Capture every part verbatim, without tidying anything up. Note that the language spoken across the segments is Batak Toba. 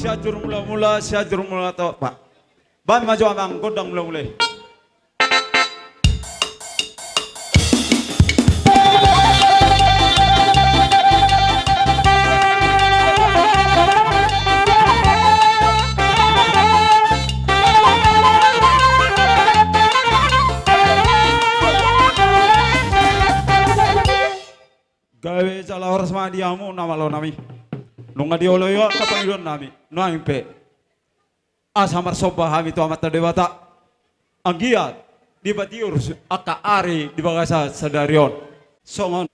Sianjur Mulamula, Sianjur Mula Topak. Baen ma jo amang gondang mulamula i. Gabe jala horas ma di hamu na malo nami. Nunga dioloi ho angka pangidoan nami nuaeng pe. Asa marsomba hami tu Amanta Debata, anggiat dipatiur angka ari di bagasan sadari on. Songon.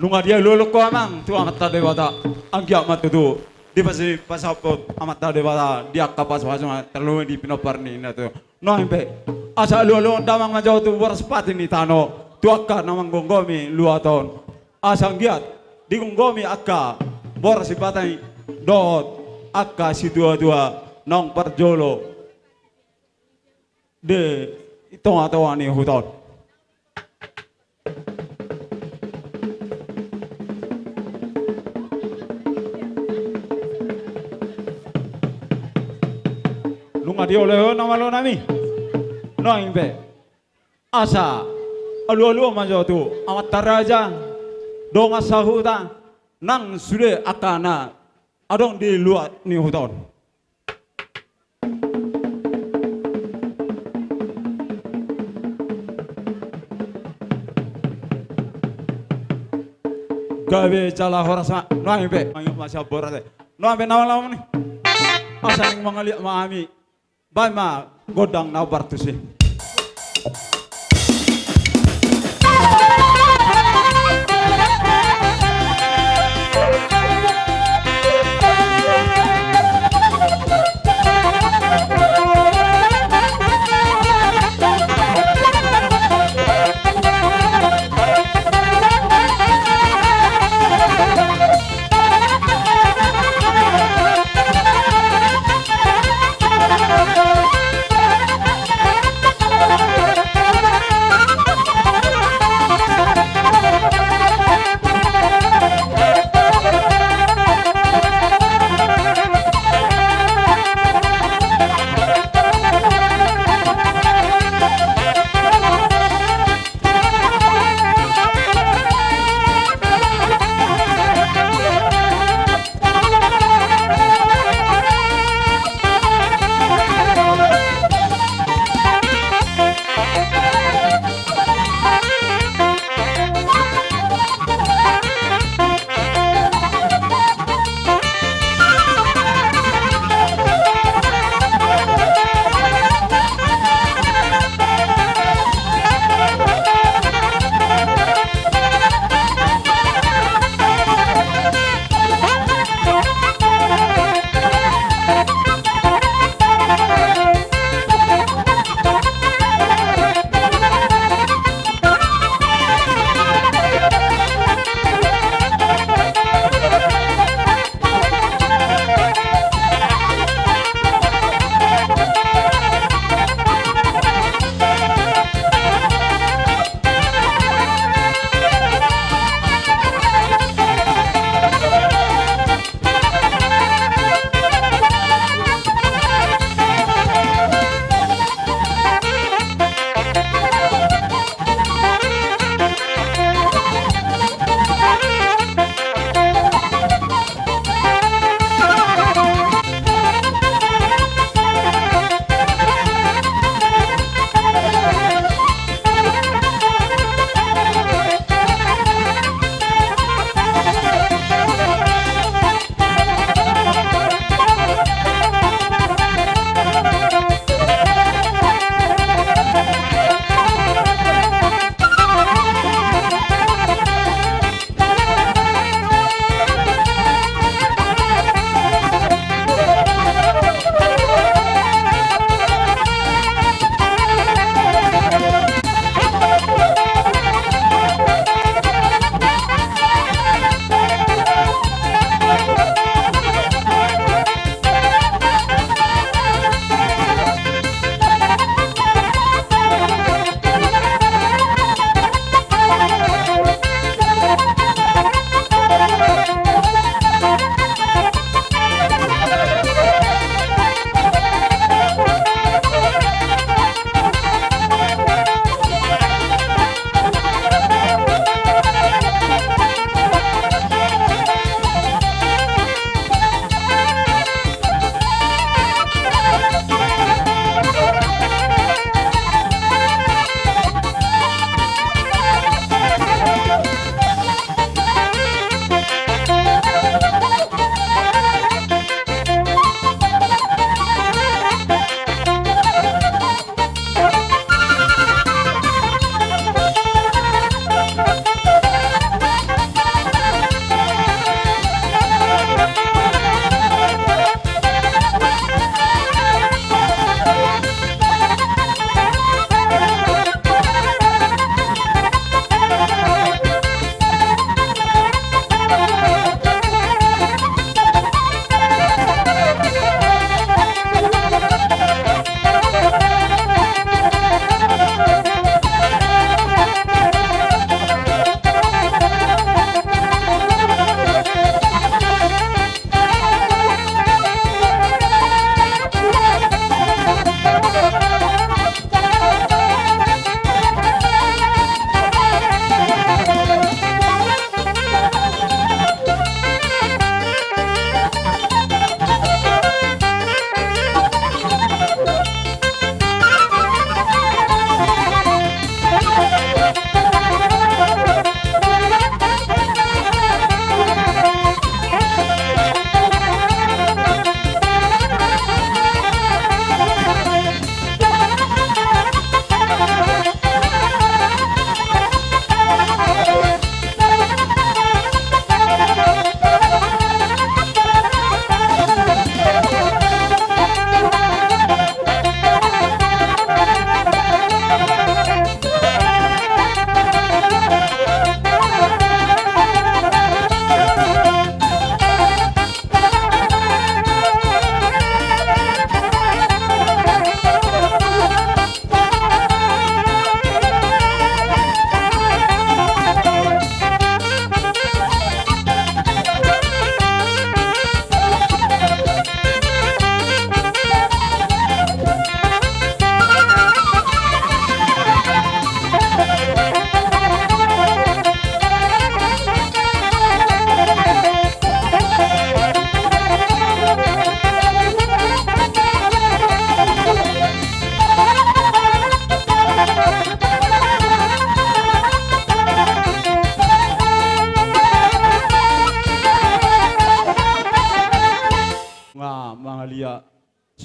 Nunga dialualuhon ho amang tu Amanta Debata, anggiat ma tutu dipasi-, pasauthon Amanta Debata di angka pasupasu na tarlumobi di pinompar ni na tu. Nuaeng pe, asa alualuhon damang ma jo tu boras pati ni tano, tu angka na manggomgomi luat on. Asa anggiat digomgomi angka boras sipata i dohot angka situatua naung parjolo di tongatonga ni huta on. Nunga dioloi ho na malo nami. Nuaeng pe. Asa alualuhon ma jo tu amanta raja, dongan sahuta, nang sude angka na adong di luat ni huta on. Gabe jala horas ma, nuaeng pe, mangido ma sian boras i. Nuaeng pe na malo nami. Asa naeng mangaliat ma hami. Baen ma gondang na partusi.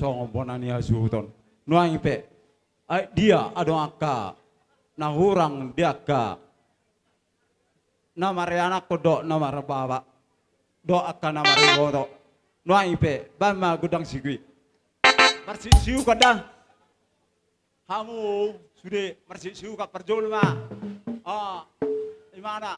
songon bona ni hasuhuton. Nuaeng pe, ai dia adong angka na hurang di angka na marianakkon dohot na marbaba dohot angka na mariboto. Nuaeng pe, baen ma gondang sigi. Marsiuksiukan da. Hamu sude marsiuksiukan parjolo ma. Ah, imana.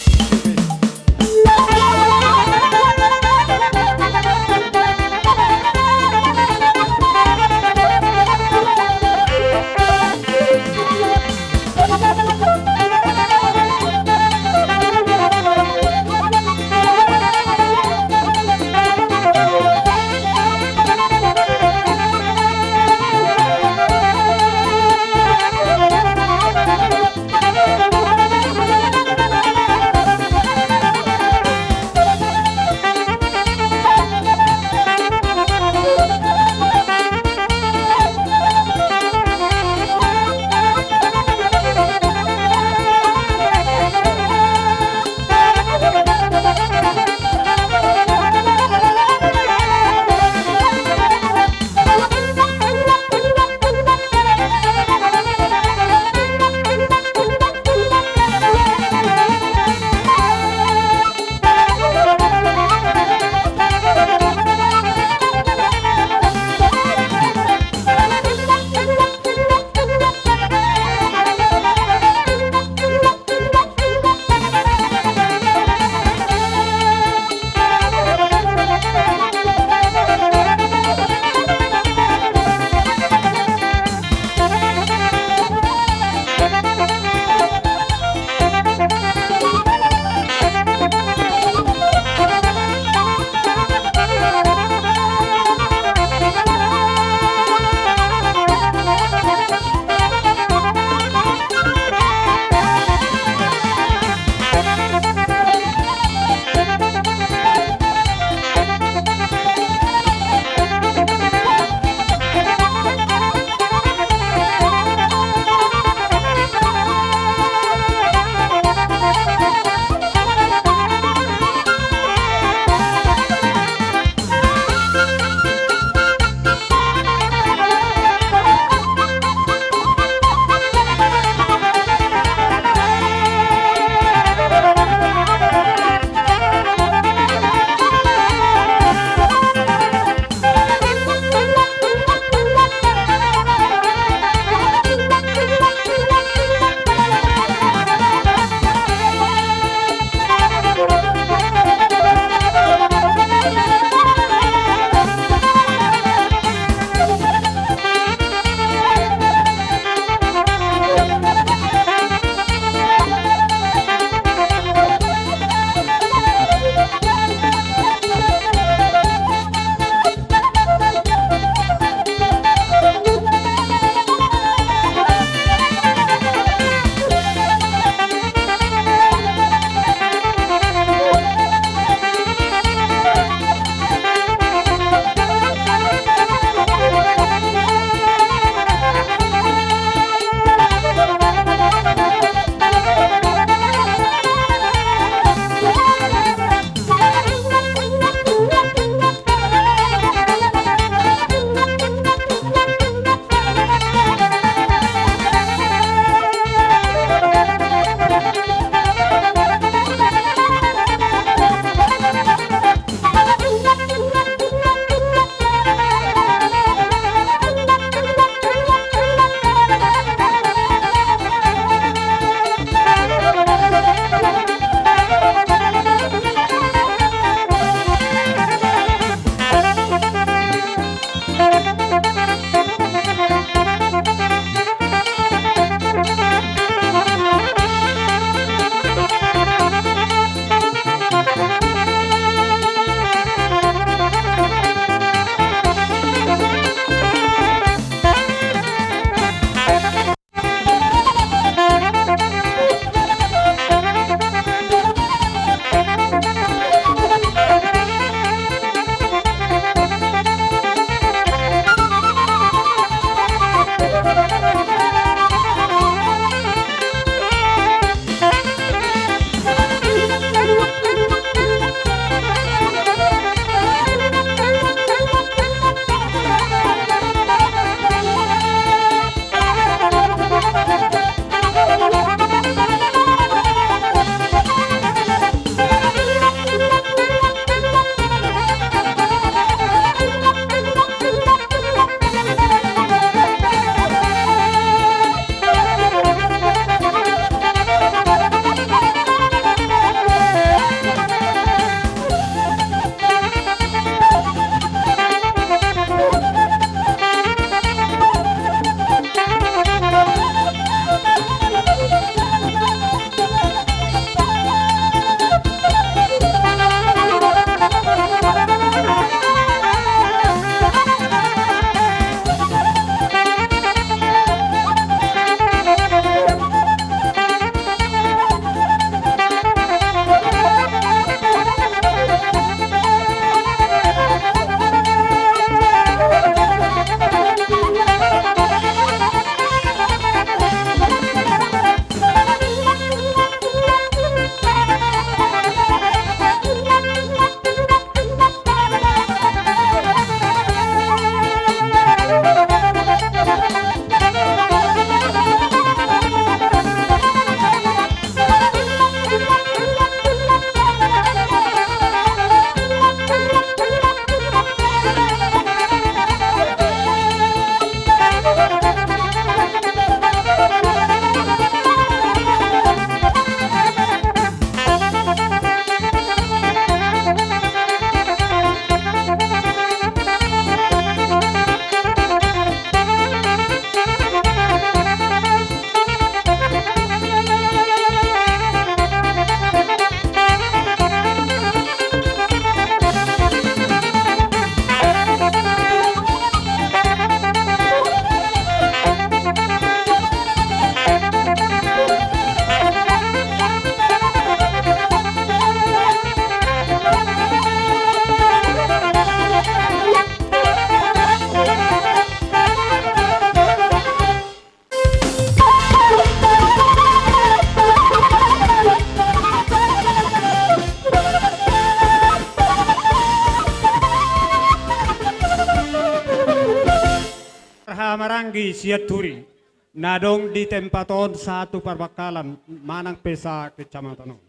Sianturi, na adong di tempat on sahat tu parbangkalan manang pe sa kecamatan on.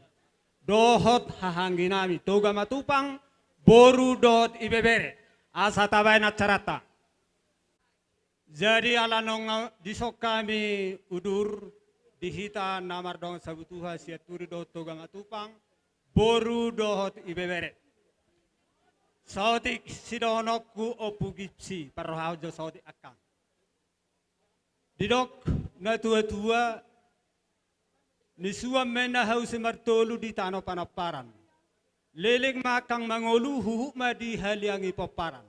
Dohot hahaanggi nami Toga Matupang, boru dohot ibebere, asa tabaen acaranta. Jadi ala naung dison hami udur di hita na mardongan sabutuha Sianturi dohot Toga Matupang, boru dohot ibebere. Saotik sidohononku Ompu Gipsi, parrohahon jo saotik angkang. Didok natuatua, nisuan ma inna hau simartolu di tano panamparan. Leleng ma angkang mangolu, huhut ma dihaliangi pomparan.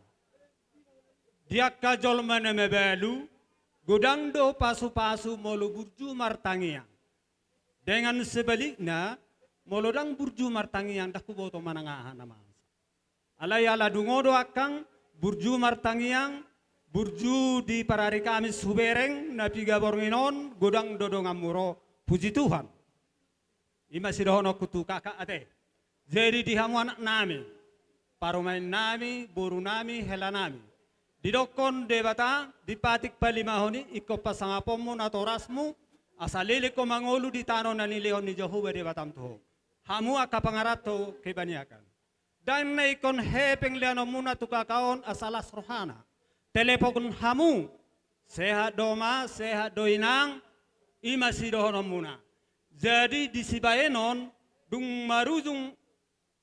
Di angka jolma na mabalu, godang do pasupasu molo burju martangiang. Dengan sebalikna, molo ndang burju martangiang, ndang huboto manang aha na masa. Alai ala dungo do angkang, burju martangiang, burju di parari Kamis hubereng, na piga borngin on, godang do donganmu ro, puji Tuhan. I ma sidohononku tu kakak ate. Jadi di hamu anak nami, parumaen nami, boru nami, hela nami. Didokkon Debata, dipatik palimahon i, ingkon pasangaponmu natorasmu, asa leleng ho mangolu di tano na nilehon ni Jahowa Debatam tu ho. Hamu angka pangaranto kebaniakan. Ndang na ingkon hepeng leanonmuna tu kakak on asa las rohana. Telepon hamu, sehat do ma, sehat do inang, i ma sidohononmuna. Jadi di sibaenon, dung marujung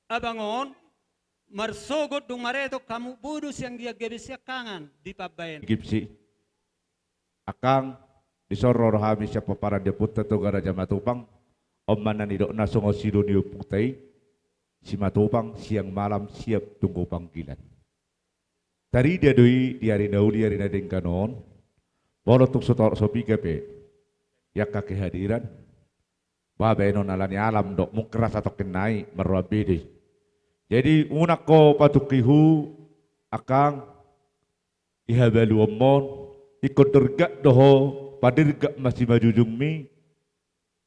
abang on, marsogot dung maretok hamu, boi do sian gia gabe siangkangan di pambaenon. Gipsi. Angkang, dison ro do hami sian pomparan ni ompunta Toga Raja Matupang, on ma na nidokna songon sido ni ompunta i, Simatupang siang malam siap tunggu panggilan. Tarida do i di ari na uli ari na denggan on, molo tung so torop so piga pe, i angka kehadiran, ba baenon ala ni alam do, mungkin rasa tongkin nai, marroan be do i. Jadi, unang ho patungki hu, angkang, di habaluonmon, ingkon dirgak do ho, padirgak ma simanjujungmi,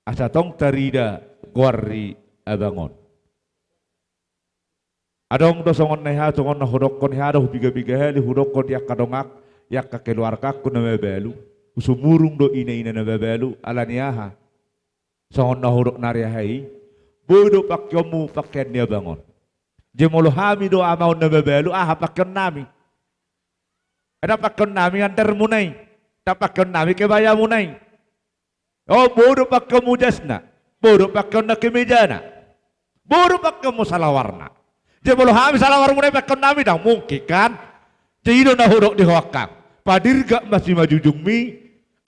asa tong tarida goar ni abang on. Adong do songon na i ha, songon na hudokkon i ha do, hupiga-piga hali hudokkon di angka dongan, di angka keluargangku na mabalu, husumurung do ina-ina na mabalu, ala ni aha. Songon na hudok nari aha i, boi do pakeonmu pakean ni abang on. Jadi molo hami do ama on na mabalu, aha pakeonnami? Ndang pakeonnami andarmuna i, ndang pakeonnami kebayamuna i. O, boi do pakeonmu jasna, boi do pakeonna kemejana, boi do pakeonmu salawarna. Jadi molo hami salawarmuna i pakeonnami, ndang mungkin kan? Jadi i do na hudok di ho angkang. Padirgak ma simanjujungmi,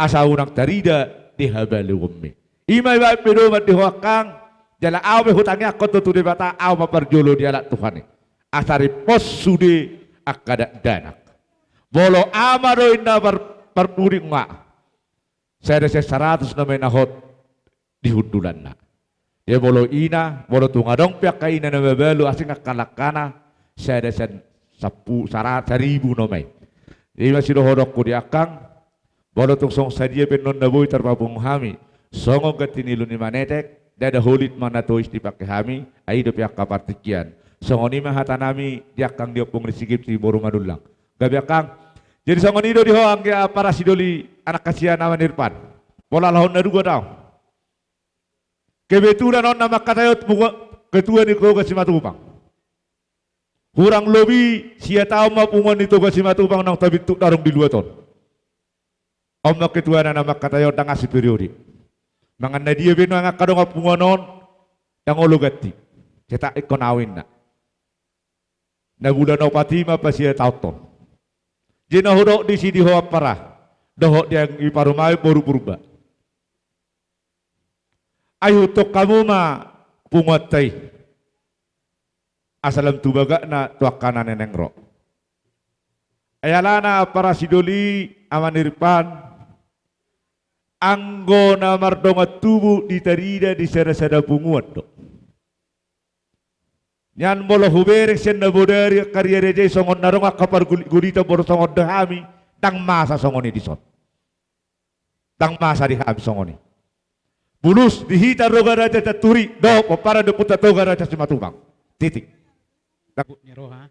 asa unang tarida di habaluonmi. I ma ibaen pedoman di ho angkang, jala ahu pe hutangiangkon do tu Debata, ahu ma parjolo dialap Tuhan i. Asa rimpos sude angka dakdanak. Molo ama do inna par-, parpudi nga. Sada sian saratus nama i na hot di hundulanna. Jadi molo ina, molo tung adong pe angka ina na mabalu asing angka langkana, sada sian sampu-, sara-, saribu nama i. Jadi i ma sidohononku di angkang, molo tung songon sadia pe annon na boi tarpapungu hami, songon ganti ni ulu ni manetek, ndada holit ma na tois dipangke hami, ai i dope angka partingkian. Songon i ma hatanami di angkang di ompung ni si Gipsi boru Manullang. Gabe angkang. Jadi songon i do di ho anggia ampara sidoli anak hasian Ama Nirpan. Pola lahon na dua do. Kebetulan on na mangkataion punguan ketua ni Toga Simatupang. Hurang lobi sia taon ma punguan ni Toga Simatupang naung tabintuk adong di luat on. On ma ketuana na mangkataion ndang asi periode. Mangan na dia be nuaeng angka dongan punguan on, ndang olo ganti. Cetak ingkon au inna. Na bulan opat i ma pasiataonhon. Jadi na hudok disi di ho ampara, dohot di anggi parumaen boru Purba. Ai ihuthon hamu ma punguanta i. Asa lam tu bagakna tu angka na naeng ro. Ai alana ampara sidoli Ama Nirpan, anggo na mardongan tubu ditarida di sada-sada punguan do. Nian molo hubereng sian na bodari angka riaria i songon na adong angka pargulit-gulitan molo songon di hami, ndang masa songon i dison. Ndang masa di hami songon i. Bulus di hita Toga Raja Sianturi, dohot pomparan ni ompunta Toga Raja Simatupang. Titik. Takut ni roha,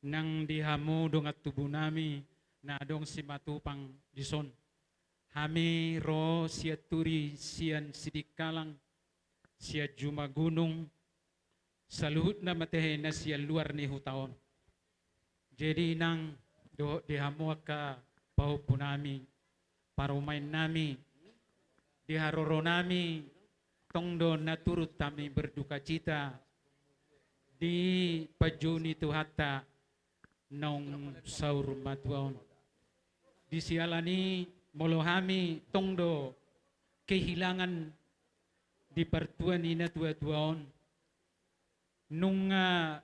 nang di hamu dongan tubu nami, na adong Simatupang dison. Hami ro sian Turi, sian Sidikalang, sian Jumagunung, saluhutna ma tahe na sian luar ni huta on. Jadi inang dohot di hamu angka pahompunami, parumaennami, di haroronami, tong do na turut hami berdukacita di panjou ni Tuhanta naung saur matua on. Di siala ni i molo hami tong do kehilangan di partua ni natuatua on, nunga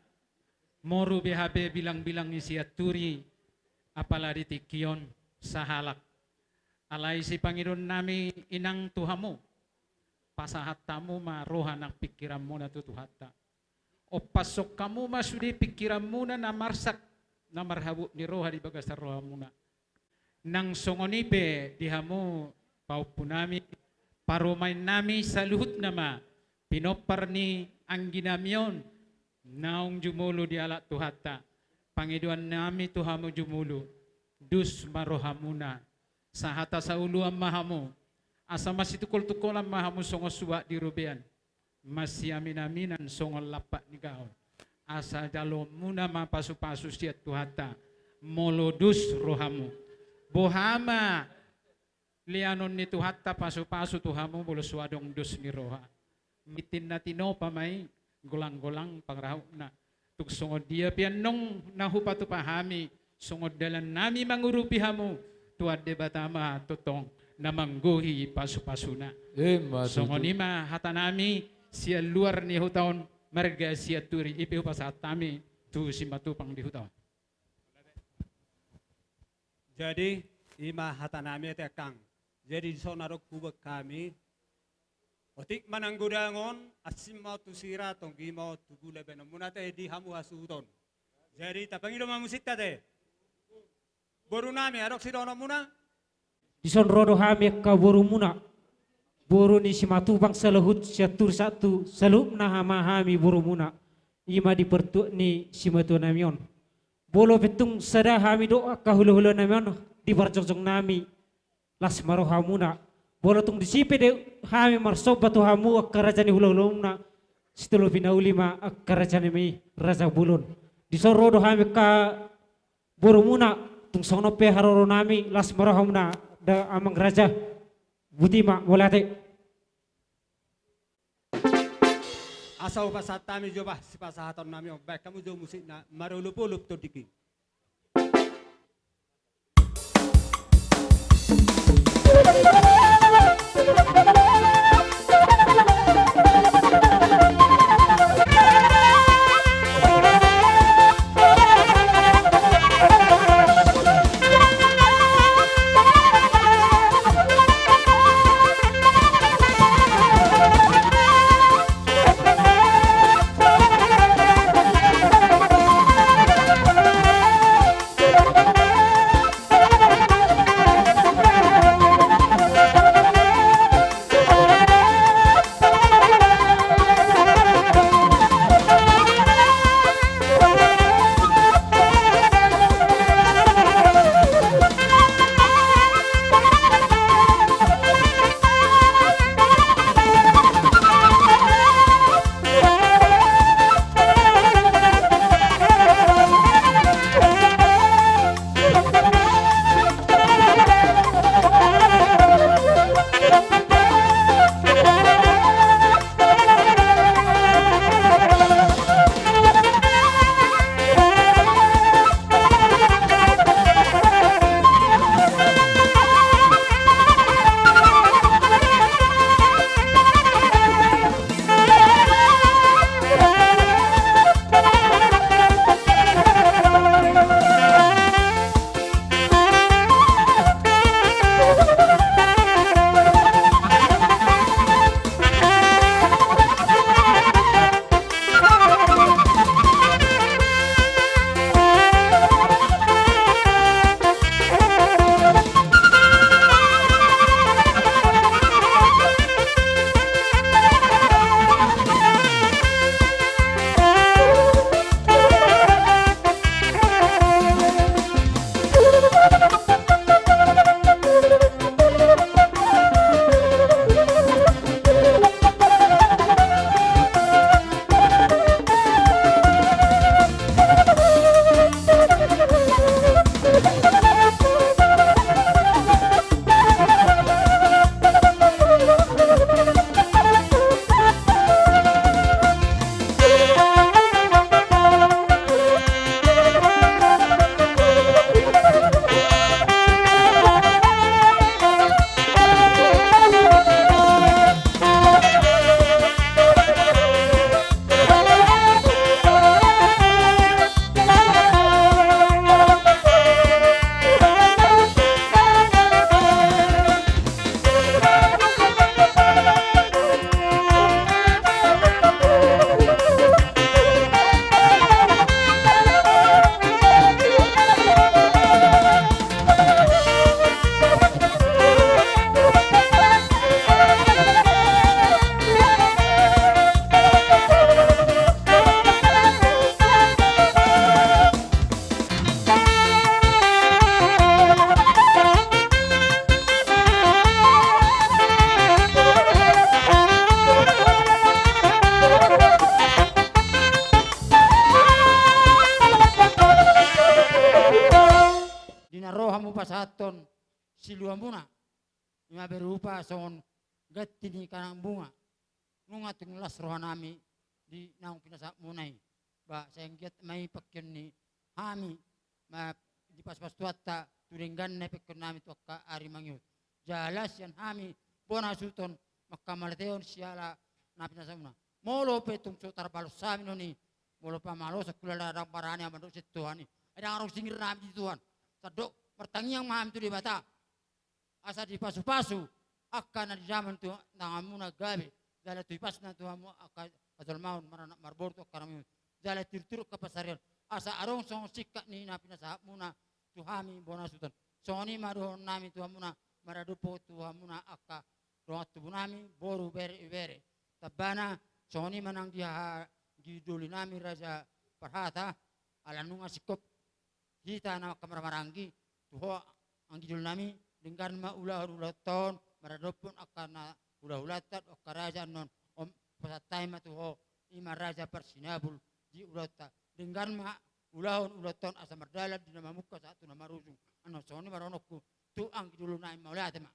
moru be hape bilangbilang ni sian Turi, apala di tingki on sahalak. Alai sipangidoannami inang tu hamu, pasahat hamu ma roha nang pingkiranmuna tu Tuhanta. Ompashon hamu ma sude pingkiranmuna na marsak, na marhabot ni roha di bagasan rohamuna. Nang songon i pe di hamu pahompunami, parumaennami saluhutna ma pinompar ni angginami on naung jumolo dialap Tuhanta. Pangidoannami tu hamu jumolo, dos ma rohamuna, sahata saoloan ma hamu, asa masitungkoltungkolan ma hamu songon suhat di robean, masiaminaminan songon lampak ni gaol. Asa jaloonmuna ma pasupasu sian Tuhanta, molo dos rohamu. Boha ma leanon ni Tuhanta pasupasu tu hamu molo so adong dos ni roha? Mintin na tinopa ma i, golanggolang pangarahutna. Tung songon dia pe annon na hupatupa hami, songon dalannami mangurupi hamu, Tuhan Debata ma tongtong na manggohi pasupasuna. Ima tutu. Songon i ma hatanami sian luar ni huta on, marga sian Turi, i pe hupasahat hami tu Simatupang di huta on. Jadi, i ma hatanami ate angkang. Jadi, dison adong huboan hami. Otik ma nang godang on, asing ma on tu sira, tonggi ma on tu gula baenonmuna ate di hamu hasuhuton. Jadi, tapangido ma musikta ate. Borunami, adong sidohononmuna? Dison ro do hami angka borumuna. Boru ni Simatupang saluhut, sian Turi sahat tu saluhutna ma hami borumuna. I ma di partuat ni simatuanami on. Molo pe tung sada hami dohot angka hulahulanami on di parjongjongnami, las ma rohamuna. Molo tung disi pe do hami marsomba tu hamu angka raja ni hulahulamuna, sitolopi na uli ma angka rajanami, raja bolon. Dison ro do hami angka borumuna, tung songon on pe haroronami, las ma rohamuna da amang raja. Boti ma, mauliate. Asa hupasahat hami jo bah sipasahatonnami on, baen hamu jo musikna, marolopolop tondingki. pasahathon siluamuna, ima berupa songon ganti ni kandang bunga. Nunga tung las rohanami di naung pinasahatmuna i. Ba sai anggiat ma i pangkeon ni hami, ma dipasupasu Tuhanta tu dengganna i pangkeonnami tu angka ari mangihut. Jala sian hami bona suhut on mangkamatehon siala na pinasahatmuna. Molo pe tung so tarbalos hami non i, molo pamalosan hulala ndang barani hami mandok sian Tuhan i, ai ndang adong singirnami di Tuhan. Sandok martangiang ma hami tu Debata asa dipasupasu angka na di jaman tu tanganmuna gabe, jala tu ipasna tu hamu angka hajolmaon maranak marboru tu angka na mangihut, jala tirtiruk angka pansarian, asa adong songon singkat ni na pinasahatmuna tu hami bona suhut on. Songon i ma dohononnami tu hamuna, maradophon tu hamuna angka dongan tubunami boru bere ibebere. Tambana songon i ma nang di haha anggi dolinami Raja Parhata, ala nunga singkop hita na mangkamaranggi tu ho anggi dolinami, denggan ma ulahon ulaonta on maradophon angka na hulahulanta dohot angka raja annon. Hupasahat hami ma tu ho, ima Raja Parsinabul, di ulaonta. Denggan ma ulahon ulaonta on asa mardalan di na mamungka sahat tu na marujung. Annon songon i ma dohononku tu anggi dolinami, mauliate ma.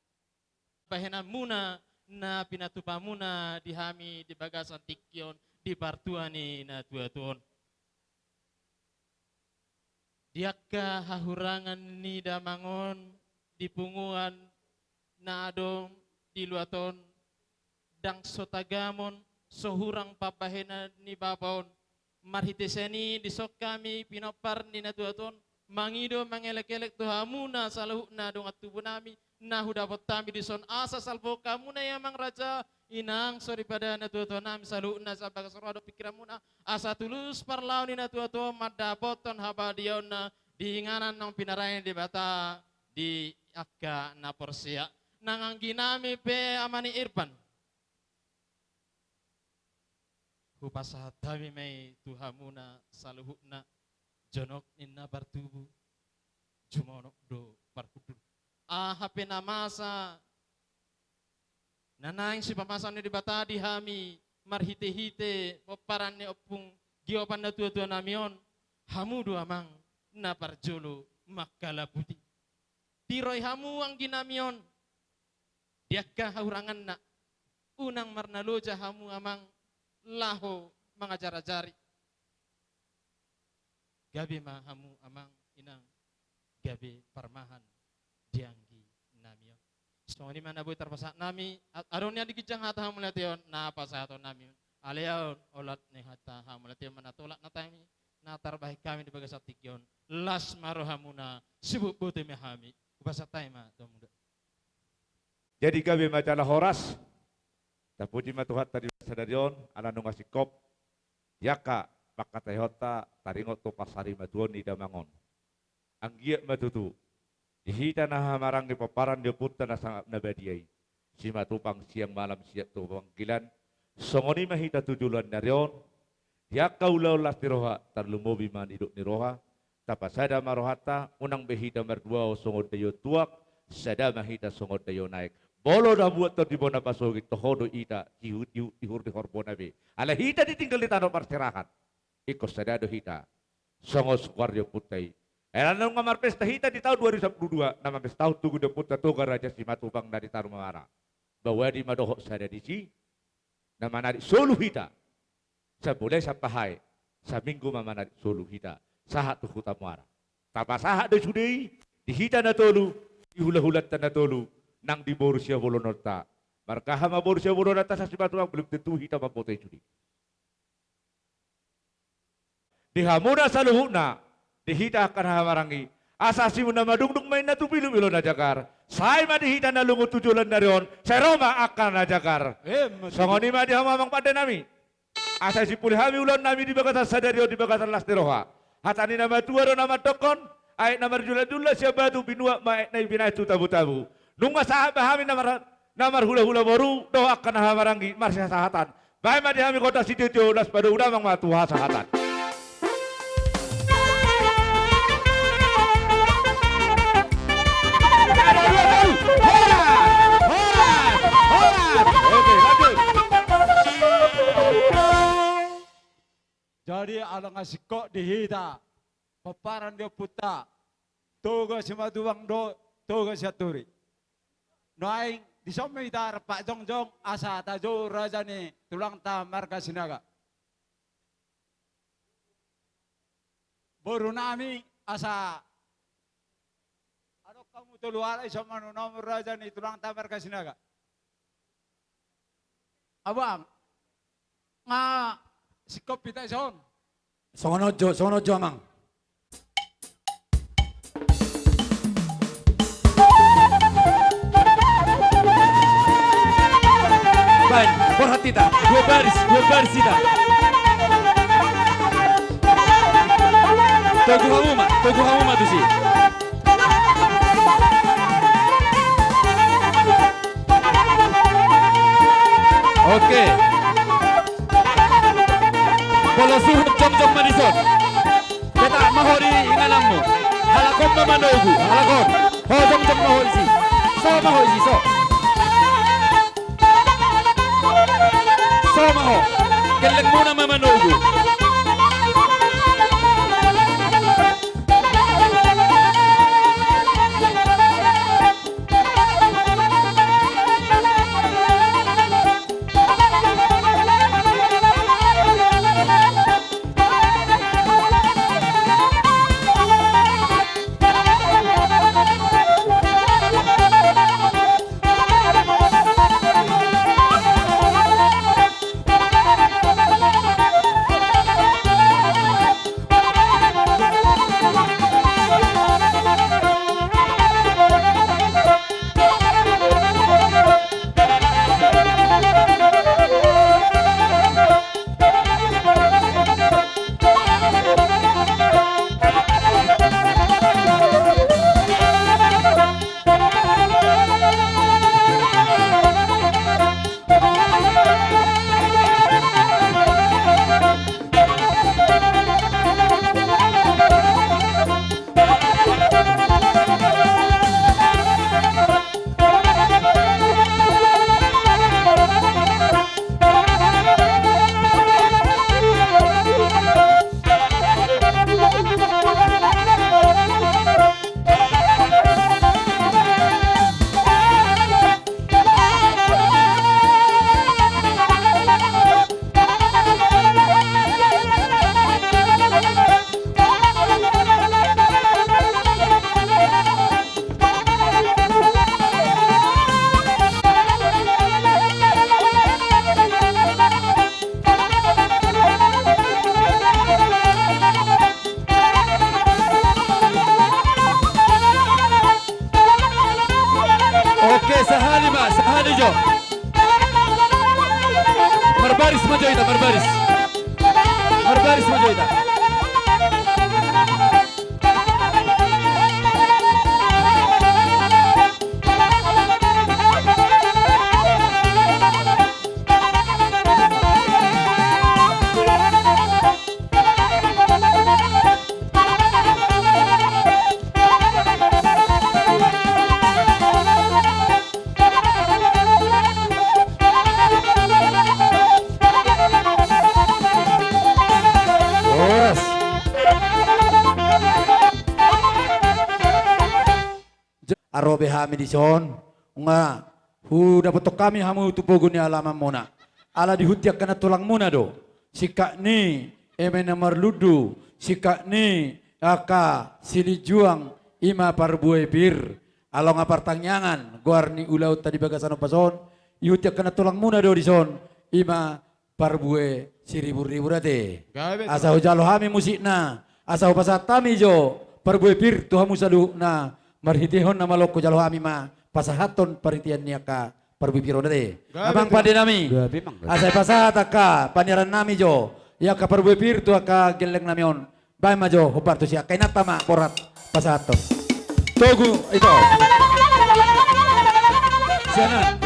Bahenanmuna na pinatupamuna di hami di bagasan tingki on di partua ni natuatua on. Di angka hahurangan ni damang on, di punguan na adong di luat on, ndang so tagamon, so hurang pambahenan ni bapa on. Marhite sian i dison hami pinompar ni natuatua on mangido mangelekelek tu hamuna saluhutna dongan tubunami na hudapot hami dison, asa salpuhon hamuna i amang raja, inang soripada natuatuanami saluhutna sian bagas roha dohot pingkiranmuna, asa tulus parlaho ni natuatua on mandapothon habadiaonna di inganan naung pinarade ni Debata di angka na porsea. Nang angginami pe ama ni Irfan, hupasahat hami ma i tu hamuna saluhutna, jonok ninna partubu, jumonok do parhundul. Aha pe na masa na naeng sipamasaon ni Debata di hami marhitehite pomparan ni ompung giopan natuatuanami on, hamu do amang na parjolo mangkalaputi. Tiroi hamu angginami on di angka hahuranganna, unang marnaloja hamu amang laho mangajarajari. Gabe ma hamu amang inang gabe parmahan di angginami on. Songon i ma na boi tarpasahat nami, a-, adong nian di ginjang hata hamauliateon na pasahatonnami on. Alai on olat ni hata hamauliateon ma na tolap na hami na tarbahen hami di bagasan tingki on. Las ma rohamuna, sibuk botima hami. Hupasahat hami ma tu hamu da. Jadi gabe ma jala horas. Tapuji ma Tuhanta di sadari on ala nunga singkop di angka pangkataionta taringot tu parsarimatuaon ni damang on. Anggiat ma tutu di hita na hamaranggi pomparan ni ompunta na sangap na badia i, Simatupang siang malam siat tu pangkilan. Songon i ma hita tu joloan ni ari on. Di angka ulaon las ni roha, tarlumobi ma nidok ni roha. Tapasada ma rohanta, unang be hita marduaon songon daion tuak, sada ma hita songon daion aek. Molo na buat on di bona pasogit, toho do hita di hu-, di hu-, di hur ni horbona be. Alai hita ditinggal di tano parserahan, ingkon sada do hita songon sukuar ni ompunta i. Ai ala nunga marpesta hita di taon dua ribu sampulu dua, na mamestahon tugu ni ompunta Toga Raja Simatupang na di Tarumamara. Bawadi ma dohot sada disi, na manarik solu hita. Samulai sampahae, saminggu ma manarik solu hita sahat tu Huta Muara. Tapasahat do sude i di hita na tolu, di hulahulanta na tolu, nang di boru siabolononta. Marga aha ma boru siabolononta, asa Simatupang belum tentu hita mamboto i sude. Di hamuna saluhutna, di hita angka na hamaranggi, asa simu na madungdung ma inna tu pilupilo na jagar. Sai ma di hita na lungun tu joloan ni ari on, sai ro ma angka na jagar. Emma tutu. Songon i ma di hamu amang pandenami. Asa simpuli hami ulaonnami di bagasan sadari on di bagasan las ni roha. Hata ni na matua do na mandokkon, aek na marjulajula sian batu, binuat ma aek na i binahen tu tabutabu. Nunga sahat ma hami na mar-, na marhulahula boru dohot angka na hamaranggi marsiasahatan. Bahen ma di hami gondang sitio-tio, laos padomu damang ma tu hasahatan. Horas! Horas! Horas! Oke, lanjut. Jadi ala nunga singkop di hita pomparan ni ompunta Toga Simatupang dohot Toga Sianturi. Nuaeng dison ma hita rap jongjong asa tajou raja ni tulangta marga Sinaga. Boru nami, asa adong hamu tolu halak dison manang nomor raja ni tulangta marga Sinaga. Abang, nga singkop hita dison. Songon on jo, songon on jo amang. Baen, borhat hita, dua baris, dua baris hita. Togu hamu ma, togu hamu ma tusi. Oke. Molo suhut jongjong ma dison. Petak ma ho di ingananmu. Halak on ma manogu, halak on. Ho jongjong ma ho disi. So ma ho disi, so. So ma ho. Gellengmuna ma manogu. Oke, sahali ma, sahali jo. Marbaris ma jo hita, marbaris. Marbaris ma jo hita. Horas. Arobe hami dison, nunga hudapothon hami hamu tu pogu ni alamanmuna. Ala dihuti angka na tulangmuna do. Singkat ni eme na marlundu, singkat ni angka silinjuang, i ma parbue pir. Ala nunga partangiangan goar ni ulaonta di bagasan ombas on, dihuti angka na tulangmuna do dison, i ma parbue siriburribur ate. Gabe. Asa hujalo hami musikna, asa hupasahat hami jo parbue pir tu hamu saluhutna, marhitehon na malo hujalo hami ma pasahathon parhitean ni angka parbue pir on ate. Gabe. Amang pande nami. Gabe, Mang. Asa hupasahat angka paniaran nami jo, i angka parbue pir tu angka gelleng nami on. Baen ma jo, hombar tu si angka inanta ma borhat pasahathon. Togu, ito. Sianan.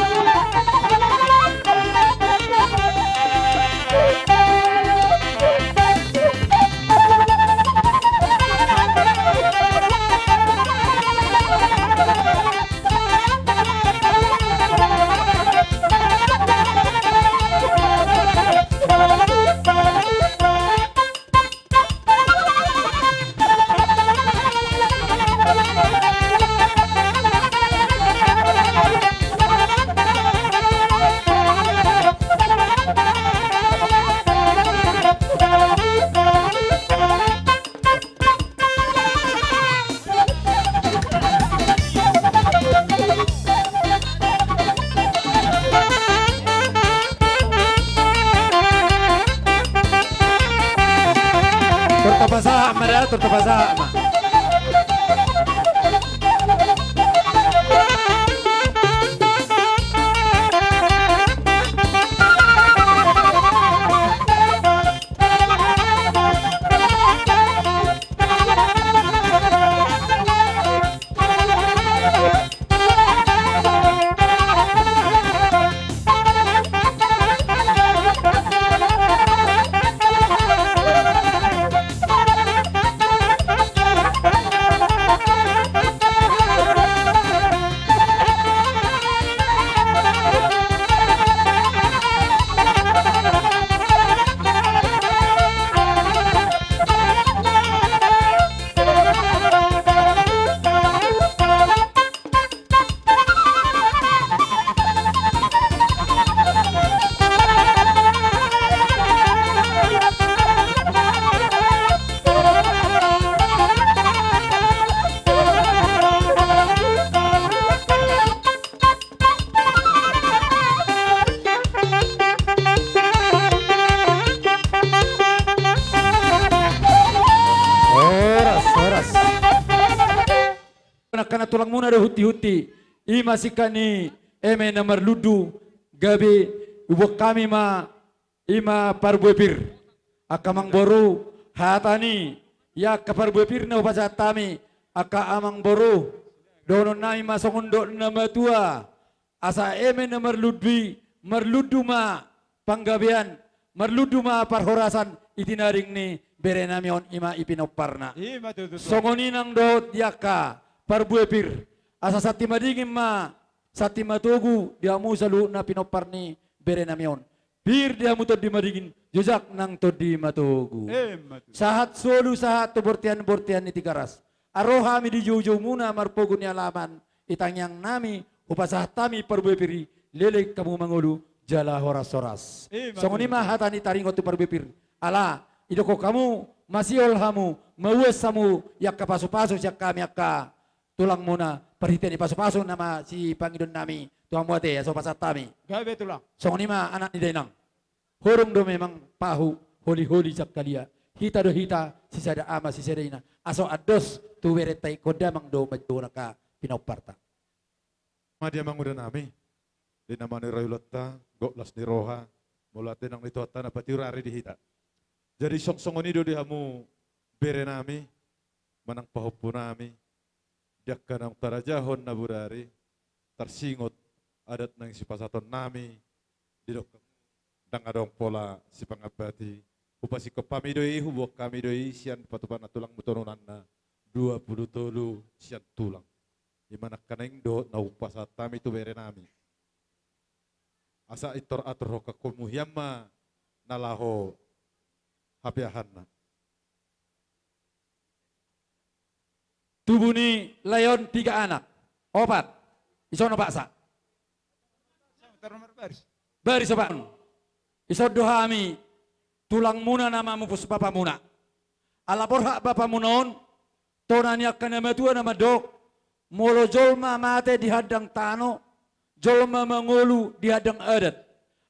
Pasahat ma da, tor pasahat ma. Horas, horas. Nangkaning tulangmuna do hunti-hunti, i ma singkat ni eme na marlundu, gabe huboan hami ma, i ma parbue pir. Angka amangboru, hata ni i angka parbue pir na hupasahat hami, angka amangboru, dohonon nami ma songon dok na matua. Asa eme na marlundu i, marlundu ma panggabean, marlundu ma parhorasan i tinaring ni bere nami on, i ma i pinomparna. I ma tutu. Songon i nang dohot di angka parbue pir, asa santi madingin ma, santi matogu di hamu saluhutna pinompar ni bere nami on. Pir di hamu tondi madingin, jojak nang tondi matogu. I ma tutu. Sahat solu, sahat tu bortean-bortean ni Tigaras. Ro hami di jou-joumuna marpogu ni alaman, i tangiang nami, hupasahat hami parbue pir i, leleng hamu mangolu, jala horas-horas. I ma tutu. Songon i ma hata ni taringot tu parbue pir. Ala, didok hamu, masihol hamu, mauas hamu, i angka pasu-pasu sian hami angka tulangmuna, parhitean ni pasu-pasu na masipangidon nami tu hamu ate, asa hupasahat hami. Gabe tulang. Songon i ma anak ni dainang. Horong do memang pahu, holi-holi jangkalia. Hita do hita, sisada ama, sisada ina. Asa andos tu berenta i, ingkon damang do manjou angka pinomparta. Ma di amangudannami, di na maniroi ulaonta, gok las ni roha, molo ate nang ni Tuhanta na patiur ari di hita. Jadi song-, songon i do di hamu berenami, manang pahompunami, di angka naung tarajahon na bodari, tarsingot adat naung sipasahatonnami, didok ndang adong pola sipangambati, hupasingkop hami do i, huboan hami do i, sian patupaon na tulang, mutonunanna dua pulu tolu sian tulang. I ma nangkaning dohot na hupasahat hami tu berenami. Asa itor-atorhon hamu hian ma na laho hapeahanna. Tubu ni lae on tiga anak. Opat. Ison opat sa. Baris opat. Ison do hami tulangmuna na mamupus bapamuna. Ala borhat bapamuna on, tona ni angka na matua na mandok, molo jolma mate di handang tano, jolma mangolu di handang adat.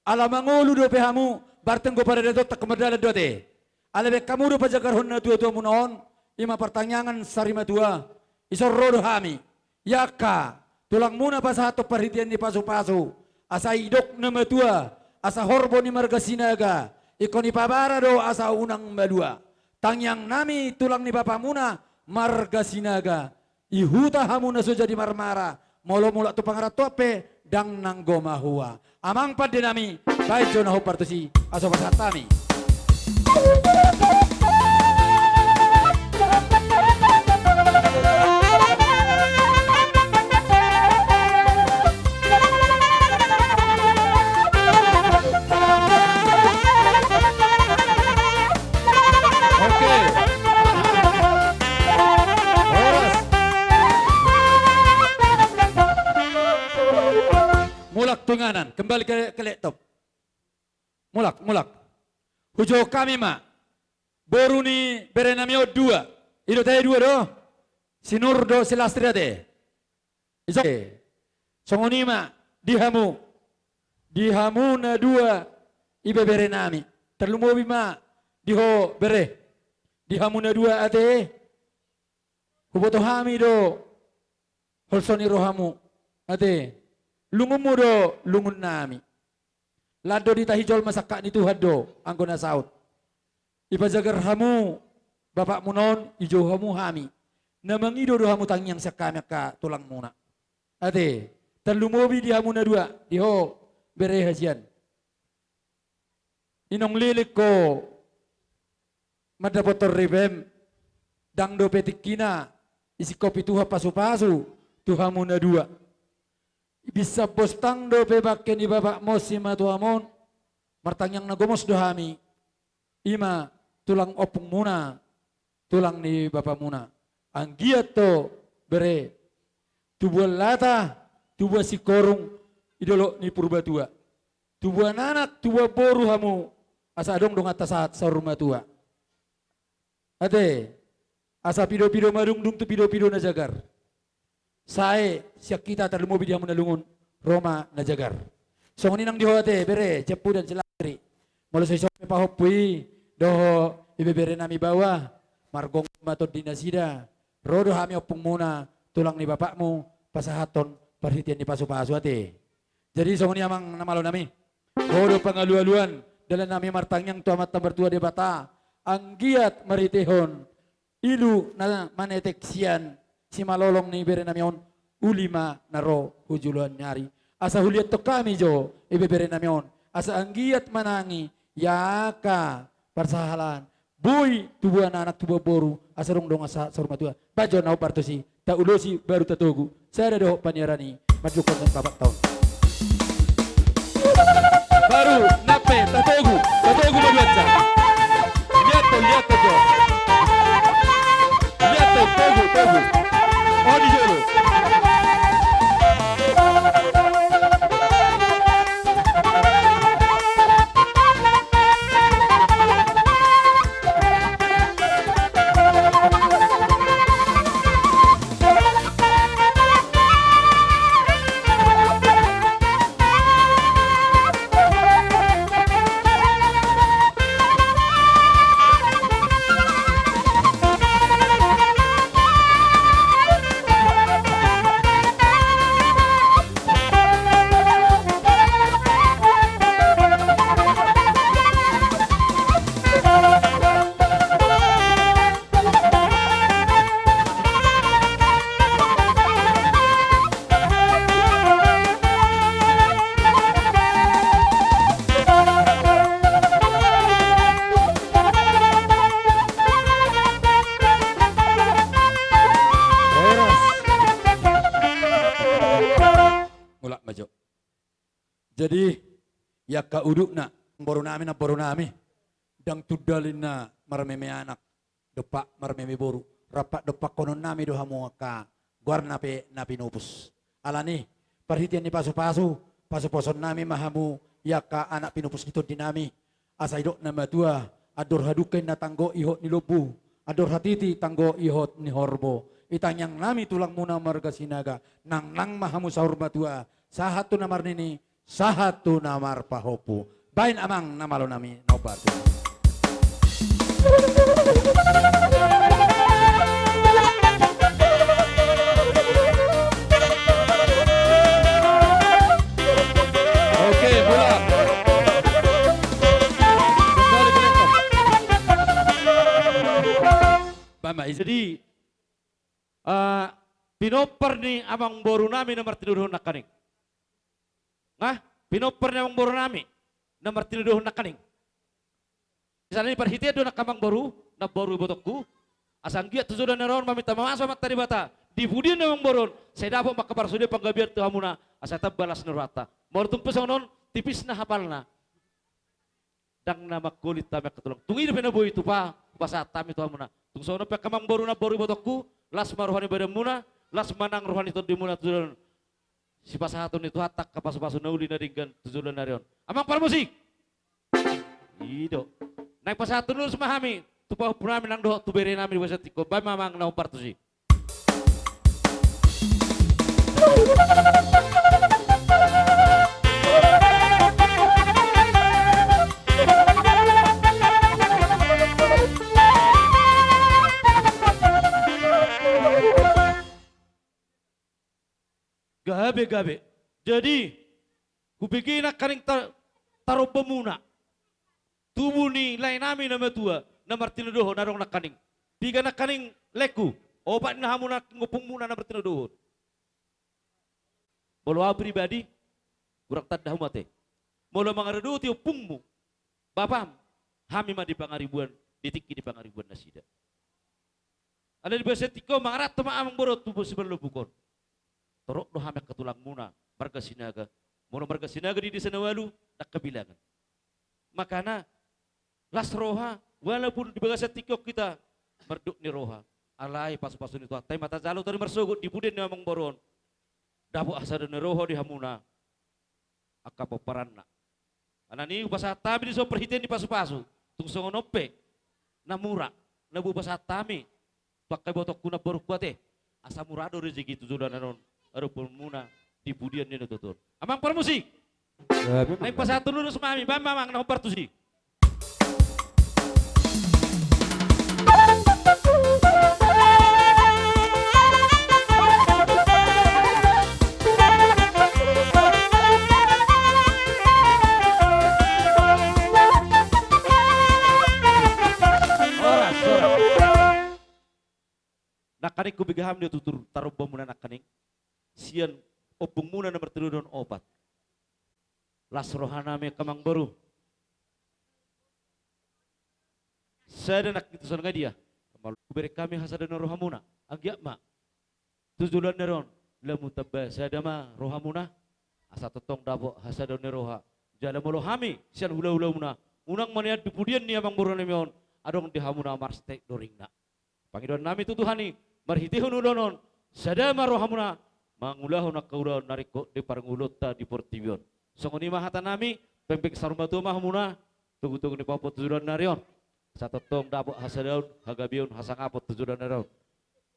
Ala mangolu dope hamu, berarti anggo paradaton tangkas mardalan do ate. Ala baen hamu do pajagarhon na tuatua muna on, i ma partangiangan sari matua, ison ro do hami. I angka tulangmuna pasahathon parhitean ni pasupasu, asa didok na matua, asa horbo ni marga Sinaga, ingkon dipabara do asa unang malua. Tangiangnami tulang ni bapamuna marga Sinaga, di huta hamu na so jadi marmara, molo mulak tu pangarantoan pe ndang nanggo mahua. Amang pandenami, baen jo na hombar tusi, asa pasahat hami. Oke. Horas. Mulak tu inganan, kembali ke, ke laptop. Mulak, mulak. Hujou hami ma. Boru ni berenami on dua. I do ate, dua do. Si Nur dohot si Lastri ate. Ison. Songon i ma di hamu. Di hamu na dua ibeberenami. Tarlumobi ma di ho bere. di hamu na dua ate. Huboto hami do holso ni rohamu ate. Lungunmu do lungun nami. Lan do ditahi jolma sangkap ni Tuhan do anggo na saut. Ipajagar hamu bapakmuna on, ijou hamu hami. Na mangido do hamu tangiang sian hami angka tulangmuna. Ate, tarlumobi di hamu na dua, di ho bere hasian. Inong leleng ho mandapothon ripem, ndang dope tingkina, isingkop i Tuhan pasupasu tu hamu na dua. Binsan bostang dope bangke ni bapakmu on simatuam on, martangiang na gomos do hami, i ma tulang ompungmuna, tulang ni bapamuna. Anggiat do bere, tubuan lata, tubuan singkoru, di dolok ni Purbatua. Tubuan anak, tubuan boru hamu, asa adong donganta sahat saur matua. Ate, asa pidopido madungdung tu pidopido na jagar. Sae sian hita tarlumobi di hamu na lungun, ro ma na jagar. Songon i nang di ho ate, bere, Jempu dan Silangkri. Molo so ison pe pahompu i dohot ibebere nami baoa, margomgom ma tondi nasida. Ro do hami ompungmuna, tulang ni bapakmu, pasahathon parhitean ni pasupasu ate. Jadi songon i amang na malo nami. Ho do pangalualuan dalan nami martangiang tu Amanta Martua Debata, anggiat marhitehon ilu na manetek sian simalolong ni bere nami on, uli ma na ro hu joloan ni ari. Asa huliathon hami jo ibebere nami on, asa anggiat manang i angka parsahalan, boi tubuan anak tubuan boru, asa adong dongan sahat saur matua. Baen jo na hombar tusi, taulosi baru tatogu. Sada dohot paniaran i, manjungkon nang tapak taon. Baru, nape, tatogu, tatogu ma duansa. Liathon, liathon jo. Liathon, togu, togu. O di jolo. Horas. Mulak ma jo. Jadi, i angka udutna, boru nami, namboru nami, ndang tundal ninna marmeme anak, dompak marmeme boru, rap padompakhononnami do hamu angka goarna pe na pinupus. Alani, parhitean ni pasupasu, pasupasaonnami ma hamu i angka anak pinupus ni tondinami. Asa didok na matua, andor hadungka inna tanggo ihot ni lombu, andor hatiti tanggo ihot ni horbo. I tangiangnami tulangmuna marga Sinaga, nangnang ma hamu saur matua, sahat tu na marnini, sahat tu na marpahompu. Baen amang na malo nami na hombar tusi. Oke, mulak. Kembali ke laptop. Baen ma, isi. Jadi, eh, pinompar ni amangborunami na martinodohon nangkaning. Nga, pinompar ni amangborunami na martinodohon nangkaning. Misalna i, parhitean do nang amangboru, namboru ibotongku, asa anggiat tu joloan ni ari on maminta mamasu Amanta Debata, di pudian ni amangboru on, sai dapot ma angka parsudean panggabean tu hamuna, asa tamba las ni rohanta. Molo tung pe songon on, tipisna hapalna. Ndang na mangkolit hami angka tulang. Tung i dope na boi tupa, hupasahat hami tu hamuna. Tung songon on pe angka amangboru, namboru ibotongku, las ma roha ni badanmuna, las ma nang roha ni tondimuna tu joloan on. Sipasahaton ni Tuhanta angka pasupasu na uli na denggan tu joloan ni ari on. Amang parmusik. I do. Naeng pasahathon ulos ma hami tu pahompunami nang dohot tu berenami di bagasan tingki on. Baen ma amang na hombar tusi. Gabe. Jadi, hubege nangkaning ta-, tarombamuna tubu ni laenami na matua, na martinodohon adong nangkaning. Piga nangkaning laengku, opat na hamu nangkaning ompungmuna na martinodohon. Molo au pribadi, hurang tanda hamu ate. Molo mangaradoti ompungmu, bapam, hami ma di Pangaribuan, di tingki ni Pangaribuan nasida. Alai di bagasan tingki on mangaranto ma amang boru tu Simalopuk on. Torop do hami angka tulangmuna, marga Sinaga. Molo marga Sinaga di desa na ualu, ndang habilangan. Makana, las roha, walaupun di bagasan tingki on hita mardok ni roha. Alai pasupasu ni Tuhanta i ma tajalo tori marsogot di pudian ni amang boru on. Dapot hasadaon ni roha di hamuna angka pomparanna. Alani i hupasahat hami dison parhitean ni pasupasu, tung songon on pe na mura na boi hupasahat hami tu angka ibotongku namborungku ate, asa mura do rezeki tu joloan on, aruponmuna di pudian ni na tuatua on. Amang parmusik. Gabe ma. Naeng pasahathon ulos ma hami, baen ma amang na hombar tusi. Horas, horas. Nangkaning hubege hami do tutur tarombamuna nangkaning sian ompungmuna na martinodohon opat. Las rohanami angka amang boru. Sada nangkin tu son nga dia. Hubereng hami hasadaon ni rohamuna. Anggiat ma tu joloan ni ari on, lam tamba sada ma rohamuna, asa tongtong dapot hasadaon ni roha. Jala molo hami sian hulahulamuna, unang ma nian di pudian ni amang borunami on adong di hamuna marstek doringna. Pangidoannami tu Tuhan i, marhitehon ulaon on, sada ma rohamuna mangulahon angka ulaon na ringkot di parngoluonta di portibi on. Songon i ma hatanami, penggeng saur matua ma hamuna, togutogu ni pahompu tu joloan ni ari on. Asa tongtong dapot hasadaon, hagabeon, hasangapon tu joloan ni ari on.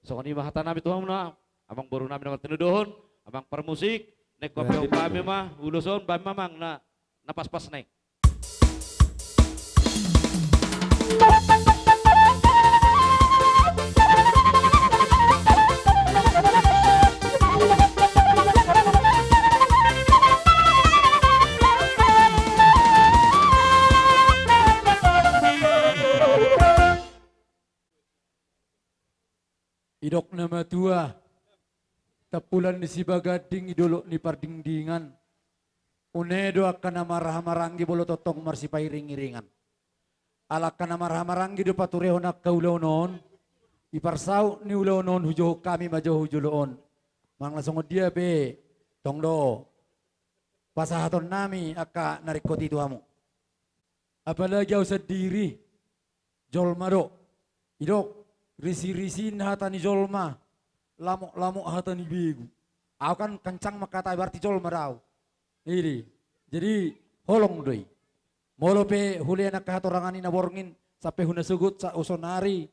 Songon i ma hatanami tu hamuna, amang borunami na martinodohon, amang parmusik, naeng huampu hami ma ulos on, baen ma amang na, na paspas na i. Didok na matua, tampulan ni Sibaganding di dolok ni Pardingdingan. Une do angka na marhahamaranggi molo tongtong marsipairingiringan. Ala angka na marhahamaranggi do paturehon angka ulaon on, di parsaut ni ulaon on hujohon hami ma jo hu jolo on. Manang na songon dia pe, tong do pasahatonnami angka na ringkot i tu hamu. Apalagi au sandiri, jolma do. Didok, risirisi hata ni jolma, lamoklamok hata ni begu. Au kan kencang mangkatai, berarti jolma do au. Idi. Jadi, holong do i. Molo pe hulehon angka hatorangan i na borngin, sampe hu na sogot sa-, saonari,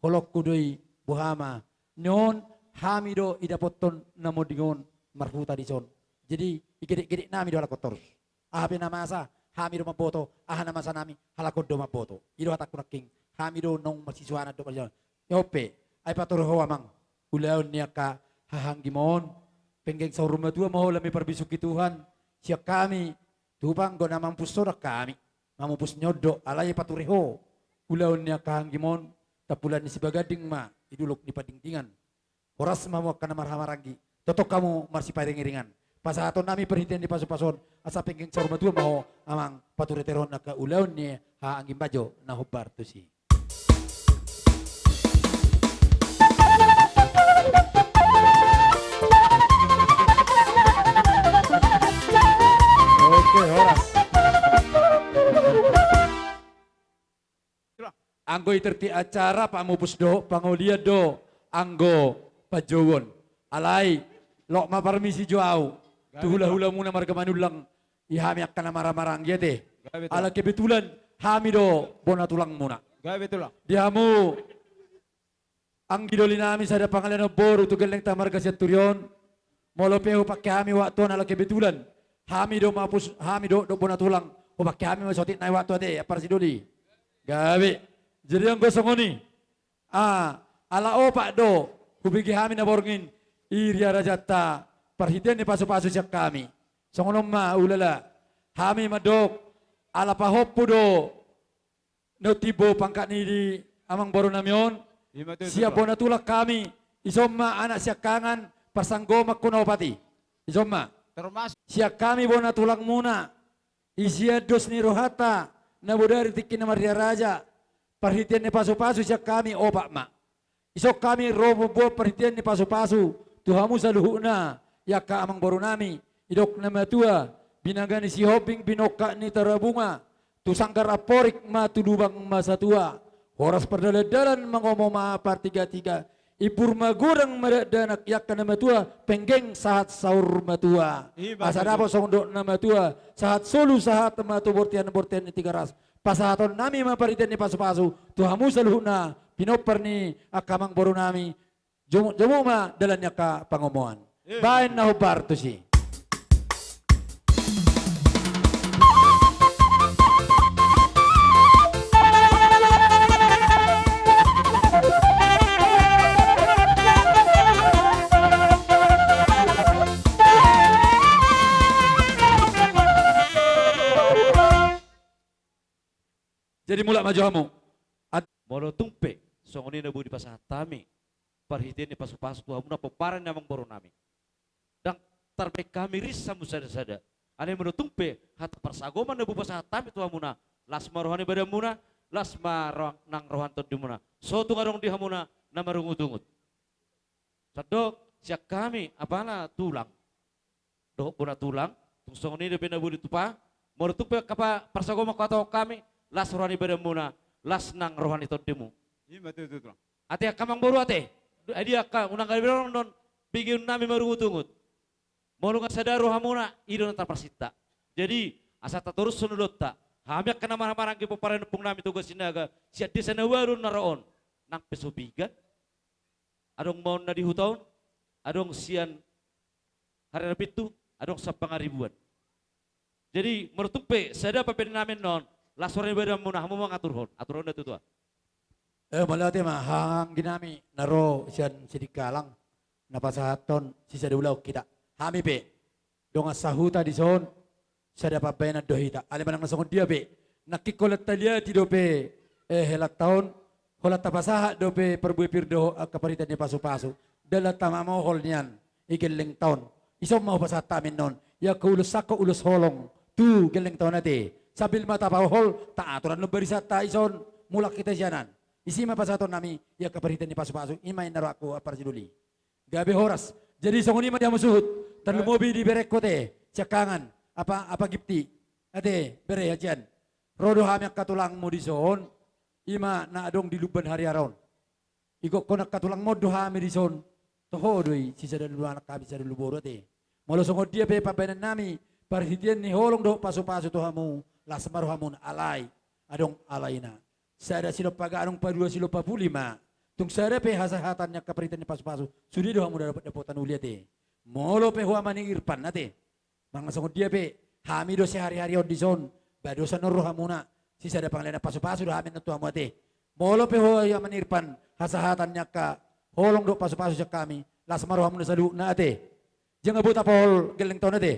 holongku do i, boha ma. Nion, hami do idapothon na monding on marhuta dison. Jadi, igedekgedeknami do halak on torus. Aha pe na masa, hami do mamboto, aha na masanami, halak on do mamboto. I do hatangku nangkin, hami do naung marsisuanan do marjalan. Ia on pe, ai pature ho amang, ulaon ni angka hahaanggim on, penggeng saur matua ma ho lam diparbisuhi Tuhan, sian hami, tupa anggo na mamupus ho do hami, mamupus ni on do, alai pature ho, ulaon ni angka hahaanggim on, tampulan ni Sibaganding ma, di dolok ni Pardingdingan. Horas ma hamu angka na marhahamaranggi, tongtong hamu marsipairingiringan. Pasahatonnami parhitean ni pasupasu on, asa penggeng saur matua ma ho amang pature terehon angka ulaon ni hahaanggim bajo na hombar tusi. Oke, horas. Anggo i tertib acara, pamupus dohot pangolian do anggo panjouon. Alai, lok ma parmisi jo au tu hulahulamuna marga Manullang, di hami angka na marhahamaranggi ate. Gabe tulang. Ala kebetulan hami do bona tulangmuna. Gabe tulang. Di hamu anggi dolinami sada Pangalianomboru tu gellengta marga Sianturion. Molo pe hupangke hami waktu on ala kebetulan, hami do mapus, hami do, do bona tulang, hupangke hami ma sotik nai waktu ate, ampar sidoli. Gabe. Jadi anggo songon i, ah, ala opat do hubege hami na borngin, i ria rajanta parhitean ni pasupasu sian hami. Songon on ma ulala, hami mandok, ala pahompu do na timbo pangkat ni amangboru nami on. Ima tutu, sian bona tulang hami, ison ma anak siangkangan, parsanggoman hon na opat i. Ison ma. Termasuk sian hami bona tulangmuna, isian dos ni rohanta, na bodari tingki na marria raja, parhitean ni pasupasu sian hami opat ma. Ison hami ro mamboan parhitean ni pasupasu tu hamu saluhutna, i angka amangboru nami, didok na matua, binanga ni Sihombing, binongkak ni Tarabunga, tu sanggar Amporik ma tu lubang ma satua, horas pardalandalan mangomo ma partigatiga, imbur magodang ma dakdanak, i angka na matua penggeng sahat saur matua. Ima tutu. Asa dapot songon dok na matua, sahat solu sahat ma tu bortian, bortian ni Tigaras. Pasahaton nami ma parhitean ni pasupasu tu hamu saluhutna, pinompar ni angka amangboru nami. Jomuk, jomuk ma dalan ni angka pangomoan. Eh, baen na hombar tusi. Jadi mulak ma jo hamu. Ad- Molo tung pe songon i na boi dipasahat hami parhitean ni pasupasu tu hamuna pomparan ni amangboru nami, ndang tarbaen hami ris hamu sadasada. Alai molo tung pe hata parsagoman na boi pasahat hami tu hamuna, las ma roha ni badanmuna, las ma roha, nang roha ni tondimuna. So tung adong di hamuna na marungutungut. Sandok sian hami apala tulang dohot bona tulang, tung songon i dope na boi ditupa. Molo tung pe angka pa-, parsagoman huhatahon hami, las roha ni badanmuna, las nang roha ni tondimu. Ima tutu, tulang. Ate angka amangboru, ate. Ai di angka unang gabe ro non, begeon nami marungutungut. Molo nga sada rohamuna, i do na tarparsinta. Jadi asa tatorushon ulaonta, hami angka na marhahamaranggi pomparan ni ompung nami Toga Sinaga, sian desa na ualu na ro on, nang pe so piga. Adong ma on na di huta on, adong sian Harera Pintu, adong sian Pangaribuan. Jadi molo tung pe sada pambahenan nami annon, las roha ni badanmuna, hamu ma mangaturhon, aturhon da tu tua. Eh, mauliate ma, haha anggi nami na ro sian Sidikalang, na pasahathon sisada ulaon hita. Hami pe dongan sahuta dison, sada pambahenan do hita. Alai manang na songon dia pe, nangkin holan taliati dope, eh, helanta on, holan tapasahat dope parbue pir dohot angka parhitean ni pasupasu, ndang tamamohol nian i gellengta on. Ison ma hupasahat hami annon, i angka ulos sangkot ulos holong tu gellengta on ate. Sambil ma tapamohol, taatur annon barisanta ison, mulak hita sian an. Disi ma pasahaton nami i angka parhitean ni pasupasu, i ma inna rohangku, ampara sidoli. Gabe horas. Jadi songon i ma di hamu suhut. Tarlumobi di berengku ate, siangkangan, apa, apa Gipti, ate, bere hasian. Ro do hami angka tulangmu dison, i ma na adong di Lumban Hariara on. Igokhon angka tulangmu on do hami dison. Toho do i, sisada ulu anak hami, sisada ulu boru ate. Molo songon dia pe pambahenan nami, parhitean ni holong dohot pasupasu tu hamu, las ma rohamuna, alai adong alaina. Sada silompa gadong, padua silompa puli ma. Tung sada pe hasahatan ni angka parhitean ni pasupasu, sude do hamu dapotan uli ate. Molo pe ho ama ni Irpan ate, manang songon dia pe, hami do sehari-hari on dison, badosan on rohamuna, sisada pangalaho pasupasu do hami annon tu hamu ate. Molo pe ho ama ni Irpan, hasahatan ni angka holong dohot pasupasu sian hami, las ma rohamuna saluhutna ate. Jala boi tapamohol gellengta on ate.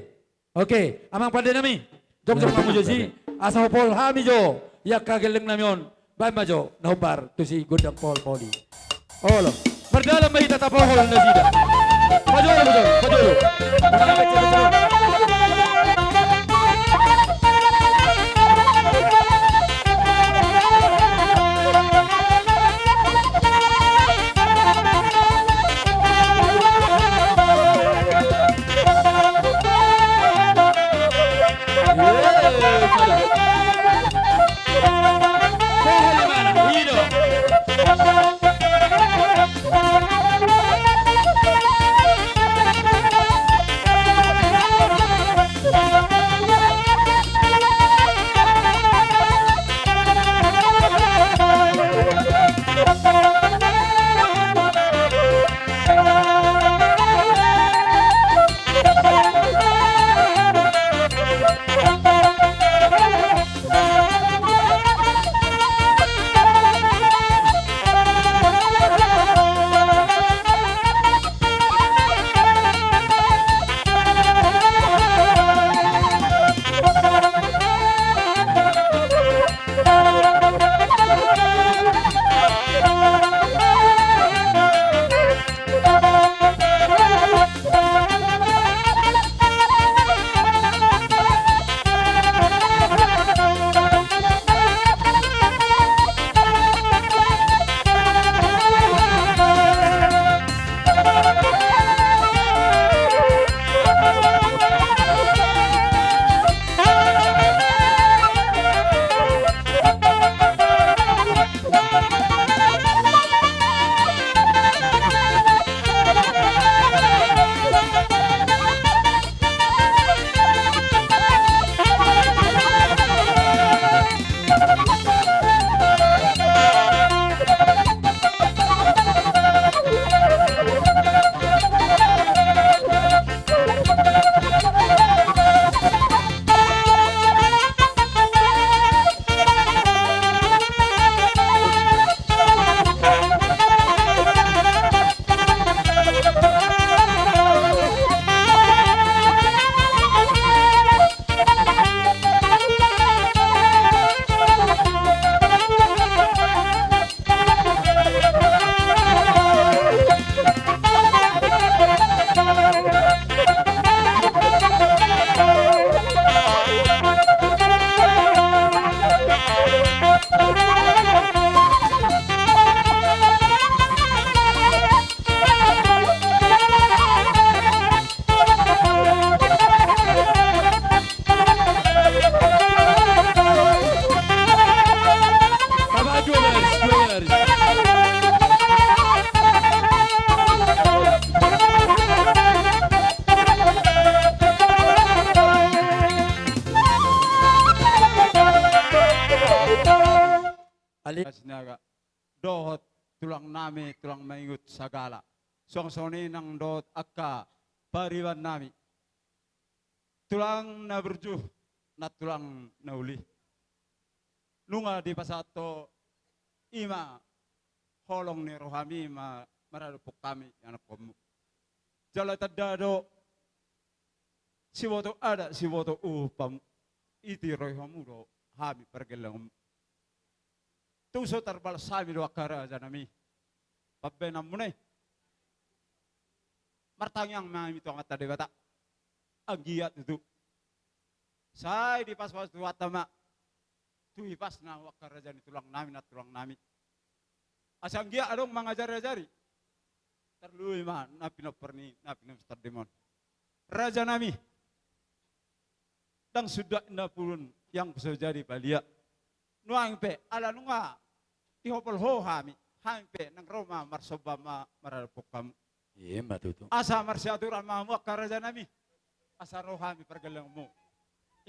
Oke, amang pande nami. Jongjong ma hamu jo disi, asa hupamohol hami jo i angka gelleng nami on. Baen ma jo na hombar tusi gondang pamoholpamohol i. Olo. Mardalan ma hita tapamohol nasida. Pajolo, pajolo, pajolo. Ale. Sinaga. Dohot tulang nami, tulang Mangingot Sagala. Suang songon i nang dohot angka pariban nami. Tulang na burju, nantulang na uli. Nunga dipasahat ho i ma holong ni rohami ma-, maradophon hami ianakkonmu. Jala tanda do siboto adat, siboto uhum hamu. Itirohi hamu do hami pargellengonmu. Tung so tarbalos hami do angka rajanami pambahenanmuna i. Martangiang ma hami tu Amanta Debata. Anggiat tutu. Sai dipas-pas Tuhanta ma tu hipasna hamu angka raja ni tulang nami, nantulang nami. Asa anggiat adong mangajari-ajari. Tarlumobi ma na pinompar ni na pinompar tondimon. Rajanami. Ndang sundat na pulun yang so jadi palia. Nuaeng pe, ala nunga dihopol ho hami, hami pe nang ro ma marsomba ma maradophon hamu. Ima tutu. Asa marsiaturan ma hamu angka rajanami. Asa ro hami pargellengonmu.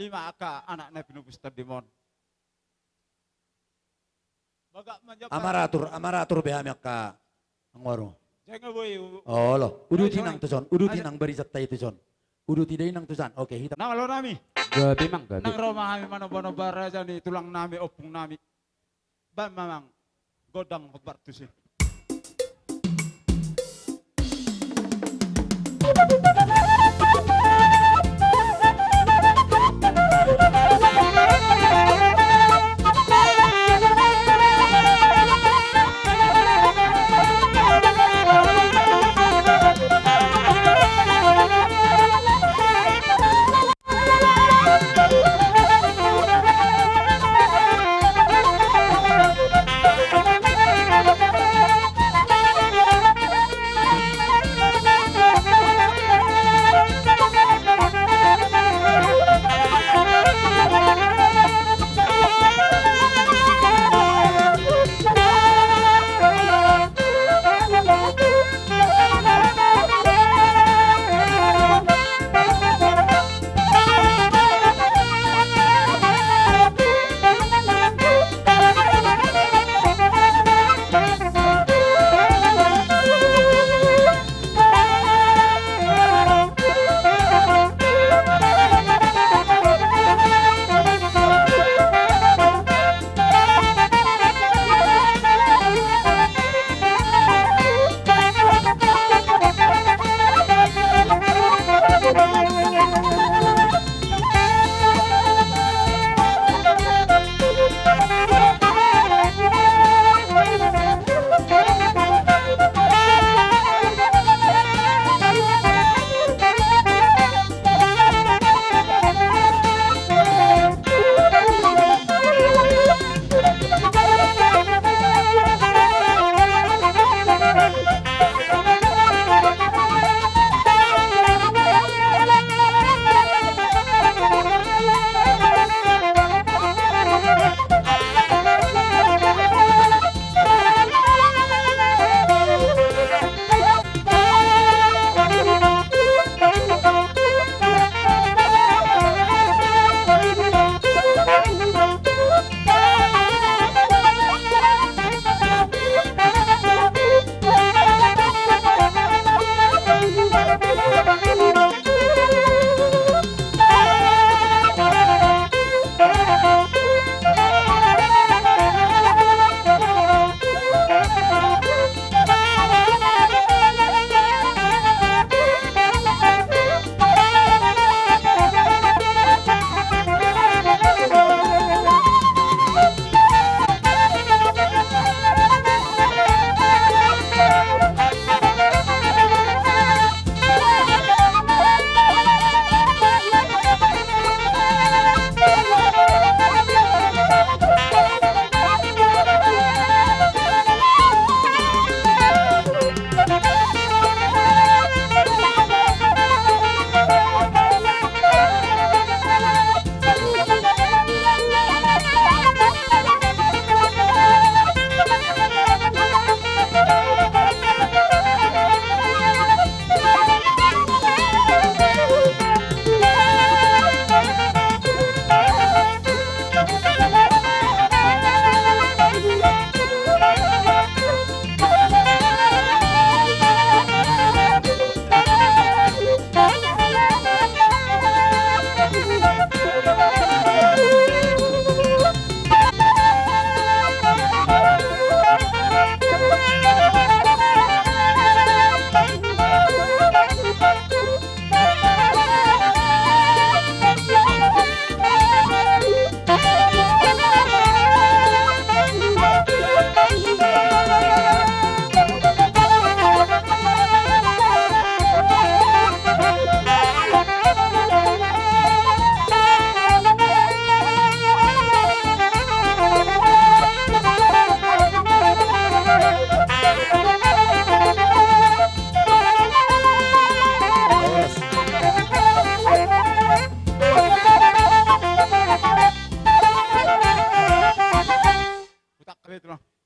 Ima angka anak na pinopus tondimon. Bagak manjambar. Amaratur, amaratur be hami angka anggo aru. Jangan boy. Olo, uduti nang tuson, uduti nang barisan ta i tuson. Uduti da i nang tuson. Oke, hita. Nang alo nami. Gabe mang gabe. Nang ro ma hami manomba-nomba raja ni tulang nami, ompung nami. Baen ma mang gondang hombar tusi.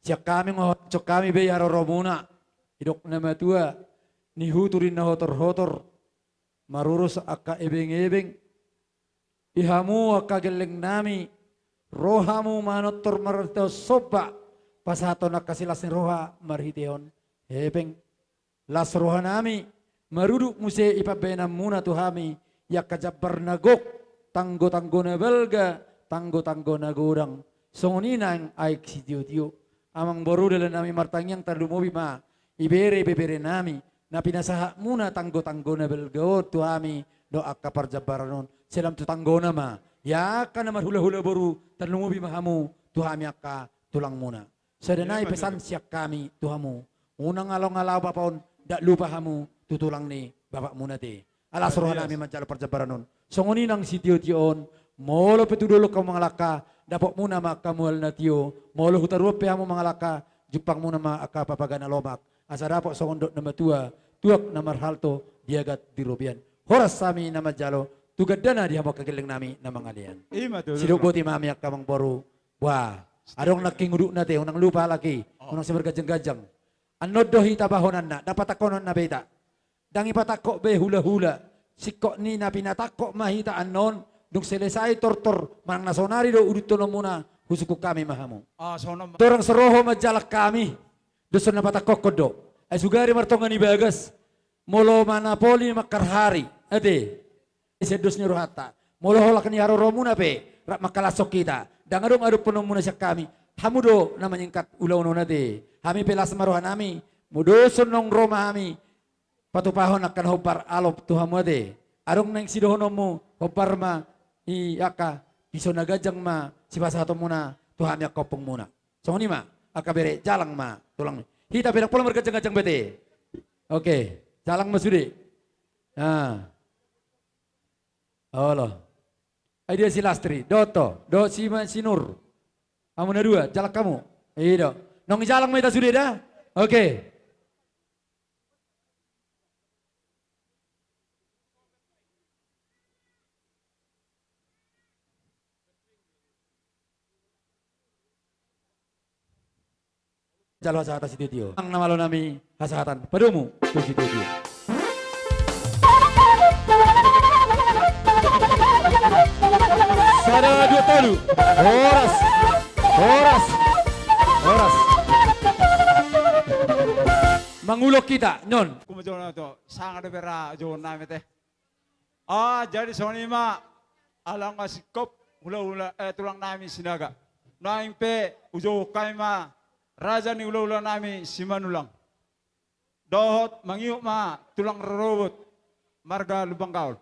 Sian hami, nunga horas hami be di haroromuna, didok na matua, nihutur di na hotor-hotor, marurus angka ebeng-ebeng. Di hamu angka gellengnami, ro hamu manortor marhitehon somba, pasahathon angka silas ni roha marhitehon hepeng. Las rohanami, marudut muse di pambahenanmuna tu hami, di angka jambar na gok, tanggo-tanggo na balga, tanggo-tanggo na godang. Songon i nang aek sitio-tio. Amangboru, dalannami martangiang, tarlumobi ma ibebere-beberenami na pinasahatmuna tanggo-tanggo na balga on tu hami dohot angka parjambaran on. Sai lam tu tanggona ma di angka na marhula-hula boru, tarlumobi ma hamu tu hami angka tulangmuna. Sada nai pesan sian hami tu hamu. Unang along-along bapa on, ndang lupa hamu tu tulang ni bapakmuna ate. Las rohanami manjalo parjambaran on. Songon i nang sitio-tio on, molo pe tu dolok hamu mangalangka, dapotmuna ma angka mual na tio, molo hutaruan pe hamu mangalangka, jumpangmuna ma angka papaga na lomak, asa dapot songon dok na matua, tuak na marhalto, di agat di robean. Horas hami na manjalo, tu gandana di hamu angka gellengnami na mangalean. Sidok boti ma hami angka amangboru. Wah, adong nangkin udutna ate, unang lupa halak i, unang sai marganjang-ganjang. Annon do hita ba honanna, ndang patangkonon na be hita. Ndang ipatangkok be hula-hula. Singkop ni na pinatangkok ma hita annon, dung selesai tortor, manang na saonari do uduthononmuna, husungkun hami ma hamu. Torang so ro ho manjalang hami, dos on na patangkokhon do. Ai sugari martonga ni bagas, molo manapoli mangkarhari ate. Sian dos ni rohanta. Molo holan ni haroromuna pe rap mangkalashon hita, ndang adong adophononmuna sian hami. Hamu do na manyingkat ulaon on ate. Hami pe las ma rohanami. Molo dos on naung ro ma hami patupahon angka na hombar alop tu hamu ate. Adong naeng sidohononmu, hombar ma i angka piso na ganjang ma sipasahatonmuna tu hami angka ompungmuna. Songon i ma angka bere, jalang ma tulang. Hita pe ndang pola marganjang-ganjang be ate. Oke, jalang ma sude. Nah. Olo. Ai dia si Lastri, dohot ho, dohot si ma-, si Nur. Hamu na dua, jalang hamu. I do. Naung dijalang ma hita sude da? Oke. Jalo hasahatan sitio-tio. Nang na malo nami hasahatan. Padomu tu sitio-tio. Sada, dua, tolu. Horas. Horas. Horas. Mangulok hita, non. Kumajono to, sanga do bera jogon nami te. Ah, jadi songon i ma, ala nga singkop, hula-hula, eh, tulang nami Sinaga. Naeng pe, hujou hami ma, raja ni hula-hula nami Simanulang. Dohot mangihut ma, tulang rorobot, marga Lumban Gaol.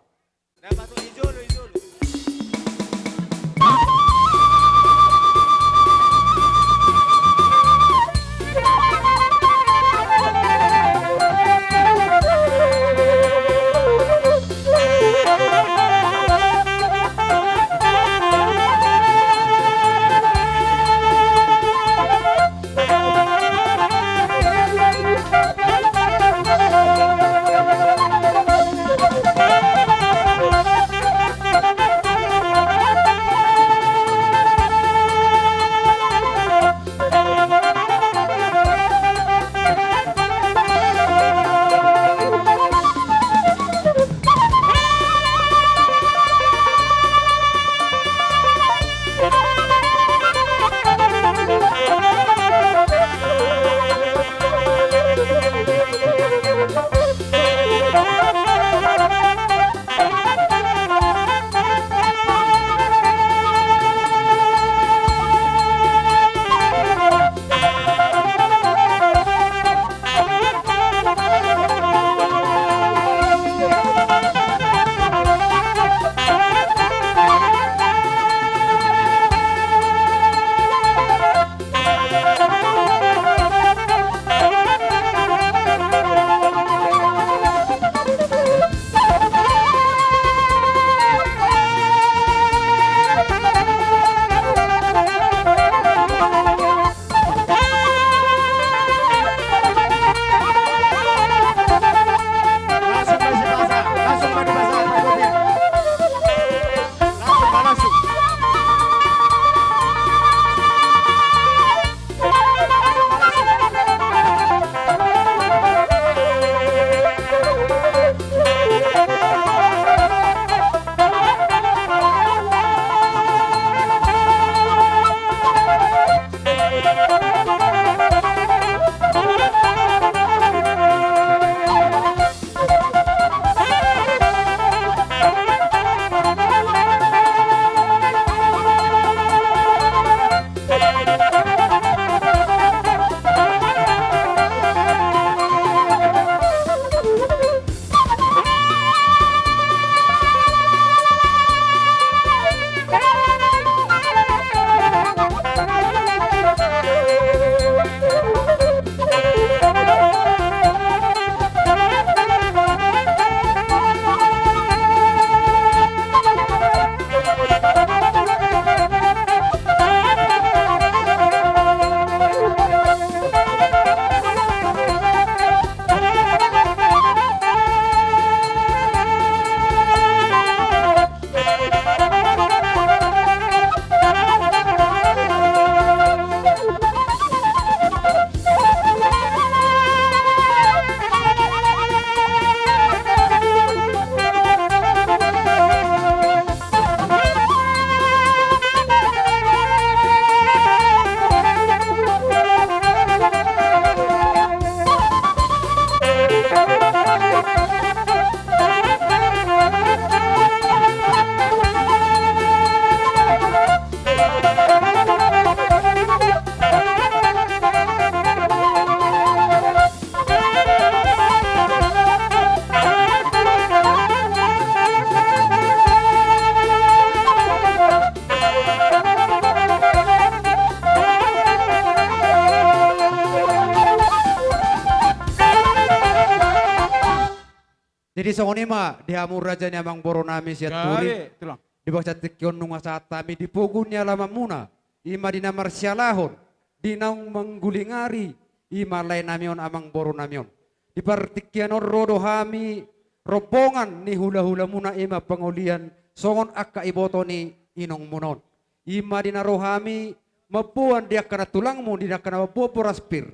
Jadi songon i ma di hamu raja ni amangboru nami Sianturi. Gabe, tulang. Di bagasan tingki on nunga sahat hami di pogu ni alamanmuna, i ma di na marsialahon, di naung manggulingari, i ma lae nami on, amangboru nami on. Di partingkian on ro do hami rombongan ni hulahulamuna, i ma pangolian songon angka iboto ni inongmuna on. I ma di na ro hami mamboan di angka nantulangmu, di angka na mamboan boras pir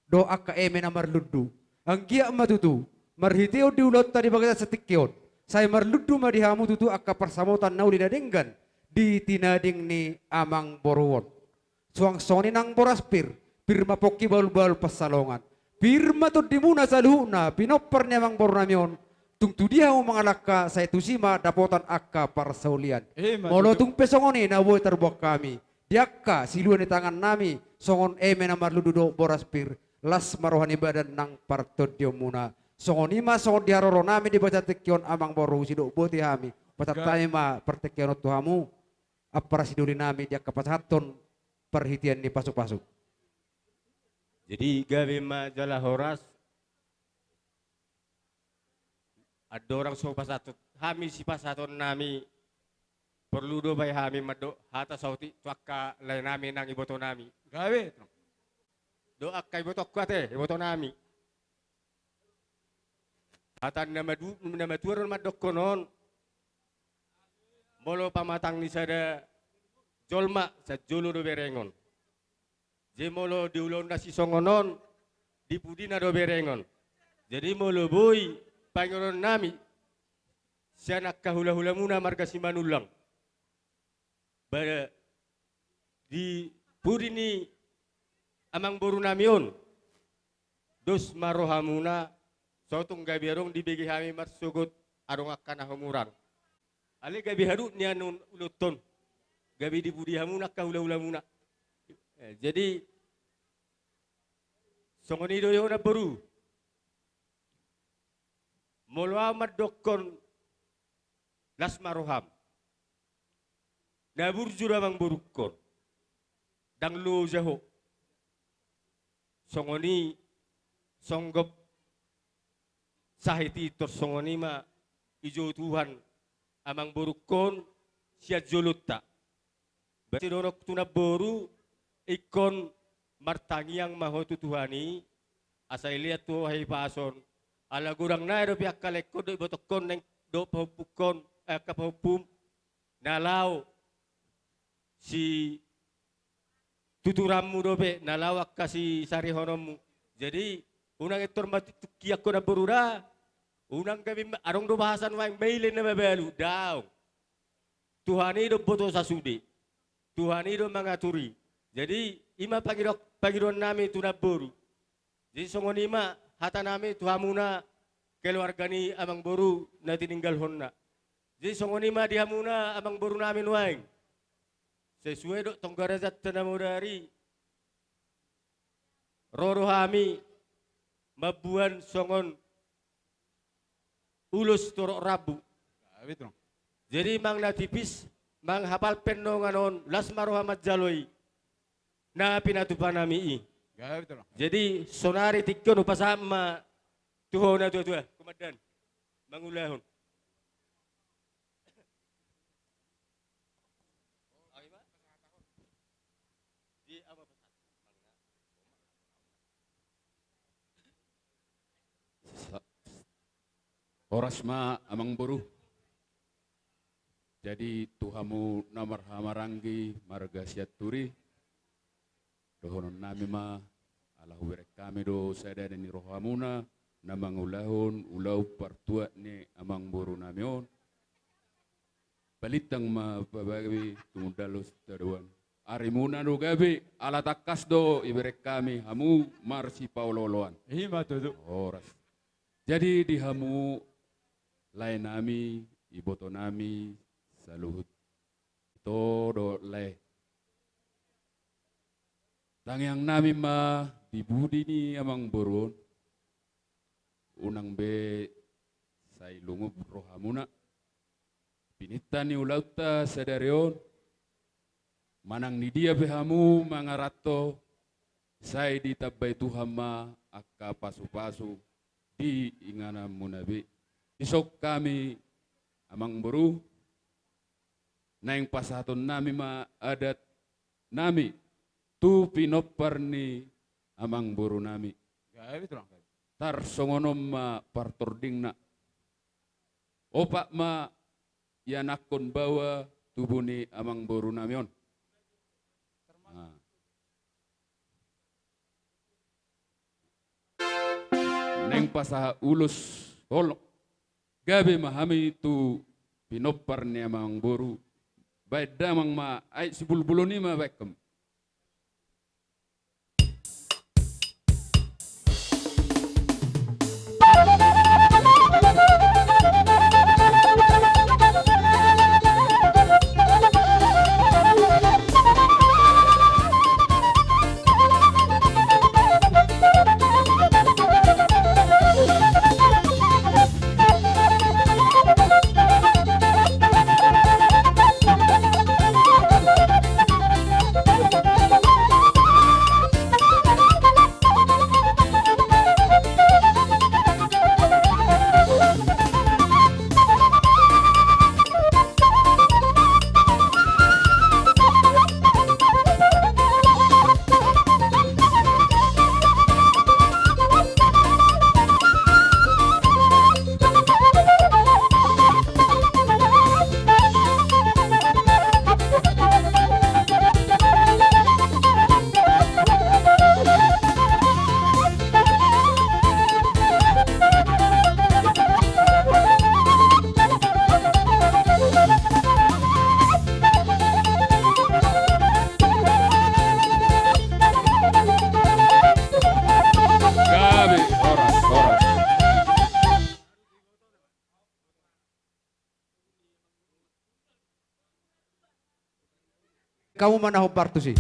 dohot angka eme na marlundu. Anggiat ma tutu marhitehon di ulaonta di bagasan tingki on, sai marlundu ma di hamu tutu angka parsamotan na uli na denggan di tinading ni amangboru on. Suang songon i nang boras pir, pir ma pongki bahulbahul pansalongan, pir ma tondimuna saluhutna pinompar ni amangboru nami on. Tung tu dia hamu mangalangka, sai tusi ma dapotan angka parsaulian. Eh, ma molo tutu. Tung pe songon i na boi tarbuat hami di angka silua ni tangan nami, songon eme na marlundu dohot boras pir, las ma roha ni badan nang partondionmuna. Songon i ma songon di haroro nami di bagasan tingki on, amangboru, sidok boti hami. Pasahat hami ma partingkian on tu hamu, ampara sidoli nami, di angka pasahathon parhitean ni pasupasu. Jadi gabe ma jala horas. Andorang so pasahathon hami sipasahaton nami, porlu do baen hami mandok hata saotik tu angka lae nami nang iboto nami. Gabe, tulang. Dohot angka ibotongku ate, iboto nami. Hata na madu-, na matua do mandokkon on. Molo pamatang ni sada jolma, sian jolo do berengon. Jadi molo di ulaonna sisongon on, di pudina do berengon. Jadi molo boi pangidoan nami sian angka hulahulamuna marga Simanullang, ba di pudi ni amangboru nami on, dos ma rohamuna, sotung gabe adong dibege hami marsogot adong angka na humurang. Alai gabe haduk nian ulaonta on, gabe di pudi hamuna angka hulahulamuna. Eh, jadi songon i do, iho namboru. Molo ahu mandokkon las ma roham, na burju do amangborungkon, ndang loja ho. Songon i songgop sahit i, tor songon i ma dijou Tuhan amangborungkon sian jolonta. Berarti dohonon tu namboru, ingkon martangiang ma ho tu Tuhan i, asa dilean tu ho hahipason. Ala godang nai dope angka laengkon dohot ibotongkon nang dohot pahompungkon, eh, angka pahompum, na laho situturanmu dope, na laho angka sisarihononmu. Jadi unang intor ma tungki angka namboru da, unang gabe ma-, adong do bahasa nuaeng, maila na mabalu, daong. Tuhan i do mamboto sasude. Tuhan i do mangatur i. Jadi i ma pangido-, pangidoan nami tu namboru. Jadi songon i ma hata nami tu hamuna keluarga ni amangboru na tininggalhonna. Jadi songon i ma di hamuna amangboru nami nuaeng. Sesuai dohot tongga rajanta na modar i, ro do hami mamboan songon ulos torop rambu. Gabe, tulang. Jadi manang na tipis, manang hapal pe nongan on, las ma roha manjalo i na pinatupa nami i. Gabe, tulang. Jadi sonari tingki on hupasahat ma tu ho natuatua, komandan, mangulahon. Sa-, horas ma amangboru. Jadi tu hamu na marhahamaranggi marga Sianturi, dohonon nami ma, ala hubereng hami do sada ni rohamuna na mangulahon ulaon partuat ni amangboru nami on. Balintang ma pabagi tumundalhon sitadoan. Arimuna do gabe, ala tangkas do ibereng hami hamu marsipaolooloan. I ma tutu. Horas. Jadi di hamu lae nami, iboto nami, saluhut ito dohot lae, tangiang nami ma di pudi ni amangboru on, unang be sai lungup rohamuna. Pininta ni ulaonta sadari on, manang ni dia pe hamu mangaranto, sai ditambai Tuhan ma angka pasupasu di ingananmuna be. Dison hami, Amangboru, naeng pasahatonnami ma adatnami tu pinompar ni Amangborunami. Gabe, Tulang. Tarsongon on ma partordingna. Opat ma ianakhon baoa tubu ni Amangborunami on. Nah. Naeng pasahat ulos, holong. Gabe ma hami tu pinompar ni Amangboru. Baen damang ma, ai sibulbulon i ma baen hamu. Gabe, horas, horas. Hamu ma na hombar tusi.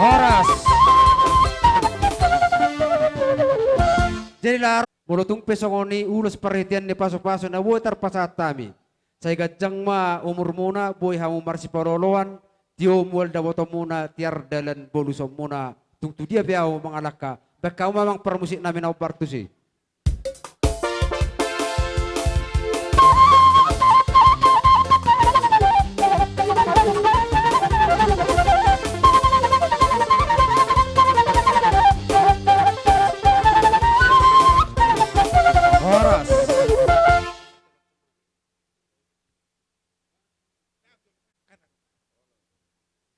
Horas. Jadi laho, molo tung pe songon i ulos parhitean ni pasupasu na boi tarpasahat hami, sai ganjang ma umurmuna, boi hamu marsipaolooloan, tio mual dapotonmuna, tiar dalan bolusonmuna, tung tu dia pe hamu mangalangka. Baen hamu ma amang parmusiknami na hombar tusi. Horas.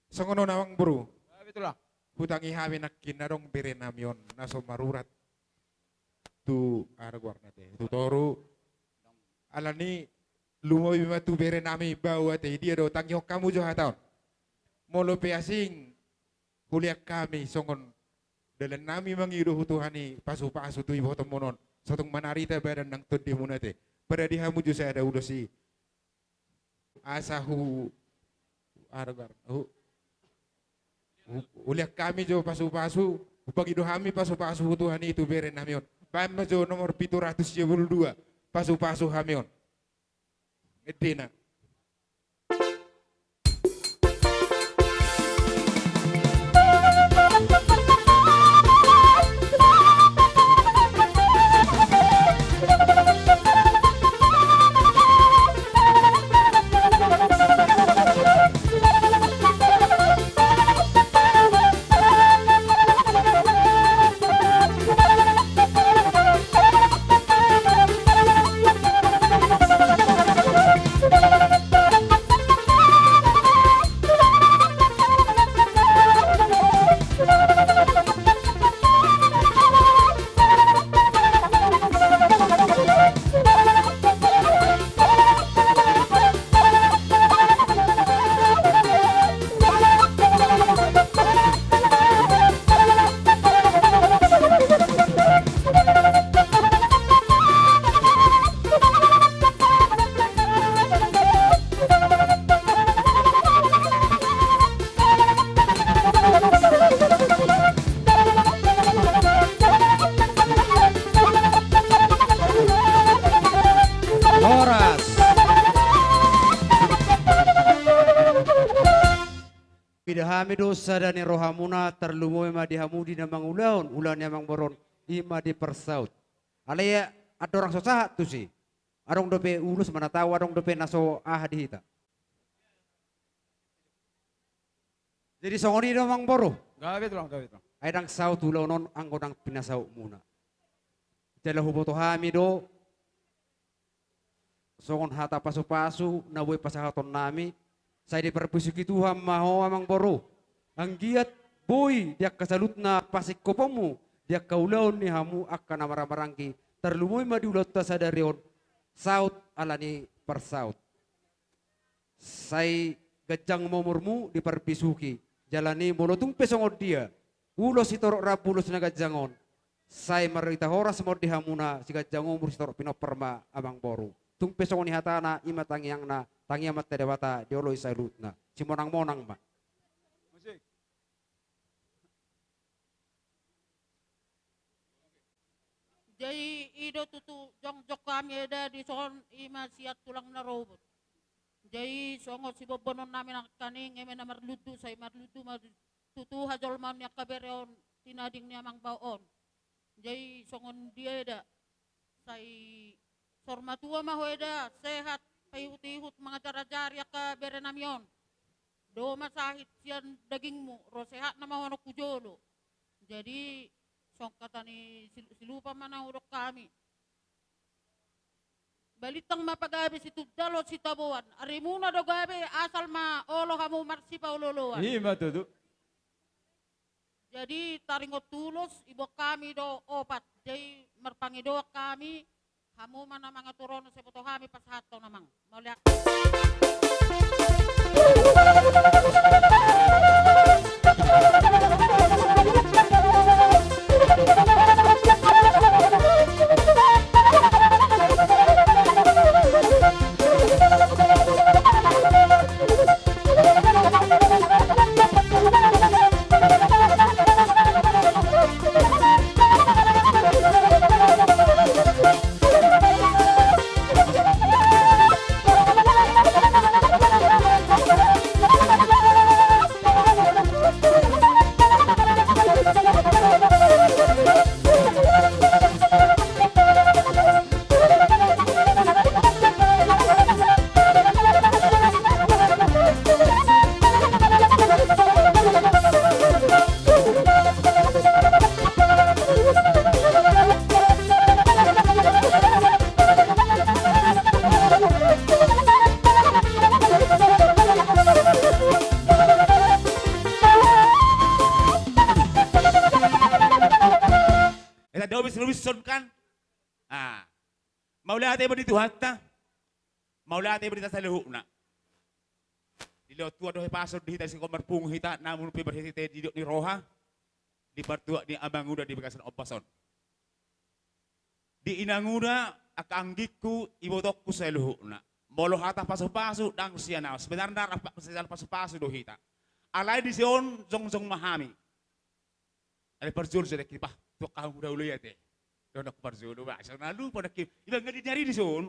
Songon on, Amangboru. Ah, betul lah. Hutangi hami nangkin adong berenami on na so marurat tu, aha do goarna ate, tu toru. Alani lumobi ma tu berenami baoa ate, dia do, tangihon hamu jo hata on. Molo pe asing, hulean hami songon dalannami mangido tu Tuhan i pasupasu tu ibotonmuna on. Sai tung manarita badan nang tondimuna ate. Parade hamu jo sada ulos i. Asa hu-, aha do goarna, hu-, hu-, hulean hami jo pasupasu, hupangido hami pasupasu tu Tuhan i tu berenami on. Baen ma jo nomor pitu ratus sia pulu dua, pasupasu hami on. Ede na. Hami do sada ni rohamuna, tarlumobi ma di hamu di na mangulahon ulaon ni amangboru on, i ma di parsaut. Alai andorang so sahat tusi, adong dope ulos, manatau adong dope na so aha di hita. Jadi songon i do amangboru. Gabe tulang, gabe tulang. Ai ndang saut ulaon on anggo ndang pinasautmuna. Jala huboto hami do songon hata pasupasu na boi pasahatonnami, sai diparbisuhi Tuhan ma ho amangboru. Anggiat boi di angka saluhutna pasingkoponmu di angka ulaon ni hamu angka na marhahamaranggi, tarlumobi ma di ulaonta sadari on, saut ala ni parsaut. Sai ganjang ma umurmu diparbisuhi, jala ni molo tung pe songon dia ulos sitorop rambu ulos na ganjang on, sai marhite horas ma on di hamuna, siganjang umur sitorop pinompar ma amangboru. Tung pe songon i hatana, i ma tangiangna, tangiang ma tu Debata dioloi saluhutna. Simonangmonang ma. Jadi i do tutu jongjong hami eda dison, i ma sian tulang na robot. Jadi songon sibobononnami nangkaning, eme na marlundu, sai marlundu ma tutu hajolmaon ni angka bere on, tinading ni amang bao on. Jadi songon dia eda, sai saur matua ma ho eda, sehat, paihutihut mangajarajari angka berenami on. Doma sahit sian dagingmu, ro sehatna ma ho annon tu jolo. Jadi songon hata ni silu-, silupa ma na hudok hami. Balintang ma pagabe, sitinda dohot sitaboan, arimuna do gabe, asal ma olo hamu marsipaolooloan. I ma tutu. Jadi taringot tu ulos, iboan hami do opat. Jadi marpangidoan hami, hamu ma na mangatur on, sai boto hami pasahathon amang. Mauliate. Eda dobis-dobis son kan. Ah. Mauliate ma di Tuhanta. Mauliate ma di hita saluhutna. Dilehon Tuhan do hahipason di hita, sihol marpungu hita, namun pe marhitehite didok ni roha, di partuat ni amanguda di bagasan ombas on. Di inanguda, angka anggingku, ibotongku saluhutna. Molo hata pasupasu, ndang sian ahu. Sebenarna rap-, sian pasupasu do hita. Alai dison jongjong ma hami. Alai parjolo so dengki, bah, tu angka hamu da olo i ate. Dohononku parjolo, bah, so na lupa dengki. Iba nga di ari dison.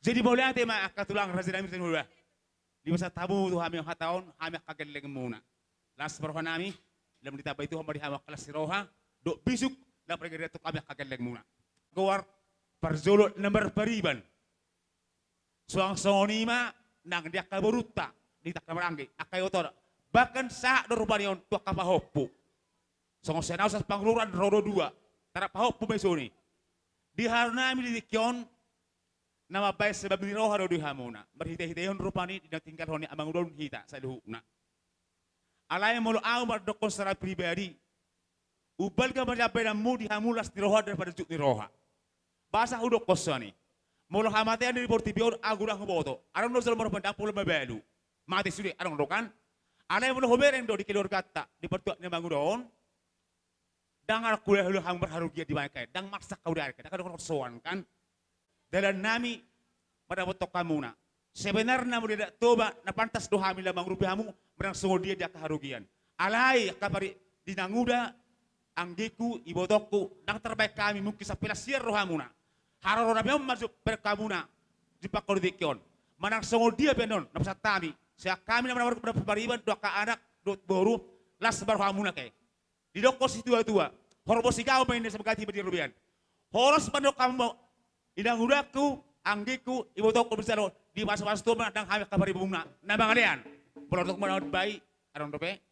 Jadi mauliate ma angka tulang raja nami dison, bah. Dipasahat hamu tu hami hata on, hami angka gellengmuna. Las ma rohanami, lam ditambai Tuhan ma di hamu angka las ni roha dohot bisuk na pargarian tu hami angka gellengmuna. Goar parjolo na marpariban. Suang songon i ma nang di angka borunta, di angka maranggi, angka iboto, bahkan sahat do rupani on tu angka pahompu. Songon sian ahu sian Pangururan ro do dua, tarap pahompu ma i songon i. Di haroro nami di tingki on, na mambahen sebab ni roha do di hamuna. Marhitehite on rupani di na tinggalhon ni amanguda on hita saluhutna. Alai molo ahu mandokkon secara pribadi, umbalga ma di ambahenanmu di hamu las ni roha daripada juk ni roha. Boasa hudokkon songon i? Molo hamatean di portibi on ahu ndang huboto. Adong do jolma rupani ndang pola mabalu. Mate sude, adong do kan? Alai molo hubereng do di keluarganta, di partuat ni amanguda on, ndang adong hula-hula hamu marharugian di bagasan, ndang marsak hamu di ari, ndang adong horsoan kan? Dalan nami mandapothon hamuna. Sebenarna molo di Adat Toba na pantas do hami laho mangurupi hamu manang songon dia di angka harugian. Alai angka pari-, di inanguda, anggingku, ibotongku, ndang tarbahen hami mungkin sampe las sian rohamuna. Haroro nami on ma jo bereng hamuna di pangkon di tingki on. Manang songon dia pe annon na pasahat hami, sian hami na marpariban dohot angka anak, dohot boru, las ma rohamuna ke. Didokkon situa-tua, horbo sigaon ma inna, sai mangganti ma di robean. Horas ma nidok hamu, inang udangku, anggingku, ibotongku, bisa do, dipasu-pasu Tuhan ma nang hami angka paribumuna na mangalean. Molo tung ma na bai, adong dope.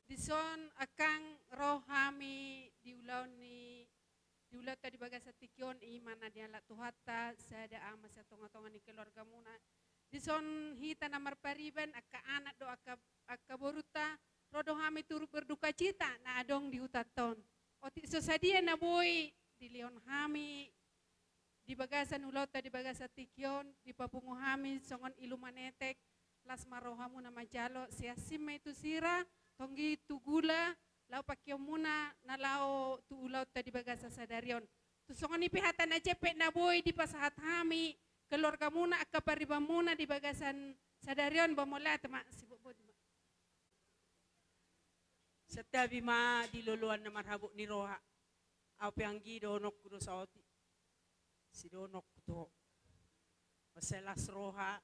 Dison angkang ro hami di ulaon ni, di ulaonta di bagasan tingki on, i ma na nialap Tuhanta, sada ama sian tonga-tonga ni keluargamuna. Dison hita na marpariban, angka anak do, angka, angka borunta, ro do hami turut berdukacita na adong di hutanta on. Otik so sadia na boi dilehon hami di bagasan ulaonta di bagasan tingki on, dipapungu hami songon ilu manetek, las ma rohamuna manjalo, sai asing ma i tu sira, tonggi tu gula, laho pangkeonmuna na laho tu ulaonta di bagasan sadari on. Tung songon i pe hata na jempek na boi dipasahat hami, keluargamuna, angka paribanmuna di bagasan sadari on, ba mauliate ma, sibotbot ma. Santabi ma di loloan na marhabot ni roha. Au pe anggi dohononku do saotik. Sidohononku tu ho. Mansai las roha.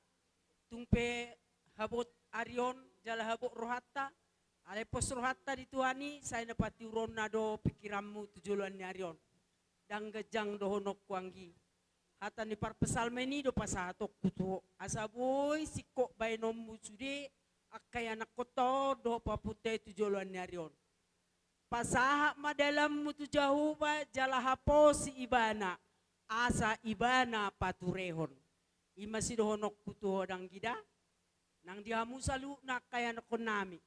Tung pe habot ari on, jala habot rohanta. Alai pos rohanta di Tuhan i, sai na patiuronNa do pingkiranmu tu joloan ni ari on. Ndang ganjang dohononku anggi. Hata ni parpsalmen i do pasahatonku tu ho. Asa boi singkop baenonmu sude, angka ianakkonta on dohot papunta i tu joloan ni ari on. Pasahat ma dalanmu tu Jahowa, jala haposi Ibana, asa Ibana paturehon. I ma sidohononku tu ho da anggi da. Nang di hamu saluhutna angka ianakkonnami.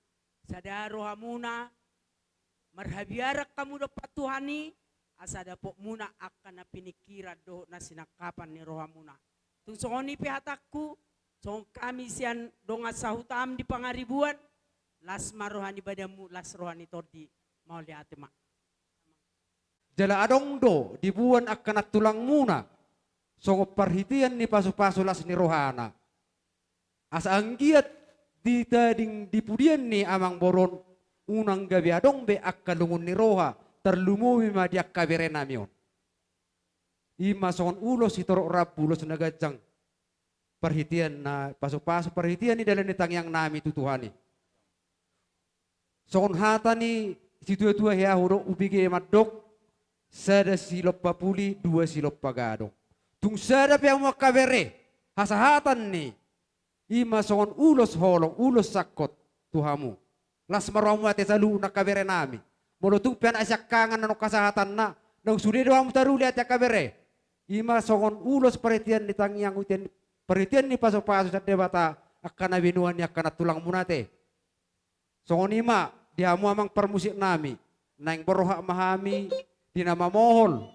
Sada rohamuna, marhabiaran hamu dompak Tuhan i, asa dapotmuna angka na piningkiran dohot na sinangkapan ni rohamuna. Tung songon i pe hatangku, songon hami sian dongan sahutaM di Pangaribuan, las ma roha ni badanmu, las roha ni tondi, mauliate ma. Jala adong do diboan angka nantulangmuna, songon parhitean ni pasupasu las ni rohana. Asa anggiat di tading di pudian ni amangboru on, unang gabe adong be angka lungun ni roha, tarlumobi ma di angka berenami on. I ma songon ulos sitorop rambu, ulos na ganjang, parhitean na pasupasu, parhitean ni dalan ni tangiangnami tu Tuhan i. Songon hata ni situatua, hea hudok, ubege mandok, sada silompa puli, dua silompa gadong. Tung sada pe hamu angka bere, hasahatan ni, i ma songon ulos holong, ulos sangkot tu hamu. Las ma rohamu ate saluhutna angka berenami. Molo tung pe anak siangkangan na nunga hasahatanna, naung sude do hamu taruli ate angka bere. I ma songon ulos parhitean ni tangiang, parhitean ni pasupasu sian Debata, angka na binoan ni angka nantulangmuna ate. Songon i ma di hamu amang parmusiknami, naeng borhat ma hami di na mamohol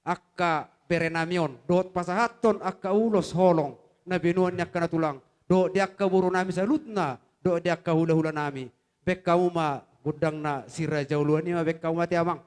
angka berenami on, dohot pasahathon angka ulos holong na binoan ni angka na tulang, dohot di angka borunami saluhutna, dohot di angka hulahulanami. Baen hamu ma gondang na si raja oloan i ma, baen hamu ma ate amang.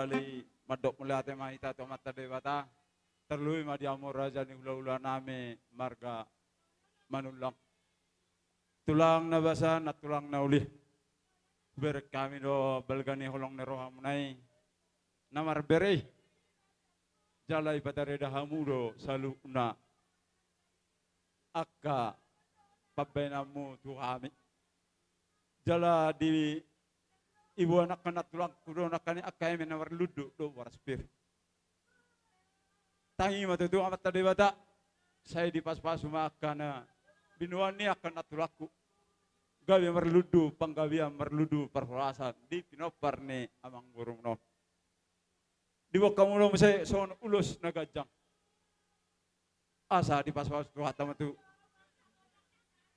Sahali mandok mauliate ma hita tu Amanta Debata, tarlumobi ma di hamu raja ni hulahulanami marga Manullang. Tulang na basa, nantulang na uli. Hubereng hami do balga ni holong ni rohamuna i na marbere i. Jala dipatarida hamu do saluhutna angka pambahenanmu tu hami. Jala diboan angka nantulangku do nangkaning angka eme na marlundu do boras pir. Tangi ma tutu Amanta Debata, sai dipasupasu ma angka na binoan ni angka nantulangku. Gabe marlundu panggabean, marlundu parhorasan di pinompar ni amangborumuna on. Diboan hamu do muse songon ulos na ganjang. Asa dipasupasu Tuhanta ma tutu.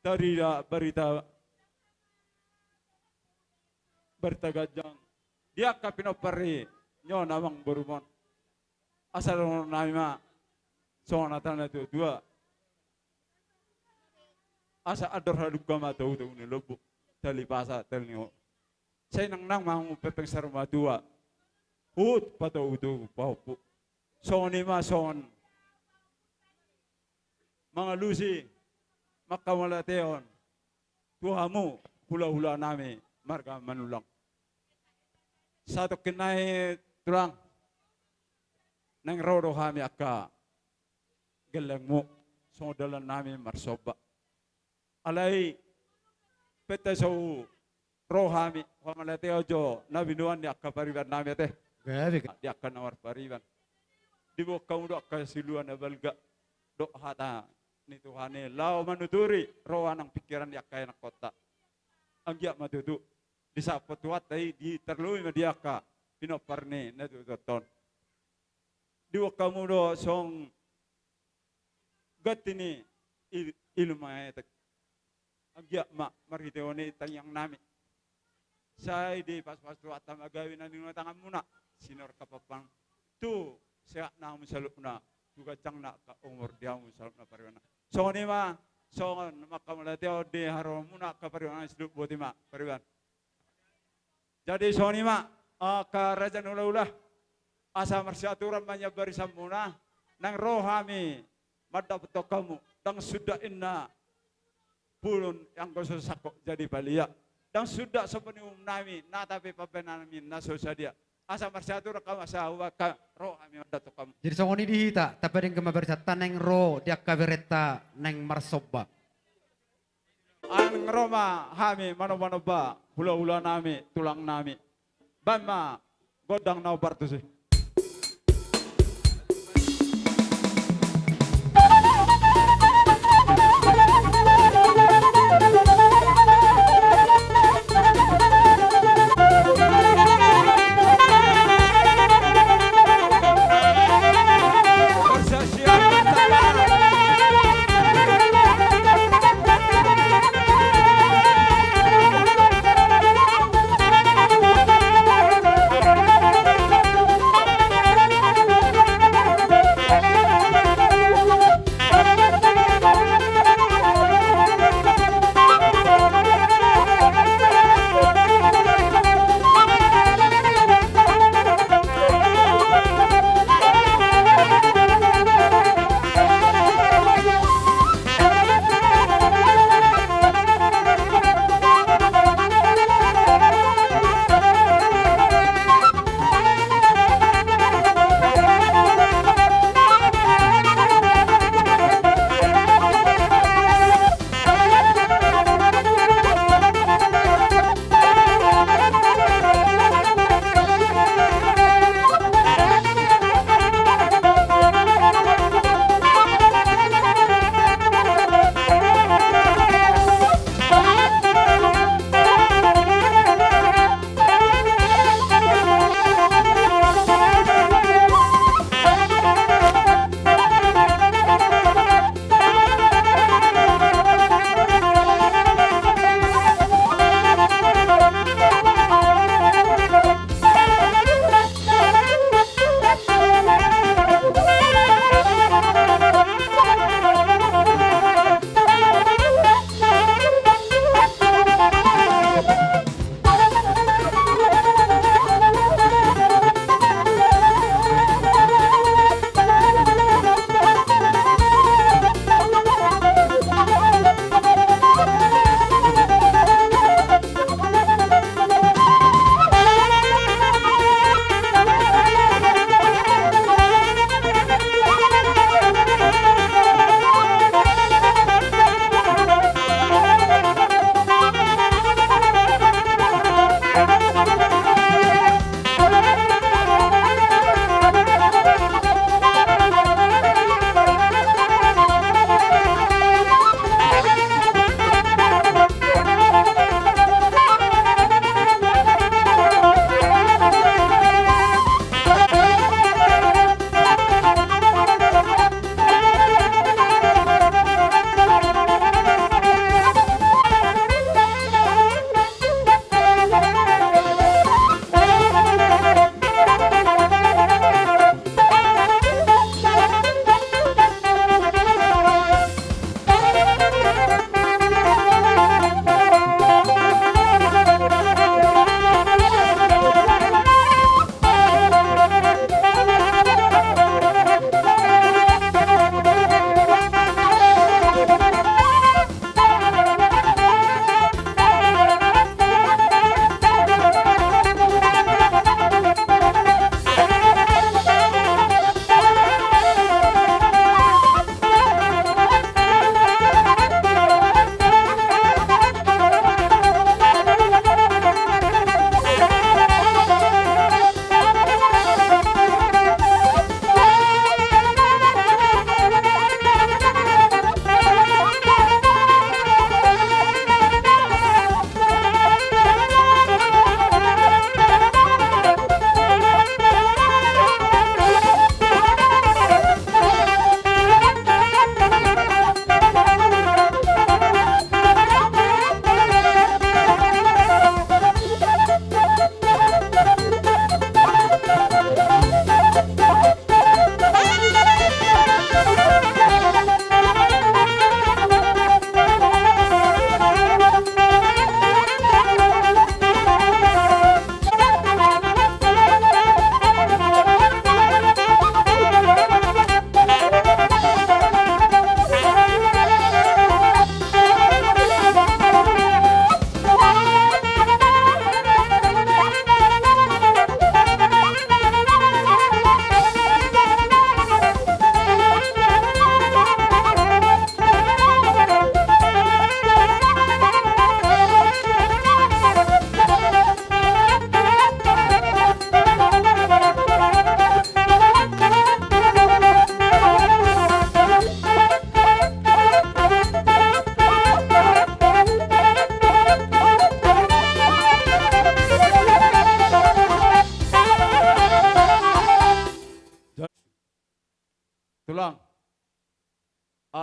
Tarida barita, barita ganjang di angka pinompar ni on amangborumuna on. Asa dohononnami ma songon hata ni natuatua. Asa andor hadungka ma togutogu ni lombu, tali pasa, tali ni ho. Sai nangnang ma hamu pepeng saur matua, huhut patogutogu pahompu. Songon i ma songon mangalusi manghamauliateon tu hamu hulahulanami marga Manullang. Satongkin nai tulang, naeng ro do hami angka gellengmu songon dalannami marsomba. Alai petta so ro hami, hamauliateon jo na binoan ni angka pariban nami ate. Gabe. Di angka na marpariban. Diboan hamu do angka silua na balga dohot hata ni Tuhan i laho manuturi roha nang pingkiran ni angka ianakkonta. Anggiat ma tutu disahaphon Tuhanta i, di tarlumobi ma di angka pinompar ni natuatuanta on. Diboan hamu do songon ganti ni il-, ilu mangetek. Anggiat ma marhitehon i tangiangnami, sai dipasupasu Tuhanta ma gabe na niluluan tanganmuna, sinurat hapampang, tu sehatna hamu saluhutna, tu ganjangna angka umur di hamu saluhutna paribanna. Songon i ma songon manghamauliateon di haroromuna angka paribanna, saluhut boti ma pariban. Jadi songon i ma, angka raja ni hulahula, asa marsiaturan ma nian barisanmuna, naeng ro hami mandapothon hamu, ndang suda inna bulung anggo so sangkot jadi palia, ndang suda so panuhumnami, nata pe pambahenannami na so sadia. Asa marsiaturan hamu, asa hubahen ro hami mandapothon hamu. Jadi songon i di hita, tapadenggan ma barisanta, naeng ro di angka berenta naeng marsomba. Naeng ro ma hami manombanomba hulahulanami, tulangnami. Bahen ma gondang na umpartus i.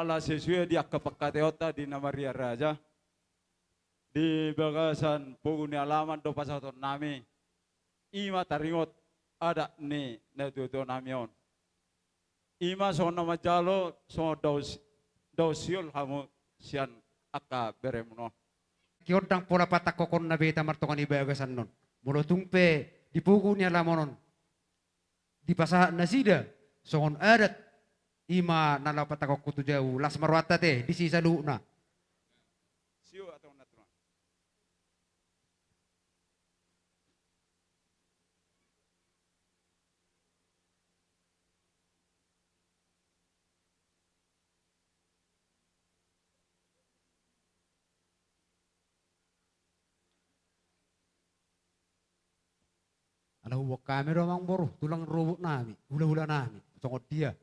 Ala sesuai di angka pangkataionta di na marria raja, di bagasan pogu ni alaman do pasahatonnami, i ma taringot adat ni natuatuanami on. I ma songon na manjalo, songon dao si-, dao sihol hamu sian angka beremuna on. Hian ndang pola patangkokonna be hita martonga ni bagasan on. Molo tung pe di pogu ni alaman on dipasahat nasida songon adat, i ma na laho patangkok tu jabu. Las ma rohanta ate disi saluhutna. Sio atau natural. Ala huboan hami do amangboru, tulang rorobot nami, hulahula nami, songon dia.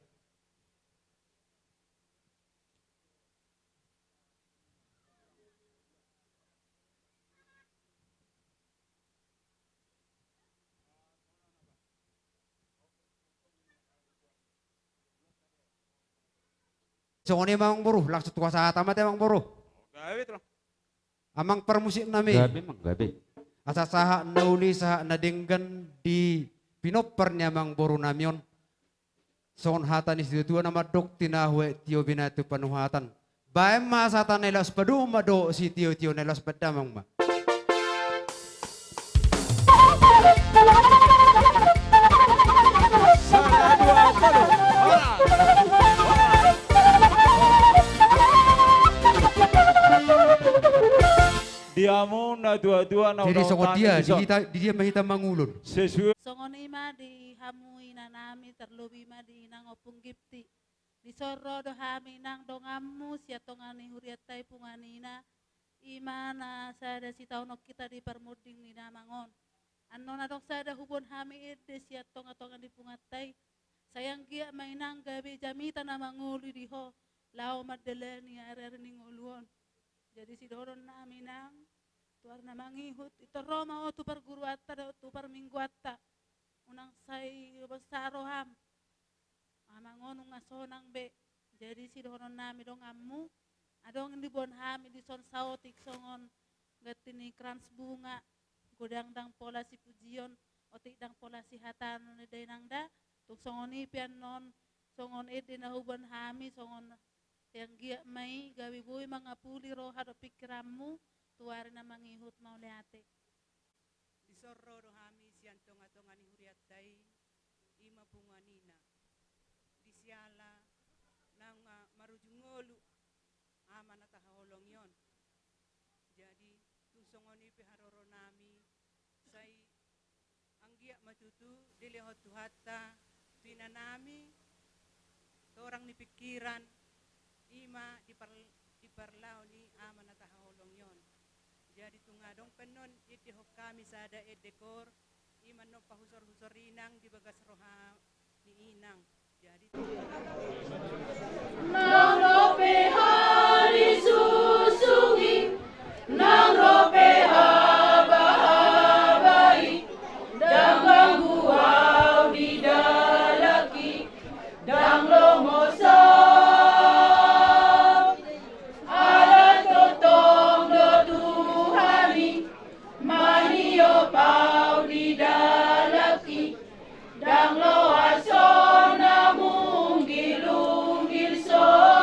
Songon i ma amangboru, langsung tu hasahatan ma ate amangboru. Gabe, tulang. Amang parmusik nami. Gabe, amang, gabe. Asa sahat na uli, sahat na denggan di pinompar ni amangboru nami on. Songon hata ni situatua na mandok: Tinahu aek tio, binatu panuhatan. Baen ma hasahatan na laos padomu ma dohot sitiotio, na laos pandamang ma. Di hamu natuatua na... Jadi songon dia, di hita, di dia ma hita mangulon. Sesuai. Songon i ma di hamu inanami, tarlobi ma di inang Ompung Gipti. Dison ro do hami nang donganmu sian tonga ni hurianta i, punguan ina, i ma na sada sitaonon hita di parmonding ni damang on. Annon adong sada huboan hami ende sian tongatonga ni punguanta i. Sai anggiat ma inang gabe jamita na mangolu di ho laho mandalani ariari ni ngolu on. Jadi sidohononnami nang, tu ari na mangihut, pintor ro ma ho tu parguruanta dohot tu parmingguanta. Unang sai bosa roham. Amang on nunga sonang be. Jadi sidohononnami donganmu, adong diboan hami dison saotik songon ganti ni krans bunga, godang ndang pola sipujion, otik ndang pola sihataon, eda inang da. Tung songon i pe annon, songon ende na huboan hami, songon, sai anggiat ma i gabe boi mangapuli roha dohot pingkiranmu tu ari na mangihut. Mauliate. Dison ro do hami sian tongatonga ni hurianta i, i ma punguan ina. Di siala nunga marujung ngolu ama na tahaholongi on. Jadi tung songon i pe haroronami, sai anggiat ma tutu dilehon Tuhanta tu inanami torang ni pingkiran, i ma di par-, di parlao ni ama na tahaholongi on. Jadi tung adong pe annon iendehon hami sada ende kor, i ma annon pahusorhusor inang di bagas roha ni inang. Jadi nang dope hali susungi, nang dope habahabai, ndang ganggu au di dalanki, ndang lomo au. Ala tongtong do Tuhan i mangiop au di dalanki, ndang loas au na munggilunggil so.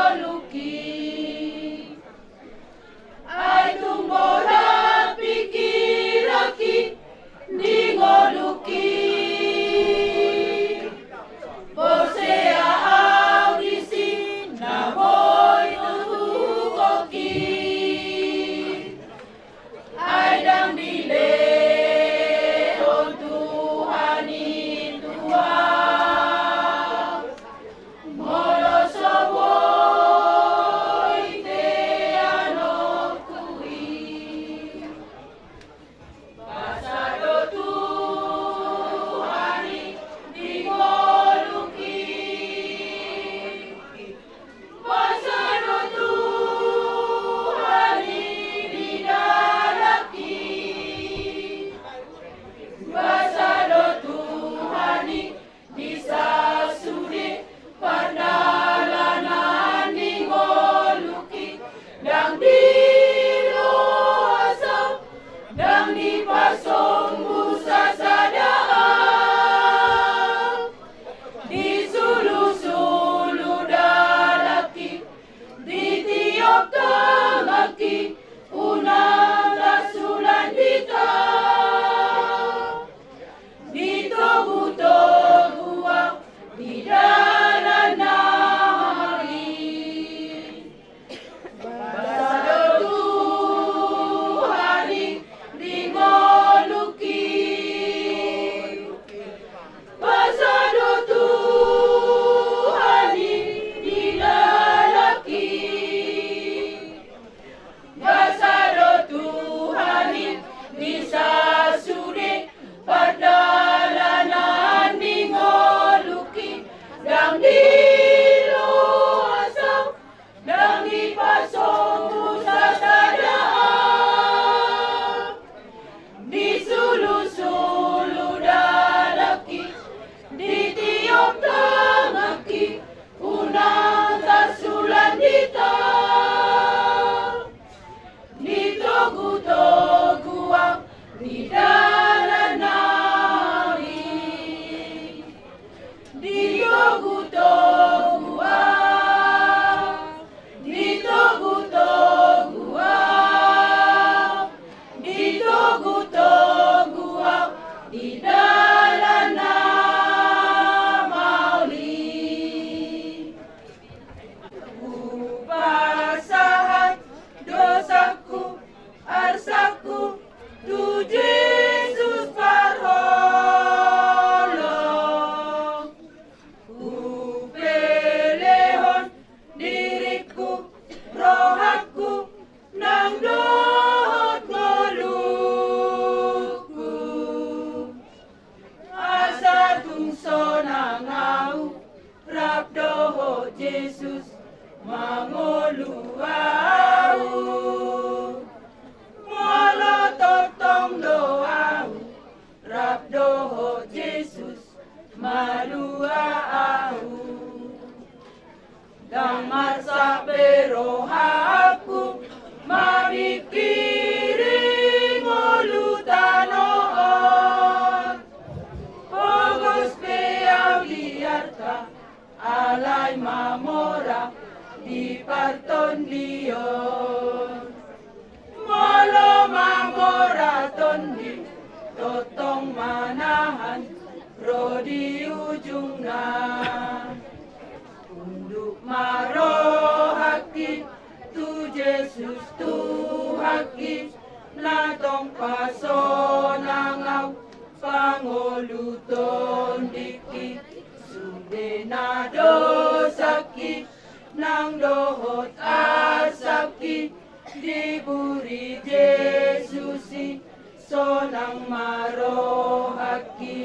Rohangki tu Jesus Tuhanki, na tong pasonang au, pangolu tondingki, sude na dosangki, nang dohot arsangki, diburi Jesus i, sonang ma rohangki.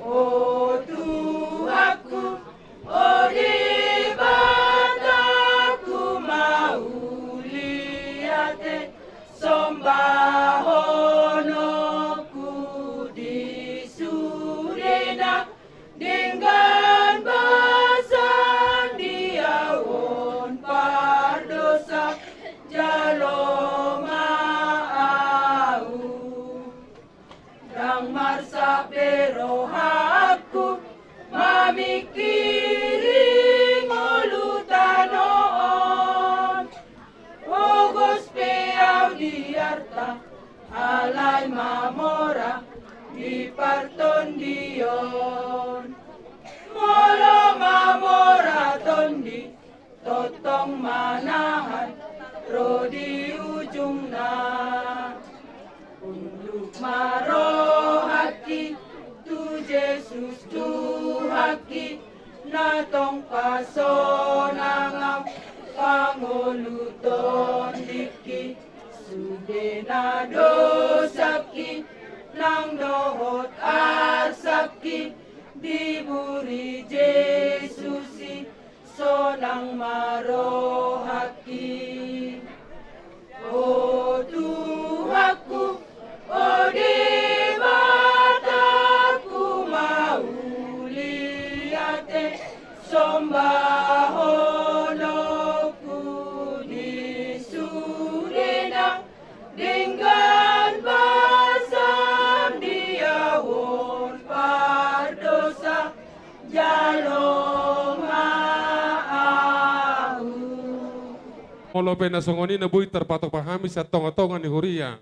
O Tuhanku, o Debatangku, mauliate sombahononku di sudena, denggan basam di au on pardosa, jalo ma au. Ndang marsap be rohangku mamingkiri ngolu tano on. Pogos pe au di arta, alai mamora di partondion. Molo mamora tondi, tongtong manahan ro di ujungna. Unduk ma rohangki tu Jesus Tuhanki, na tong pasonang au, pangolu tondingki, sude na dosangki, nang dohot arsangki, diburi Jesus i, sonang ma rohangki. O Tuhanku, o Debatangku, mauliate sombahononku di sudena, denggan basam di au on pardosa, jalo ma au. Molo pe na songon i na boi tarpatupa hami sian tongatonga ni huria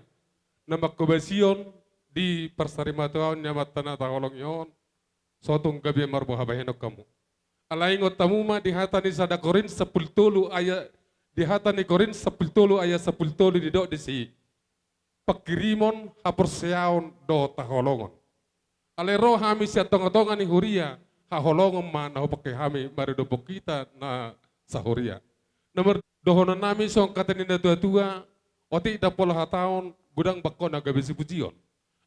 na manghobasion di parsarimatuaon ni Amanta na taholongi on, so tung gabe marboha bahenon hamu. Alai ingot hamu ma di hata ni sada Korint sampulu tolu ayat, di hata ni Korint sampulu tolu ayat sampulu tolu, didok disi: Pangkirimon, haporseaon dohot haholongon. Alai ro hami sian tongatonga ni huria, haholongon ma na hupangke hami maridophon hita na sahuria. Na mar-, dohononnami songon hata ni natuatua: Otik ndang pola hataon, godang bangkona gabe sipujion.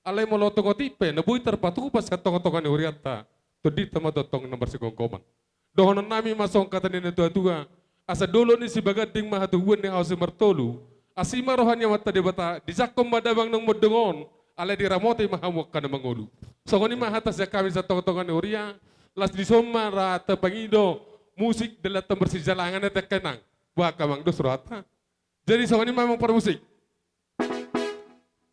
Alai molo tung otik pe na boi tarpatupa sian tongatonga ni hurianta, tondinta ma tongtong na marsigomgoman. Dohononnami ma songon hata ni natuatua: Asa dolok ni sibaganding ma hatubuan ni hau simartolu. Asi ma roha ni Amanta Debata, dijangkon ma damang naung monding on, alai diramoti ma hamu angka na mangolu. Songon i ma hata sian hami sian tongatonga ni huria. Laos dison ma ra tapangido musik, dalanan marsijalangan ate angka inang. Boha, amang, dos rohanta? Jadi songon i ma, amang parmusik.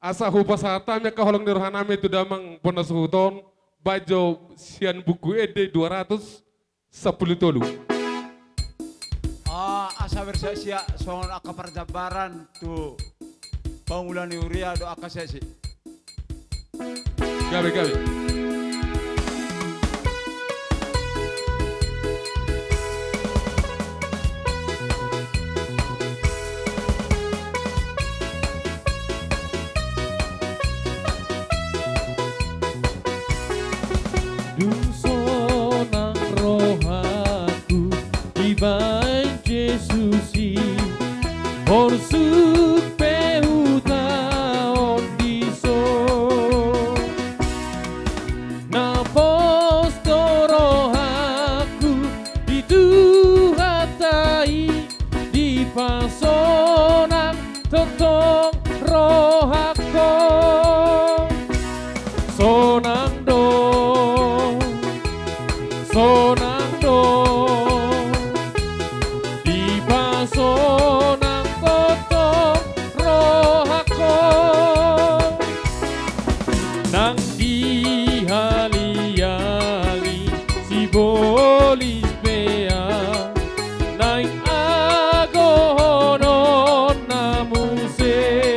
Asa hupasahat hami angka holong ni rohanami tu damang bona suhut on, baen jo sian buku ende dua ratus sampulu tolu. Ah, asa bersiap-siap songon angka parjambaran tu pangula ni huria dohot angka sesi. Gabe, gabe. Dung sonang rohangku dibaen Jesus i, horsuk pe hutaon dison. Na pos do rohangku di Tuhanta i, dipasonang tongtong rohangkon. Sonang do, sonang do, dipasonang tongtong rohangkon. Nang dihaliali sibolis pe au, naeng agohonon na muse.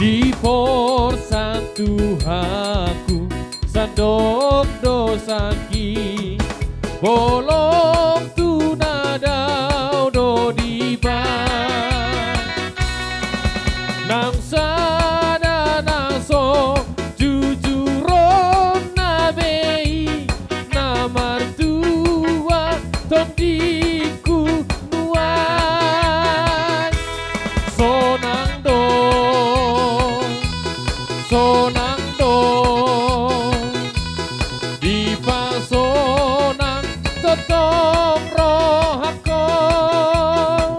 Diporsan Tuhanku, sandok do sangking, bolong tu na dao do dibahen. Nang sada na so jujur on na bei, na martua tondingku nuaeng. Sonang do, sonang do, dipasonang tongtong rohangkon.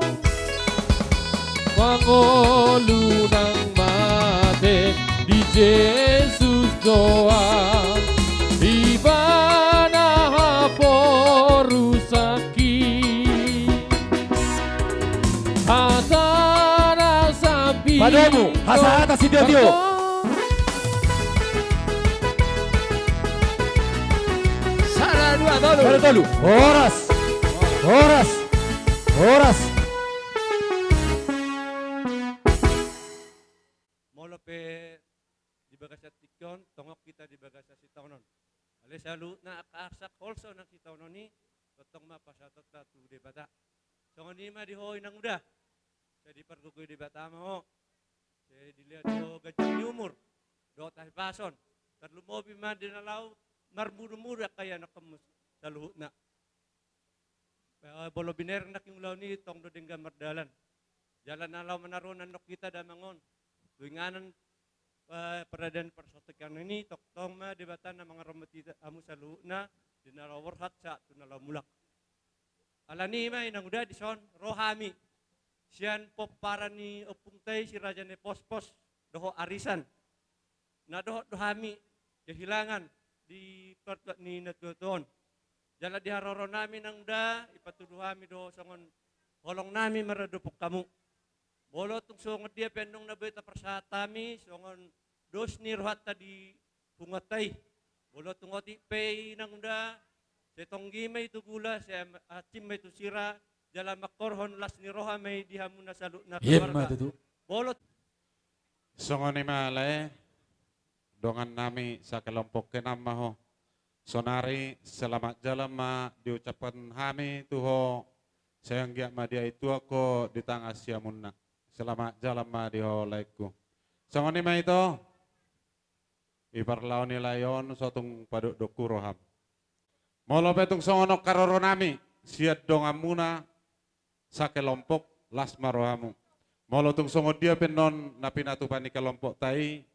Mangolu nang mate di Jesus do ahu, Ibana haporusangki. Hata na sambing. Padomu, hasahatan sitio-tio. Sada, dua, tolu. Sada, tolu. Horas. Horas. Horas. Molo pe di bagasan tingki on, tongon hita di bagasan sitaonon. Alai saluhutna angka arsak holso nang sitaonon i, tongtong ma pasahatonta tu Debata. Songon i ma di ho inang uda. Sai dipargogoi Debata ma ho. Sai dilehon ho ganjang ni umur dohot hahipason. Tarlumobi ma di na laho marmudumudu angka ianakhonmu saluhutna. Eh, molo binereng nangkin ulaon i, tong do denggan mardalan. Jala na laho manaruhon annon hita damang on tu inganan, eh, paradanan parsatongkinan i, tongtong ma Debata na mangaramoti hamu saluhutna di na laho borhat sahat tu na laho mulak. Alani i ma inang uda, dison ro hami sian pomparan ni ompungta i si Raja Napospos dohot arisan. Na dohot do hami kehilangan di partuat ni natuatua on. Jala di haroronami inang uda, ipatudu hami do songon holongnami maradophon hamu. Molo tung songon dia pe annon na boi taparsahat hami songon dos ni rohanta di punguanta i. Molo tung otik pe i inang uda, sai tonggi ma i tu gula, sai am-, hansit ma i tu sira, jala mangkorhon las ni roha ma i di hamuna saluhutna. Ima keluarga tutu. Molo Songon i ma lae, dongannami sakelompok, hinan ma ho. Saonari selamat jalan ma diucaphon hami tu ho, sai anggiat ma diaituhon ho di tanga siamunna. Selamat jalan ma di ho laengku. Songon i ma ito. Di parlao ni lae on so tung padokdokhu roham. Molo pe tung songon on haroronami sian donganmuna sakelompok, las ma rohamu. Molo tung songon dia pe annon na pinatupa ni kelompokta i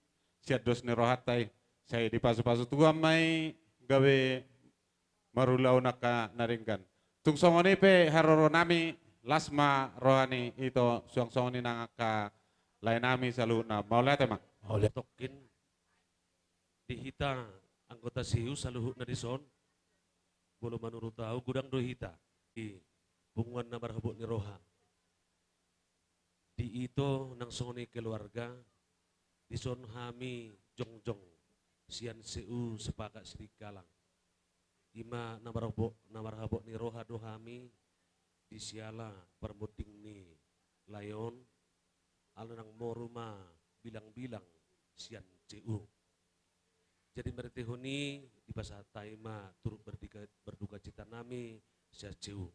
sian dos ni rohanta i, sai dipasupasu Tuhan ma i gabe marulaon angka na denggan. Tung songon i pe haroronami, las ma roha ni ito, suang songon i nang angka laenami saluhutna. Mauliate ma. Mauliate. Tokkin di hita anggota C U saluhutna dison, molo manurut ahu godang do hita di punguan na marhabot ni roha. Di ito nang songon i keluarga, dison hami jongjong sian C U Sepakat Sidikalang. Ima na marhabot, na marhabot ni roha do hami di siala parmonding ni lae on, ala nang moru ma bilangbilang sian C U. Jadi marhitehon i dipasahat hami ma turut berdika-, berdukacitanami sian C U.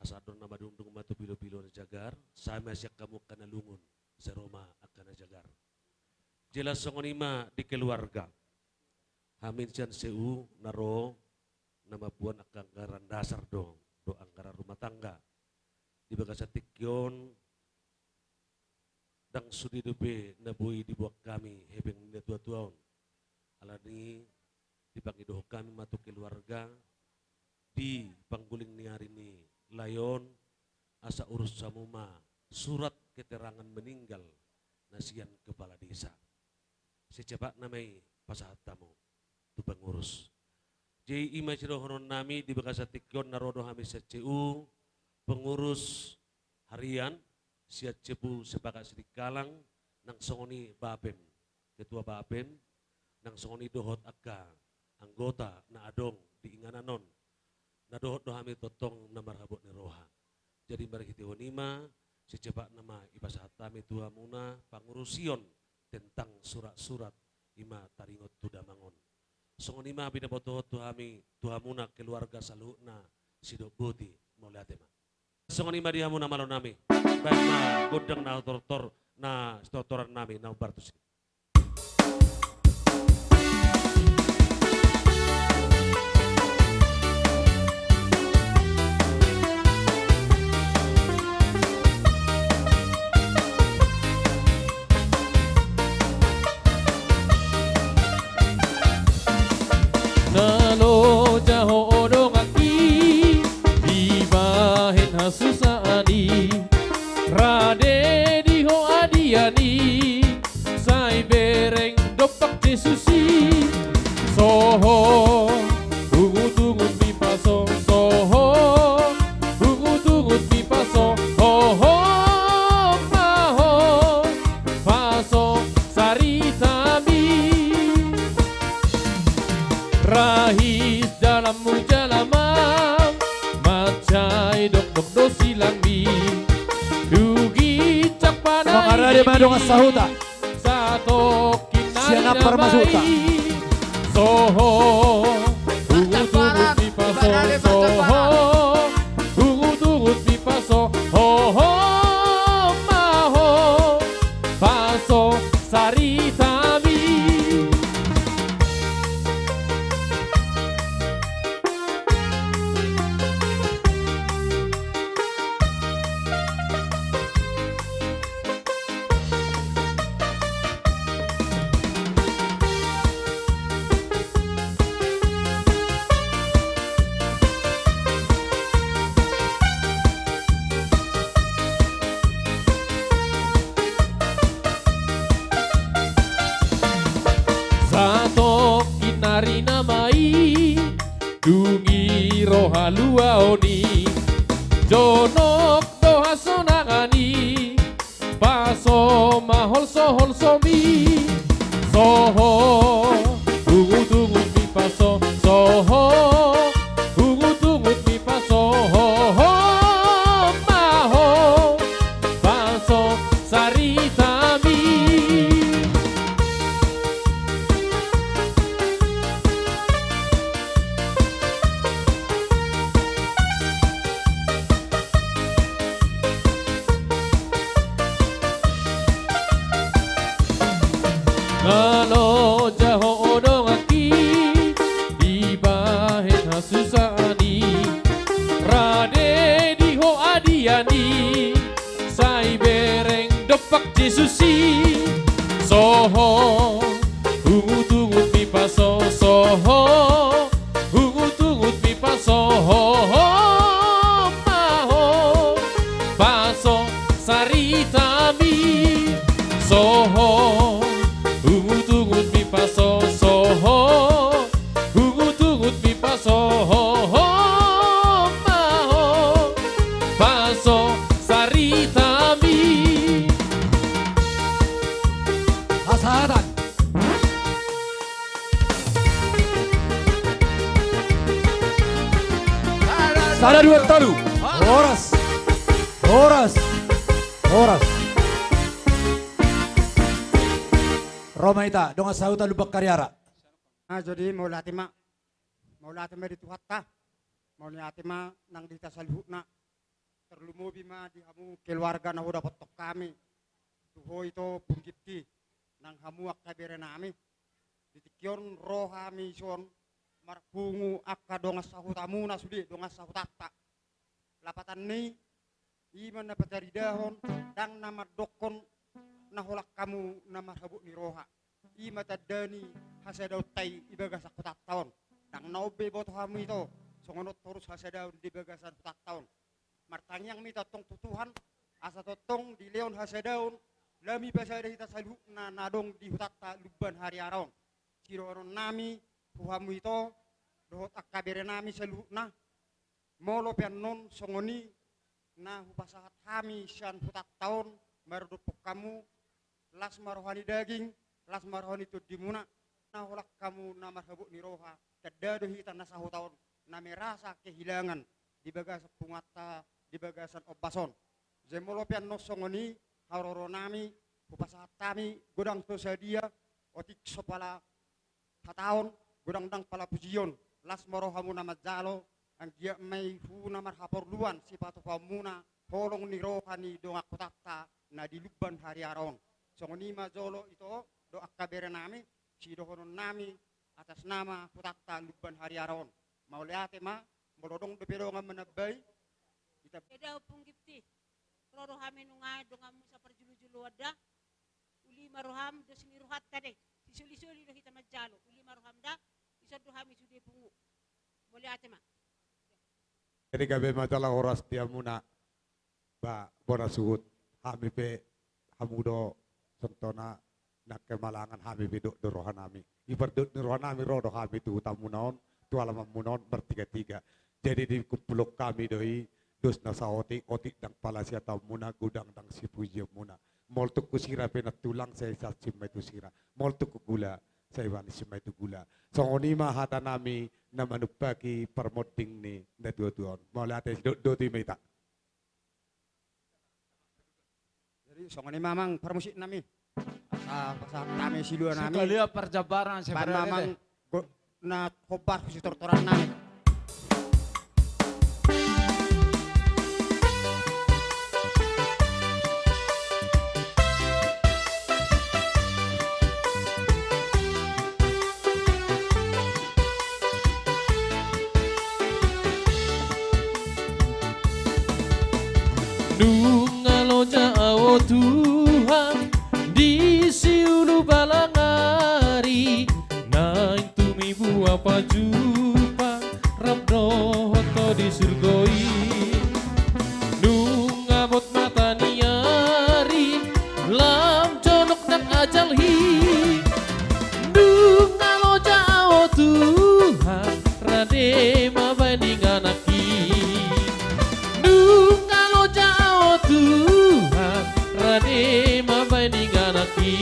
Asa andorna madungdung ma tu pilopilo na jagar, sai ma sian hamu angka na lungun, sai ro ma angka na jagar. Jelas songon i ma di keluarga. Hami sian C U na ro na mamboan angka anggaran dasar do, dohot anggaran rumah tangga. Di bagasan tingki on, ndang sude dope na boi diboan hami hepeng ni natuatua on. Alani i dipangidohon hami ma tu keluarga di pangguling ni ari ni lae on, asa urus hamu ma surat keterangan meninggal na sian kepala desa. Secepatna ma i pasahat hamu tu pengurus. Jadi ima sidohononnami di bagasan tingki on, na ro do hami sian C U, pengurus harian sian C U Sepakat Sidikalang, nang songon i Bapem, ketua Bapem, nang songon i dohot angka anggota na adong di inganan on, na dohot do hami tongtong na marhabot ni roha. Jadi marhitehon i ma, secepatna ma ipasahat hami tu hamuna pangurusion tentang surat-surat i ma taringot tu damang on. Songon i ma binabotohon tu hami, tu hamuna keluarga saluhutna sidok boti, mauliate ma. Songon i ma di hamuna malo nami, baen ma gondang na tortor, na sitortoran nami na umbar tusi. Na loja ho donganki dibahen hasusaan i, rade di ho adian i, sai bereng dompak Jesus i. Soho, ungut-ungut mi paso, soho, ungut-ungut mi paso, ho, ho, ma ho, paso saritami. Rahis dalanmu jala amang, mansai dokdok do silangmi. Dung i cak panai. Mangarade ma dongan sahuta. Satongkin nari sian na ampar ma suta. Soho, ungut-ungut mi paso, soho, ungut-ungut mi paso, ho, ho, ma ho, paso saritami. Satongkin nari nama i, dung i ro haluaon i, jonok do hasonangan i, paso ma holso-holsomi. Soho, ungut-ungut mi paso, soho, ungut-ungut mi paso, ho, ho, ma ho, paso saritami. Na loja ho donganki dibahen hasusaan i, rade di ho adian i, sai bereng dompak Jesus i. Soho, ungut-ungut mi paso, soho, ungut-ungut mi paso, ho, ho, ma ho, paso saritami. Soho, ungut-ungut mi paso, soho, ungut-ungut mi paso, ho, ho, ma ho, paso saritami. Hasahatan. Sada, dua, tolu. Horas. Horas. Horas. Ro ma hita, dongan sahuta Lumban Kaliara. Ah, jadi mauliate ma. Mauliate ma di Tuhanta. Mauliate ma nang di hita saluhutna. Tarlumobi ma di hamu keluarga na hudapothon hami. Tu ho ito punggukki, nang hamu angka berenami. Di tingki on ro hami dison marpungu angka dongan sahutamuna sude, dongan sahutanta. Lapatan ni i ma na pataridahon, ndang na mandokkon na holan hamu na marhabot ni roha. I ma tanda ni hasadaonta i di bagasan hutanta on. Ndang na on be diboto hamu ito, songon on torus hasadaon di bagasan hutanta on. Martangiang ma hita tong tu Tuhan, asa tongtong dilehon hasadaon, lam ipasada hita saluhutna na adong di hutanta Lumban Hariara on. Sidohononnami tu hamu ito, dohot angka berenami saluhutna, molo pe annon songon i na hupasahat hami sian hutanta on, mardophon hamu, las ma roha ni daging, las ma roha ni tondimuna, na holan hamu na marhabot ni roha, tanda do hita na sahuta on, na merasa kehilangan di bagasan punguanta, di bagasan ombas on. Jadi molo pe annon songon i, haroronami, Hupasahat hami godang so sadia, otik so pala hataon, godang ndang pala pujion, las ma rohamuna manjalo, anggiat ma i tu na marhaporluan sipatupaonmuna holong ni roha ni dongan hutanta na di Lumban Hariara on. Songon i ma jolo ito dohot angka berenami, sidohononnami atas nama hutanta Lumban Hariara on. Mauliate ma, molo adong dope dongan manambai, ita. Eda Ompung Gifti, ro do hami nunga donganmu saparjulujuluan da. Uli ma roham, dos ni rohanta do i. Sisolisoli do hita manjalo. Uli ma roham da, dison do hami sude pungu. Mauliate ma. Jadi gabe ma jala horas di hamuna. Ba, bona suhut, hami pe, hamu do, songon na, nang kemalangan hami pe dok do rohanami. Ipardok ni rohanami ro do hami tu hutamuna on, tu alamanmuna on, martigatiga. Jadi dikumpulhon hami do i, dos na saotik, otik ndang pala sihataonmuna, godang ndang sipujionmuna. Molo tung husira pe nantulang, sai sasip ma i tu sira. Molo tung hugula, sai manis ma i tu gula. Songon i ma hatanami na manumpahi parmonding ni natuatua on. Mauliate, sidok do tu i ma hita. Jadi songon i ma amang parmusiknami. Asa pasahat hami siluanami. Sekalian parjambaran. Baen ma sebenarnya amang deh. Go-, na hombar sitortorannami. Nunga loja au Tuhan di siulu balang ari, naeng tumibu au pajumpang rap dohot Ho di surgo i. Nunga bot mata ni ari lam jonok nang ajal i. Nunga loja au Tuhan, rade ma baen inganan i. Nunga loja au Tuhan, rade ma baen inganan i.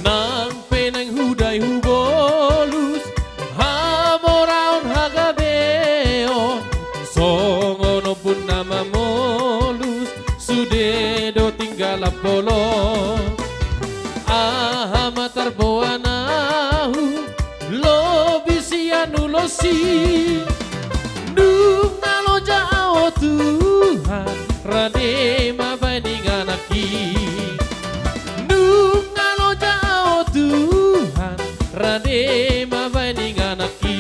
Nang pe naeng hudai hubolus, hamoraon hagabeon, songon ombun na mamolus, sude do tinggal apolon. Aha ma tarboan ahu, lobi sian ulos i. Nunga loja au Tuhan, rade ma baen inganan i. Nunga loja au Tuhan, rade ma baen inganan i.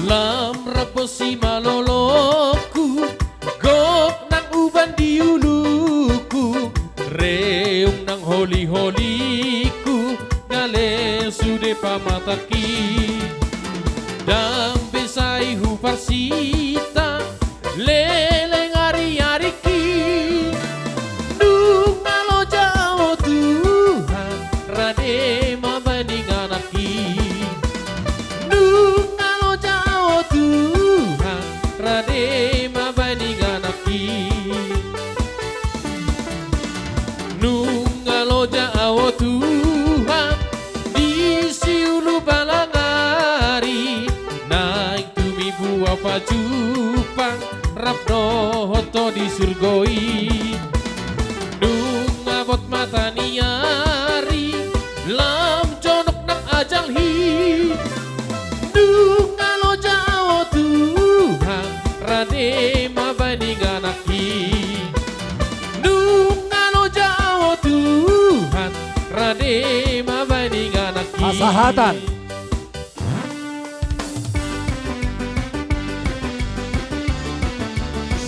Lam rap posi malolongku, gok nang uban di uluku, reung nang holiholiku, gale sude pamatangki. Ndang be sai huparsinta, leleng ariaringki. Nunga loja au Tuhan, rade ma baen inganan i. Nunga loja au Tuhan, rade ma baen inganan i. Nunga loja au Tuhan, di siulu balang ari, naeng tumibu au pajumpang rap dohot Ho di surgo i. Nunga bot mata ni ari lam jonok nang ajal i. Nunga loja au Tuhan, rade ma baen inganan i. Nunga loja au Tuhan, rade ma baen inganan i. Hasahatan.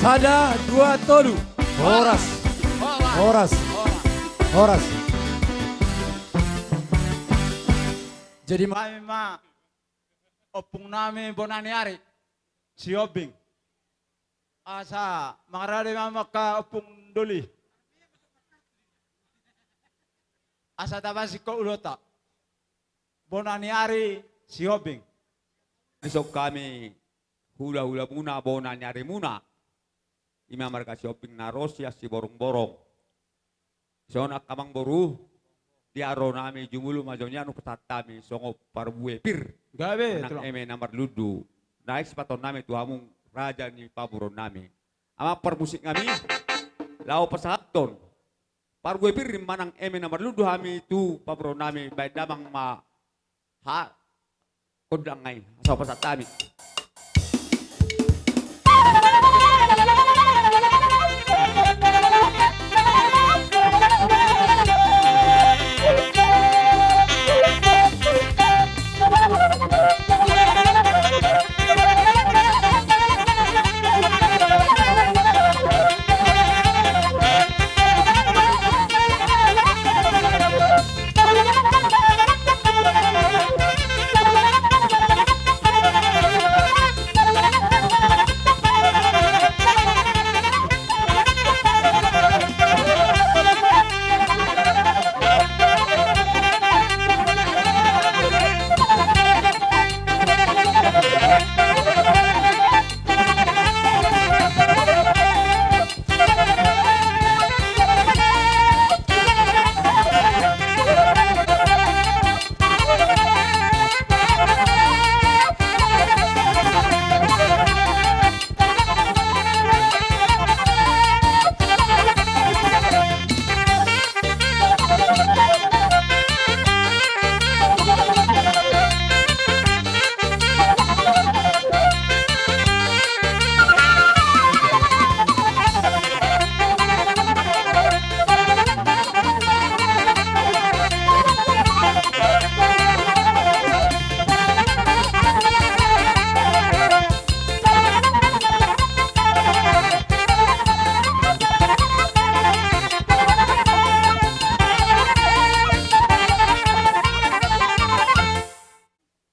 Sada, dua, tolu. Horas. Horas. Horas. Horas. Jadi ma, ma ompung nami bona ni ari, Sihombing. Asa mangarade ma angka ompung doli. Asa tapasinghon ulaonta. Bona ni ari, Sihombing. Dison hami hula-hula muna bona ni ari muna. Ima marga Sihombing na ro sian Siborongborong. Songon i angka amangboru, di haroro nami jumolo ma jo nian hupasahat hami songon parbue pir. Gabe, manang tulang. Eme na marlundu. Naeng sipasahaton nami tu hamu raja ni pamoruon nami. Amang parmusik nami, laho pasahathon parbue pir manang eme na marlundu hami tu pamoruon nami, baen damang ma ha, gondang nai, asa hupasahat hami.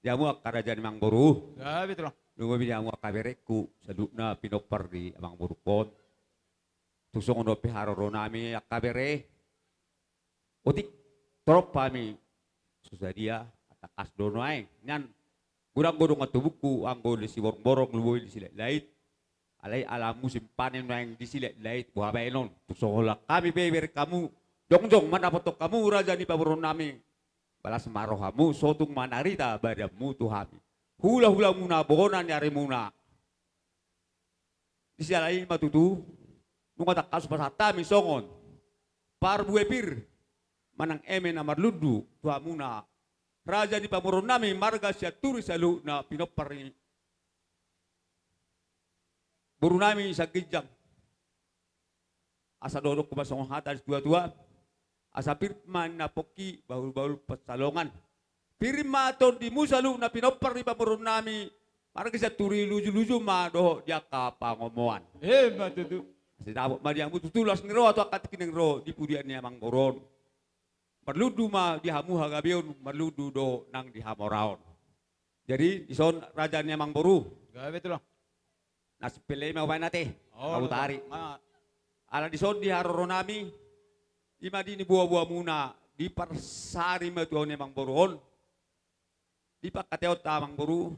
Di hamu angka raja ni amangboru. Gabe, tulang. Nunga be di hamu angka berengku, saluhutna pinompar ni amangborungkon. Tung songon on pe haroro nami angka bere. Otik, torop hami so sadia, tangkas do nuaeng. Nian, godang do dongan tubungku, anggo di Siborongborong, lumobi di Silahitlahit. Alai ala musim panen nuaeng di Silahitlahit, boha baenon. Tung so holan hami pe bereng hamu, jongjong mandapothon hamu raja ni pamoruon nami. Balas ma rohamu, sotung manarita badanmu tu hami. Hula-hula muna bona ni ari muna. Di siala i ma tutu, nunga tangkas hupasahat hami songon parbue pir manang eme na marlundu tu hamuna raja ni pamoruon nami marga Sianturi saluhutna pinompar ni boru nami sian ginjang. Asa dohononku ma songon hata ni situa-tua. Asa pir ma ninna pongki, bahul-bahul pansalongan. Pir ma tondimu saluhutna pinompar ni pamoruon nami marga Sianturi, luju-luju ma dohot di angka pangomoan. Emma tutu. Asa dapot ma di hamu tutu las ni roha tu angka tingki na ro di pudian ni amangboru on. Marlundu ma di hamu hagabeon, marlundu do nang di hamoraon. Jadi, dison raja ni amangboru. Gabe, tulang. Na sipelei ma hubaen ate. Oh, kabutari. Ala dison di haroro nami, ima di niboa-boamuna, diparsari ma tu ahu ni amangboru on. Di pangkataion ta amangboru,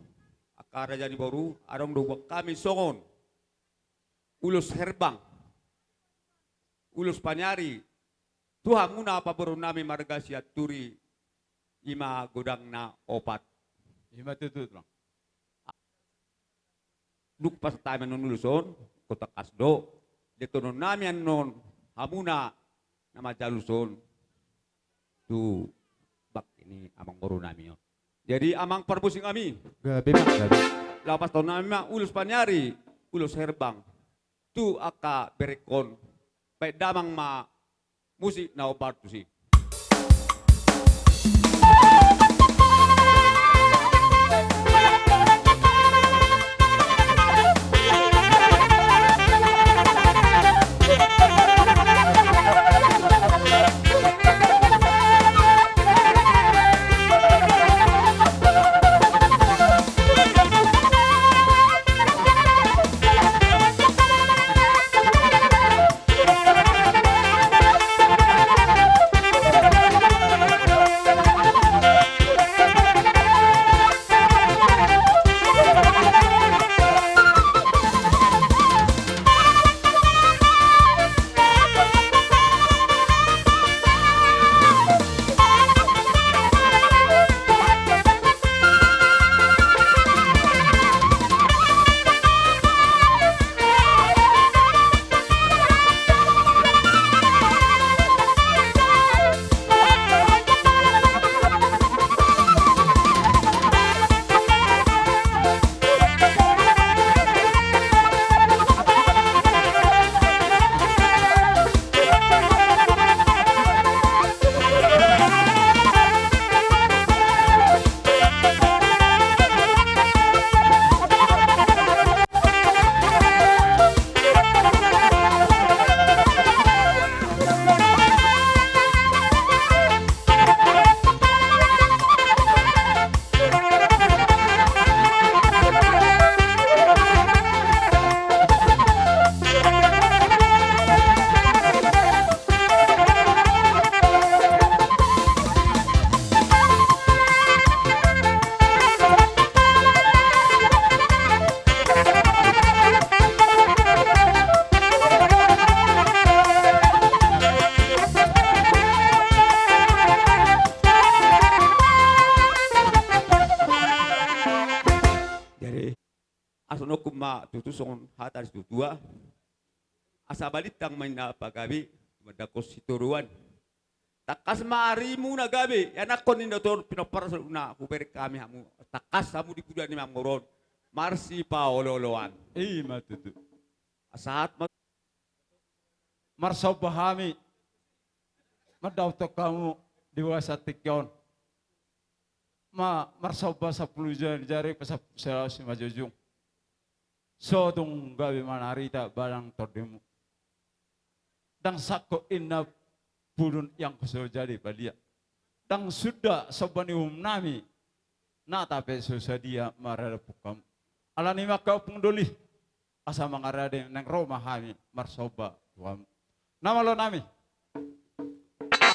angka raja ni boru, adong do huboan hami songon ulos herbang, ulos paniari, tu hamuna pamoruon nami marga Sianturi, ima godangna opat. Ima tutu, tulang. Dung pasahat hami annon ulos on, tangkas do dilehonon nami annon hamuna na manjalo ulos on tu bangke ni amangboru nami on. Jadi amang parmusik nami. Gabe ma, gabe. Laho pasahaton nami ma ulos paniari, ulos herbang tu angka berengkon. Baen damang ma musik na hombar tusi. Dohononku ma tutu songon hata ni situatua. Asa balintang ma inna pagabe, mandangkon sitoruan. Tangkas ma arimu na gabe, ianakhon ni na tor pinompar saluhutna hubereng hami hamu. Tangkas hamu di pudian ni manggoron. Marsipaolooloan. I ma tutu. Sahat ma. Marsomba hami mandapothon hamu di bagasan tingki on. Ma, marsomba sampulu jari, jari pasampulu simanjujung. So tung gabe manarita balang tondimu. Ndang sangkot inna pudun ianggo so jadi balian. Ndang suda somba ni uhum nami. Nata pe so sadia maradophon hamu. Alani i ma angka ompung doli. Asa mangarade naeng ro ma hami marsomba tu hamu. Na malo nami.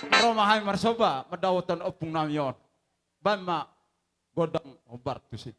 Ro ma hami marsomba mandapothon ompung nami on. Baen ma gondang hombar tusi.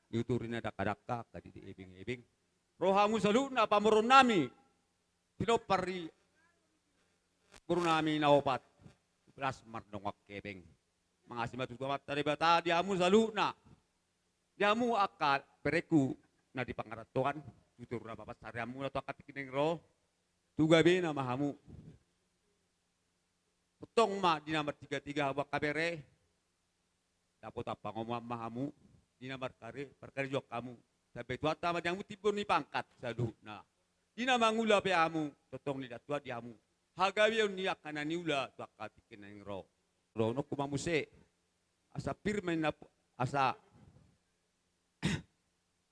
Diuturi na dangka-dangka, angka di ebeng-ebeng. Ro hamu saluhutna pamoruon nami. Pinompar ni boru nami na opat. Las mardongan hepeng. Mangasi ma tutu Amanta Debata di hamu saluhutna. Di hamu angka berengku na di pangarantoan, tutur na papansarianmuna tu angka tingki na naeng ro, tu gabena ma hamu. Tongtong ma di na martiga-tiga hamu angka bere, dapotan pangomoan ma hamu, di na markare-, markarejo hamu. Sampe Tuhanta ma di hamu timbul ni pangkat saluhutna. Di na mangula pe hamu, tongtong diida Tuhan di hamu hagabeon ni angka na niula tu angka tingki na naeng ro. Dohononku ma muse, asa pir ma inna pu-, asa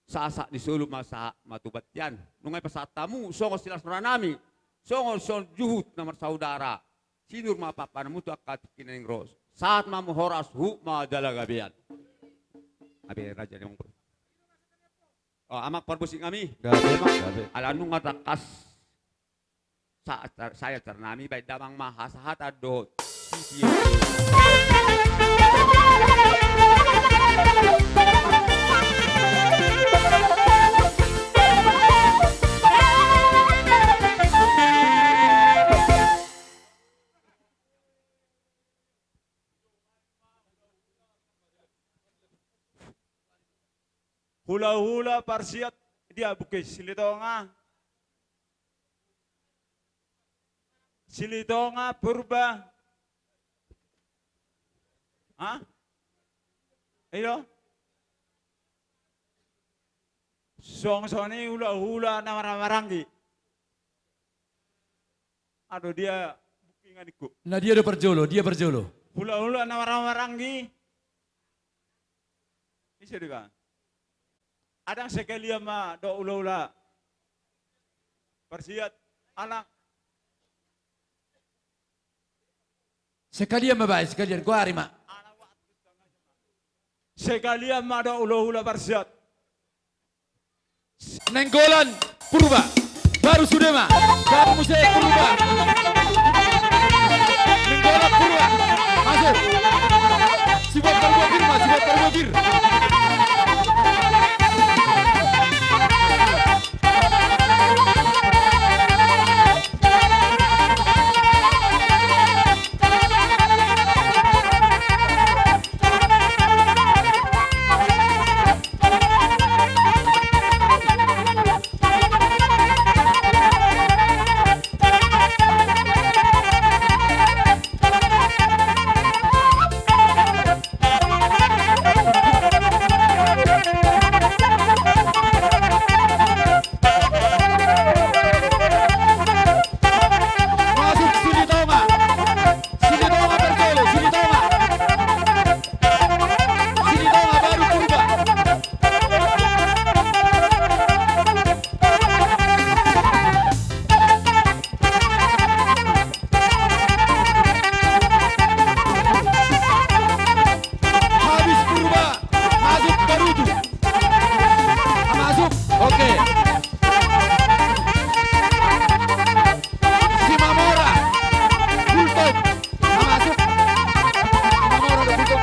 sahat-sahat ni solu ma sahat ma tu bontean. Nunga dipasahat hamu songon silas roha nami, songon, songon juhut na marsaudara. Sinur ma pahanmu tu angka tingki na naeng ro. Sahat ma hamu, horas, huhut ma jala gabean. Gabe raja ni amang. O, amang parbosik nami. Gabe, amang, gabe. Ala nunga tangkas. Sa-, sa-, sai acara nami, baen damang ma hasahatan dohot sitio. Hula-hula, Parsiat, dia Bukit Silitonga. Silitonga, Purba. Ha? Io. Songon i hula-hula na marhahamaranggi. Ado dia bukingku. Na dia do parjolo, dia parjolo. Hula-hula na marhahamaranggi. Ise do kan? Adang sekalian ma dohot hula-hula. Parsiat, anak. Sekalian ma baen, sekalian. Goari ma. Anak Sekalian ma dohot hulahula parsiat. Nainggolan Purba. Baru sude ma. Baru muse Purba. Nainggolan Purba. Masuk. Sibuat parbogir ma, sibuat parbogir. Masuk Silitonga. Silitonga parjolo, Silitonga. Silitonga baru Purba. Habis Purba, masuk Baruju. Masuk, oke. Simamora, Bultop. Masuk. Simamora do Bultop.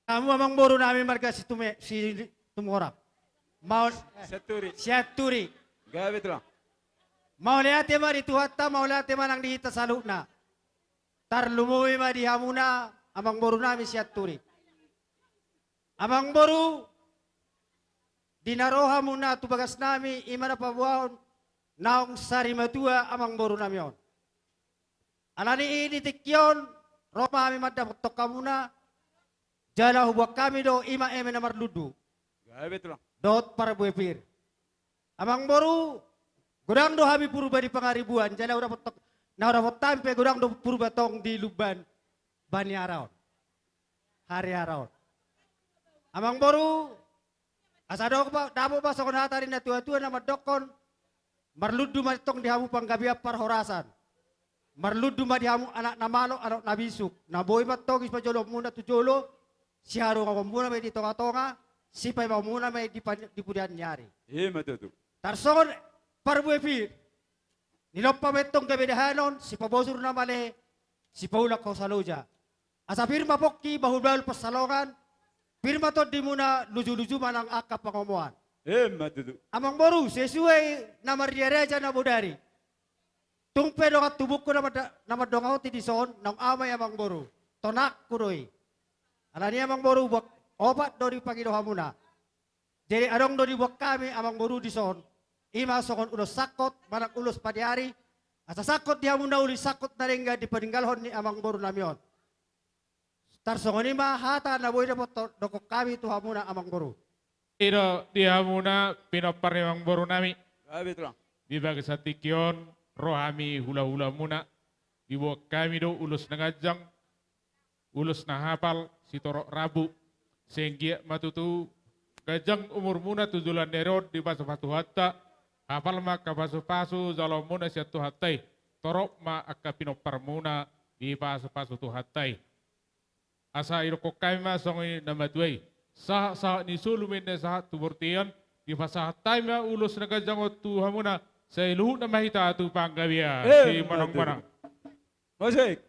Hamu amangboru nami marga Situme-, Situmorang. Maul-, Sianturi. Sianturi. Gabe tulang. Mauliate ma di Tuhanta, mauliate ma nang di hita saluhutna. Tarlumobi ma di hamuna amangboru nami Sianturi. Amangboru, di na ro hamuna tu bagas nami, i ma na paboahon naung sari matua amangboru nami on. Alani i di tingki on, ro ma hami mandapothon hamuna, jala huboan hami do i ma eme na marlundu. Gabe tulang. Dohot parbue pir. Amangboru, godang do hami Purba di Pangaribuan, jala hudapothon, na hudapot hami pe godang do Purba tong di Lumban. baniara on, hariara on. Amangboru, asa dapot ma, dapot ma songon hata ni natuatua na mandokkon, marlundu ma tong di hamu panggabean parhorasan. Marlundu ma di hamu anak na malo, anak na bisuk. Na boi mantong sipajoloonmuna tu jolo, siharungamonmuna ma i di tongatonga, sipaimaonmuna ma i di pan-, di pudian ni ari. Ima tutu. Tarsongon parbue pir, nilompa ma i tong gabe dahanon, sipabosur na male, sipaulak hosa loja. Asa pir ma pongki bahulbahul pansalongan, pir ma tondimuna lujuluju manang angka pangomoan. Ima tutu. Amangboru, sesuai na marria raja na bodari. Tung pe dongan tubungku na manda-, na mandongani dison, naung au ma i amangboru. Tonangku do i. Alani i amangboru, boan opat do dipangido hamuna. Jadi adong do diboan hami amangboru dison, ima songon ulos sangkot manang ulos paniari, asa sangkot di hamuna uli sangkot na denggan di paninggalhon ni amangboru nami on. Tarsongon i ma hata na boi dapot dokkon hami tu hamuna amangboru. I do di hamuna pinompar ni amangboru nami. Gabe tulang. Di bagasan tingki on ro hami hulahulamuna, diboan hami do ulos na ganjang, ulos na hapal, sitorop rambu. Sai anggiat ma tutu ganjang umurmuna tu joloan ni ari on dipasupasu Tuhanta, hapal ma angka pasupasu jaloonmuna sian Tuhanta i, torop ma angka pinomparmuna dipasupasu Tuhanta i. Asa didokkon hami ma songon i na matua i: Sahatsahat ni solu ma inna sahat tu bortean, dipasahat hami ma ulos na ganjang on tu hamuna, sai luhutna ma hita tu panggabean. Eh, simonangmonang. Musik.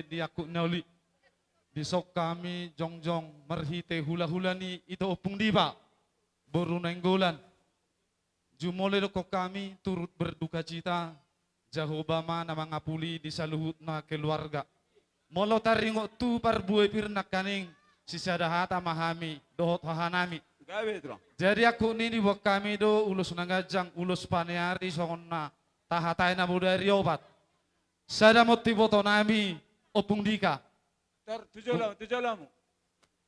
Di angkup na uli, dison hami jongjong marhite hulahula ni ito Ompung Dipa, boru Nainggolan. Jumolo didokkon hami turut berdukacita, Jahowa ma na mangapuli di saluhutna keluarga. Molo taringot tu parbue pir nangkaning, sisada hata ma hami dohot hahanami. Gabe, Tulang. Jadi angkup ni, diboan hami do ulos na ganjang, ulos paniari songon na tahatai na bodari opat. Sada ma on tu iboto nami, Ompung Dika. Tar, tu jolo, tu jolo hamu.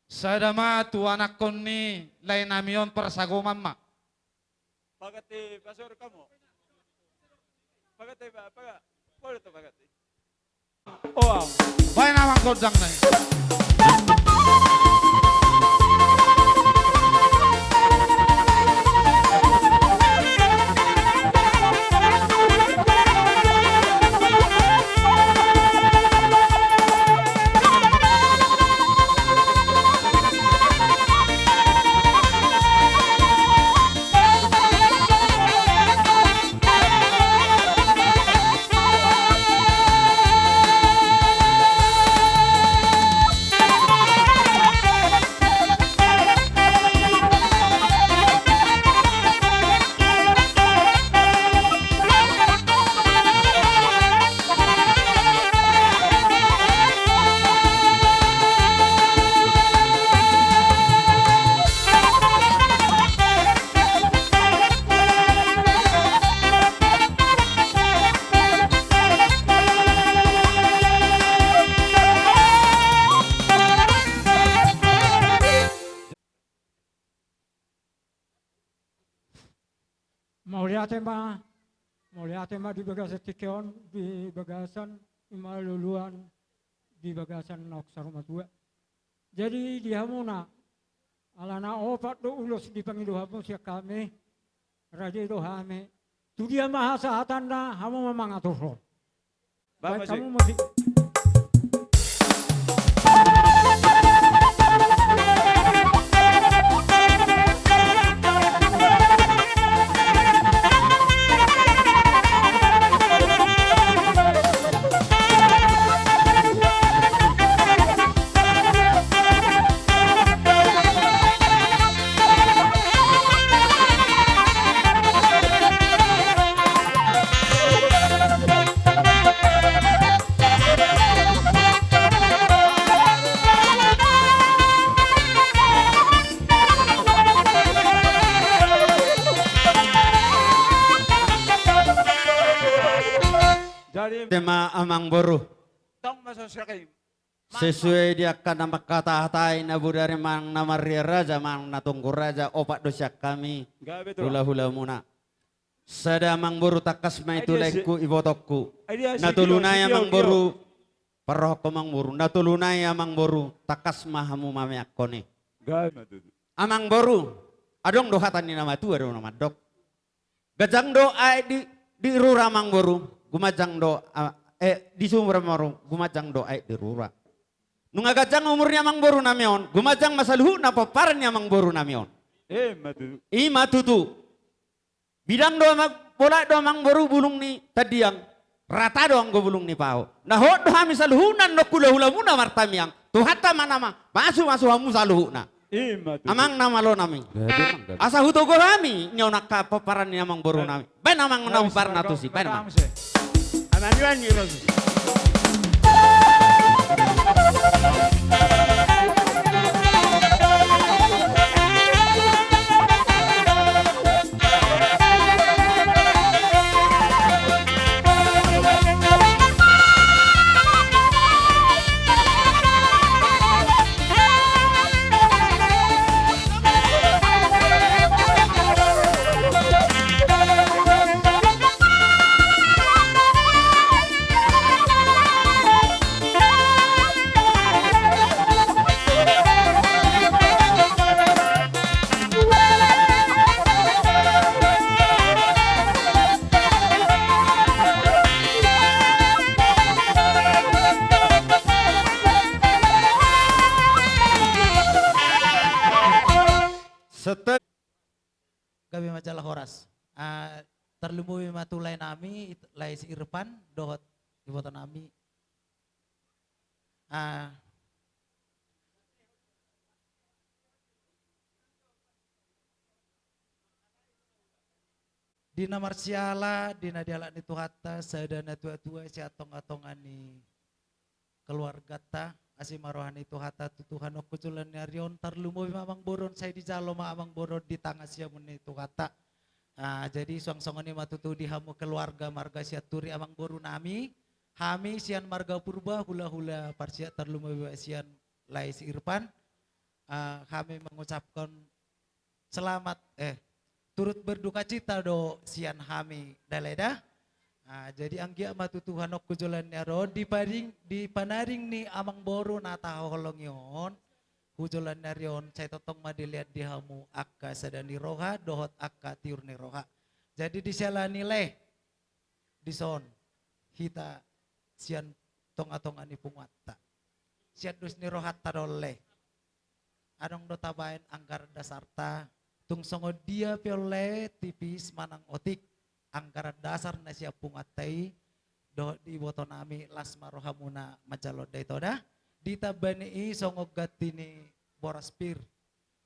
Sada ma tu anakkon ni lae nami on, parsagoman ma. Paganti pasor hamu. Paganti, pa-, paga-, polo tu paganti. Oh, am. Baen amang gondang na i. Mauliate ma, mauliate ma di bagasan tingki on, di bagasan i ma luluan di bagasan naung saur matua. Jadi di hamuna, ala na opat do ulos dipangido hamu sian hami, rade do hami. Tu dia ma hasahatanna, hamu ma mangaturhon. Baen hamu musik. Jadi, tema amang boru. Tong ma sosok i. Sesuai di angka na mangkatahatai na bodari manang na marria raja manang na tonggo raja, opat do sian hami hulahulamuna. Sada amang boru tangkas ma i tu laengku ibotongku. Na tolu nai amang boru, parrohakku amang boru, na tolu nai amang boru tangkas ma hamu mameakkon i. Amang boru, adong do hata ni na matua do na mandok. Ganjang do aek di, di rura amang boru, gumanjang do, ah, eh, di sumur amang boru, gumanjang do aek di rura. Nunga ganjang umur ni amang boru nami on, gumanjang ma saluhutna pomparan ni amang boru nami on. Ima tutu. Ima tutu. Bidang do amang, bolak do amang boru bulung ni tandiang, rata do anggo bulung ni pao. Na hot do hami saluhutna nang hulahulamuna martangiang, Tuhanta ma na mamasumasu hamu saluhutna. Ima tutu. Amang na malo nami. Gabe, amang, gabe. Asa hutogu hami nion angka pomparan ni amang boru nami. Baen amang na hombar na tusi, baen amang. Amang Iwan ni Rosus. Setel. Gabe ma jala horas. Ah, tarlumobi ma tu lae nami, it-, lae si Irfan, dohot iboto nami. Ah. Di na marsiala, di na dialap ni Tuhanta, sada natuatua sian tongatonga ni keluarganta, asi ma roha ni Tuhanta tu Tuhan on tu joloan ni ari on, tarlumobi ma amang boru on sai dijalo ma amang boru on di tanga siamun ni Tuhanta. Ah, jadi suang songon i ma tutu di hamu keluarga marga Sianturi amang boru nami, hami sian marga Purba, hulahula parsiat tarlumobi sian lae si Irfan, ah, hami mengucapkan selamat, eh, turut berdukacita do sian hami dalae da. Ah, jadi anggiat ma tu Tuhan on tu joloan ni ari on, di paring, di panaring ni amang boru na tahaholongi on, tu joloan ni ari on, sai tongtong ma dilean di hamu angka sada ni roha, dohot angka tiur ni roha. Jadi di siala ni lae, dison, hita sian tongatonga ni punguanta. Sian dos ni rohanta do on lae. Adong do tabaen anggaran dasarta, tung songon dia pe on lae tipis manang otik, anggaran dasar na sian punguanta i, dohot di iboto nami las ma rohamuna manjalo da ito da, ditamba ni i songon ganti ni boras pir,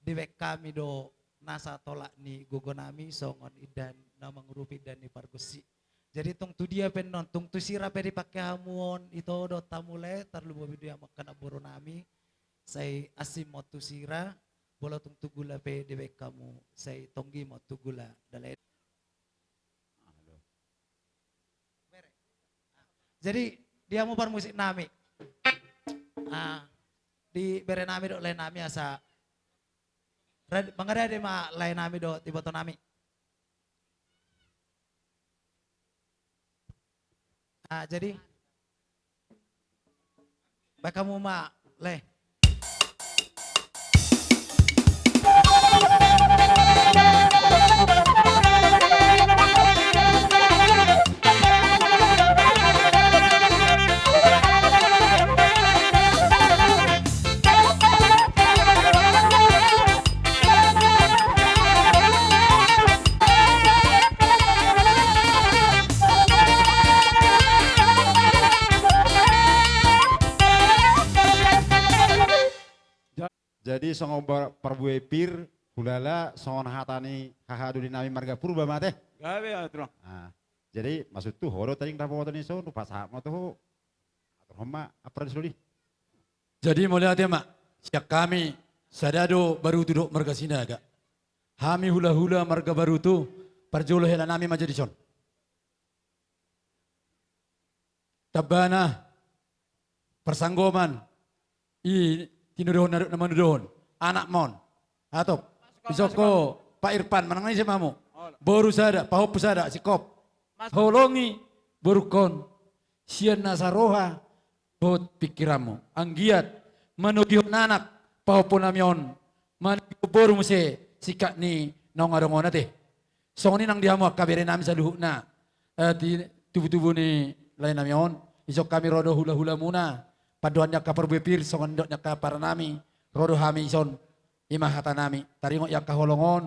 dibaen hami do nasa tolap ni gogo nami songon indahan na mangurupi indahan ni pargonsi. Jadi tung tu dia pe annon, tung tu sira pe dipangke hamu on ito dohot hamu lae, tarlumobi do i amang boru nami, sai asing ma on tu sira, molo tung tu gula pe dibaen hamu, sai tonggi ma on tu gula dalae. Jadi, di hamu parmusik nami. Ah, di bere nami dohot lae nami asa rad-, mangarade ma lae nami dohot iboto nami. Ah, jadi, Baen hamu ma, Leh. Jadi songon ba-, parbue pir, hulala, songon hata ni haha doli nami marga Purba ma ate. Gabe, ah, tulang. Ah, jadi maksudhu, ho do tading dapotan i son, pasahat ma tu ho. Atur ho ma, apa di soli. Jadi mauliate ma, sian hami, sada do Barutu dohot marga Sinaga. Hami hulahula marga Barutu, parjolo hela nami ma jadi son. Tambana, parsanggoman, i tinodohon na, na manodohon, anak ma on. Atop, masuk, isongko, masuk, Pak Irfan, manang na ise ma hamu. Olo. Boru sada, pahompu sada, singkop. Masuk. Holongi, borungkon, sian nasa roha, dohot pingkiranmu. Anggiat, manogihon anak, pahompu nami on, manogihon boru muse, singkat ni naung adong on ate. Songon i nang di hamu angka bere nami saluhutna. Eh, di tubutubu ni lae nami on, ison hami ro do hulahulamuna, pandohan ni angka parbue pir, songon nidok ni angka para nami, ro do hami ison, i ma hata nami, taringot i angka holong on,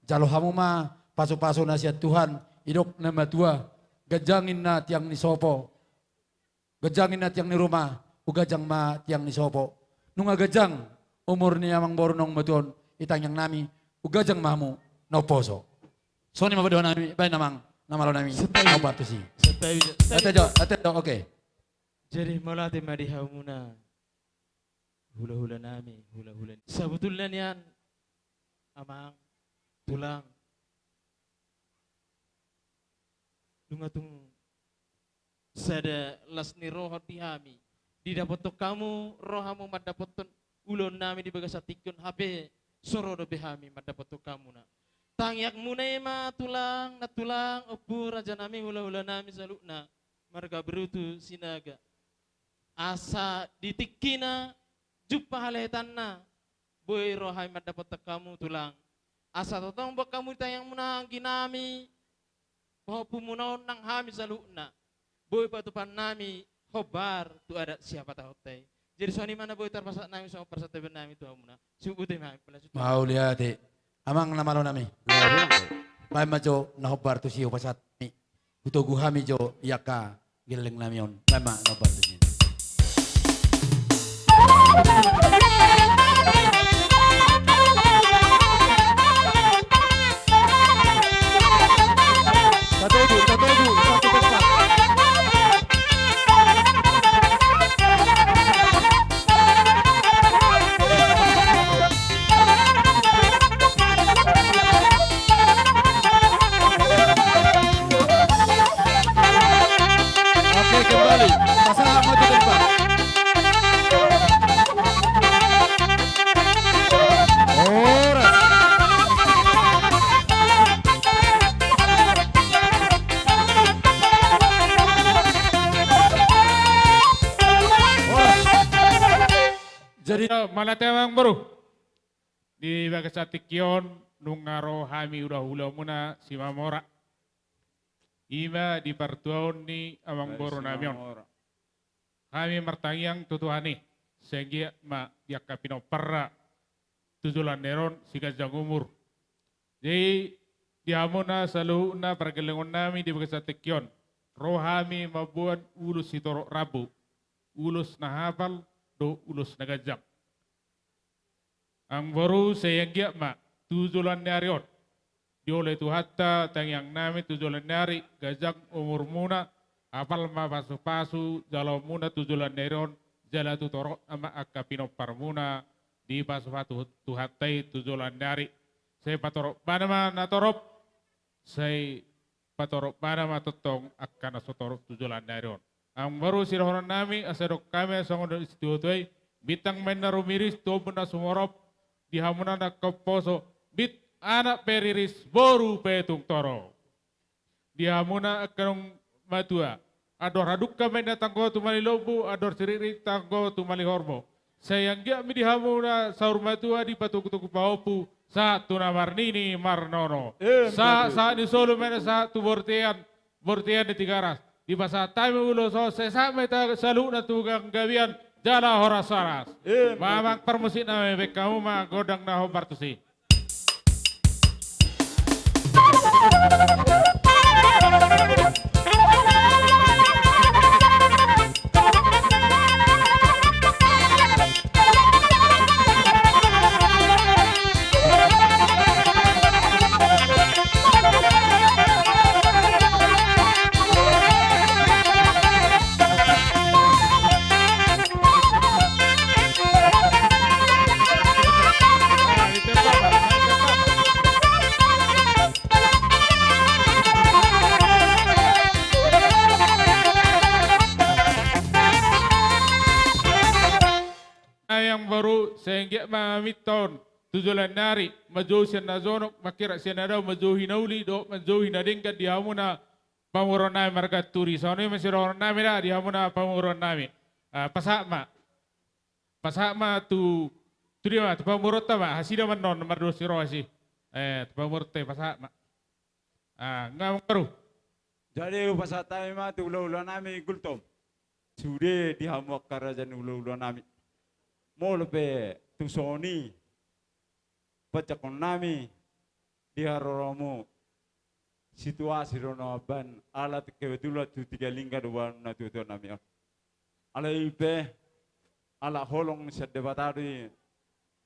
jalo hamu ma, pasupasu na sian Tuhan, didok na matua, ganjang ninna tiang ni sopo, ganjang ninna tiang ni ruma, ugajang ma tiang ni sopo. Nunga ganjang umur ni amangboru naung matua on, i tangiang nami, ugajang ma hamu na umposo. Songon i ma pandohan nami, baen amang, na malo nami. Santabi. Au partusi. Santabi, santabi. Ate jo, ate jo, oke. Jadi mauliate ma di hamuna. Hulahula nami, hulahula. Sabotulna nian, amang, tulang. Nunga tung sada las ni roha di hami. Didapothon hamu rohamu mandapothon ulaon nami di bagasan tingki on, hape so ro dope hami mandapothon hamuna. Tangiangmuna i ma tulang, nantulang, ompu, raja nami, hulahula nami saluhutna, marga Barutu Sinaga. Asa di tingkina jumpa halehetanna, boi ro hami mandapothon hamu tulang. Asa tongtong boan hamu di tangiangmuna anggi nami, pahompumuna on nang hami saluhutna. Boi patupaon nami hombar tu adat siapatahonta i. Jadi songon i ma na boi tarpasahat nami songon parsantabian nami tu hamuna. Sibuk botima hami, pala sudah. Mauliate. Amang na malo nami. Baen ma jo na hombar tusi hupasahat nami. Hutogu hami jo i angka gelleng nami on. Baen ma na hombar tusi. Tatogu, tatogu, satu tempat. Oke, kembali. Pasahat ma tu tempat. Horas. Horas. Jadi, mauliate amangboru. Di bagasan tingki on, nunga ro hami hulahulamuna Simamora. I ma di partuaon ni amangboru nami on. Hami martangiang tu Tuhan i, sai anggiat ma di angka pinomparna tu joloan ni ari on siganjang umur. Jadi, di hamuna saluhutna pargellengon nami di bagasan tingki on, ro hami mamboan ulos sitorop rambu, ulos na hapal dohot ulos na ganjang. Amangboru, sai anggiat ma tu joloan ni ari on. Dioloi Tuhanta tangiang nami tu joloan ni ari, ganjang umurmuna, hapal ma pasupasu jaloonmuna tu joloan ni ari on, jala tu torop ma angka pinomparmuna, dipasupasu Tuhanta i tu joloan ni ari. Sai patorop bana ma na torop, sai patorop bana ma tongtong angka na so torop tu joloan ni ari on. Amangboru, sidohonon nami, asa didok hami songon didok ni situatua i, bintang ma inna rumiris tu ombun na sumorop, di hamuna na umposo, bit anak pe riris, boru pe tung torop. Di hamuna angka naung matua, Andor hadungka ma inna tanggo tumali lombu, andor siririt tanggo tumali horbo. Sai anggiat ma di hamuna saur matua dipatogutogu pahompu, sahat tu na marnini marnono. Emma tutu. Sahat, sahat ni solu ma inna sahat tu bortean, bortean ni Tigaras. Dipasahat hami ulos on, sai sahat ma hita saluhutna tu panggabean, jala horas-horas. Emma tutu. Amang parmusik nami, baen hamu ma gondang na hombar tusi. Amang boru, sai anggiat ma hami on tu joloan ni ari manjou sian na jonok, mangkirap sian na dao, manjouhi na uli dohot manjouhi na denggan di hamuna pamoruon nami marga Turi. Songon i ma sidohonon nami da di hamuna pamoruon nami. Ah, pasahat ma. Pasahat ma tu, tu dia ma, tu pamoruonta ma, hasida ma annon mardos ni roha i. Eh, tu pamoruonta i pasahat ma. Ah, nga amang boru. Jadi hupasahat hami ma tu hulahula nami Gultom. Sude di hamu angka raja ni hulahula nami. Molo pe tu songon i panjangkon nami di haroromu, situasi do na mambahen, ala kebetulan tu Tiga Lingga do bahen natuatua nami on. Alai pe ala holong sian Debata do i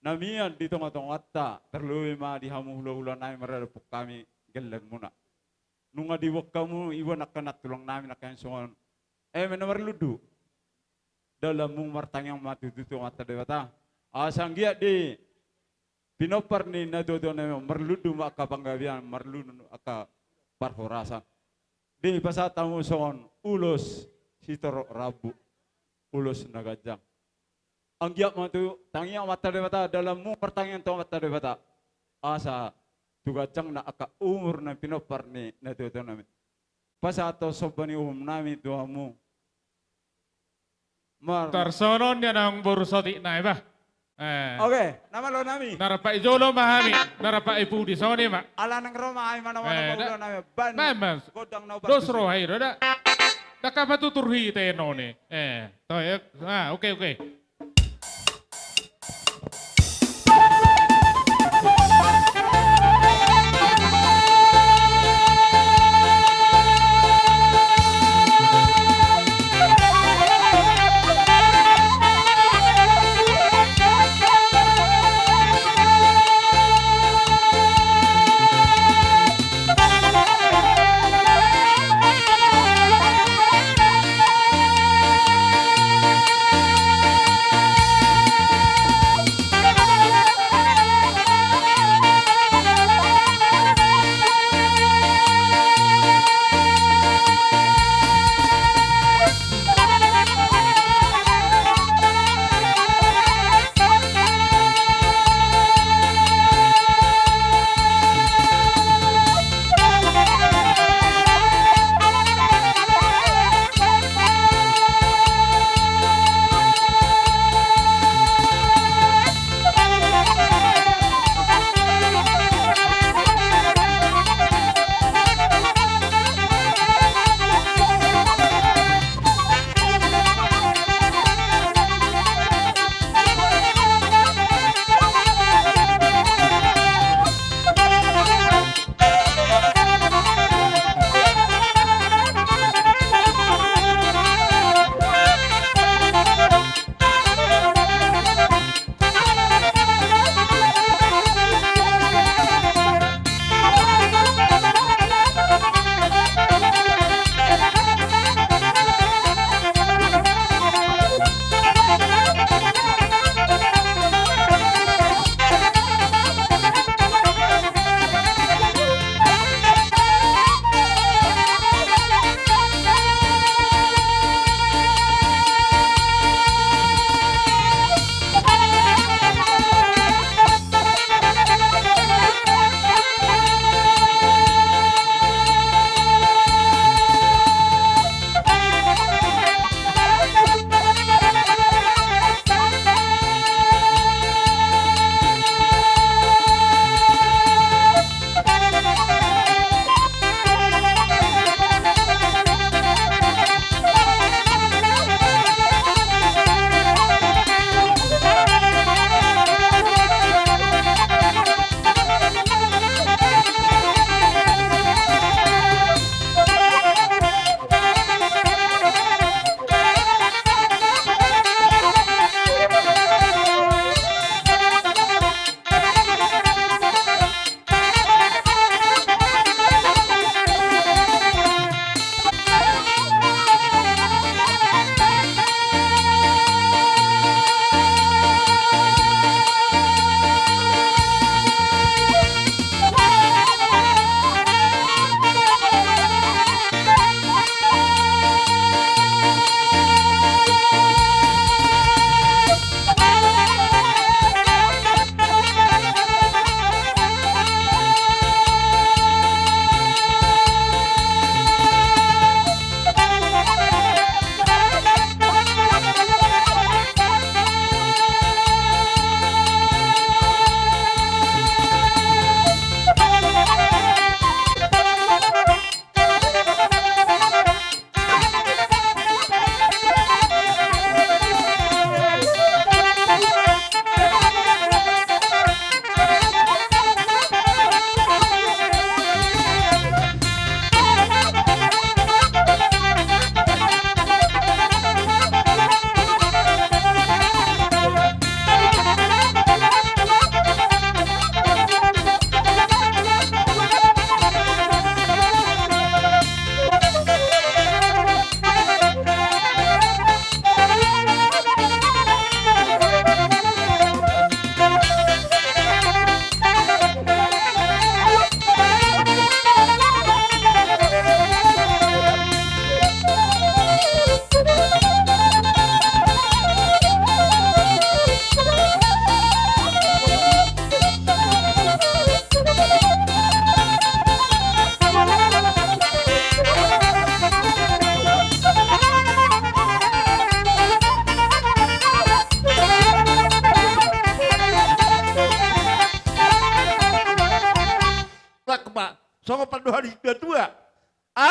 na mian di tongatonganta, tarlobi ma di hamu hulahula nami maradophon hami gellenmuna. Nunga diboan hamu, iboan angka nantulang nami nangkin songon eme na marlundu. Dalanmu martangiang ma tutu tu Amanta Debata, asa anggiat di pinompar ni natuatua nami on marlundu ma angka panggabean, marlundu angka parhorasan. Dipasahat hamu songon ulos sitorop rambu, ulos na ganjang. Anggiat ma tutu tangiang Amanta Debata, dalanmu martangiang tu Amanta Debata, asa tu ganjangna angka umur na pinompar ni natuatua nami. Pasahat somba ni uhum nami tu hamu. Mar- Tarsongon on dia nang boru sotik nai bah. Eh. Oke, na malo nami. Na rap i jolo ma hami, na rap i pudi, songon i ma. Ala nang ro ma hami, mana mana eh, pahulo nami. Ban. Ban, ban. Godang na dos roha i do da. Daka patutur hita i noni. Eh, to ya. Ah, oke, oke.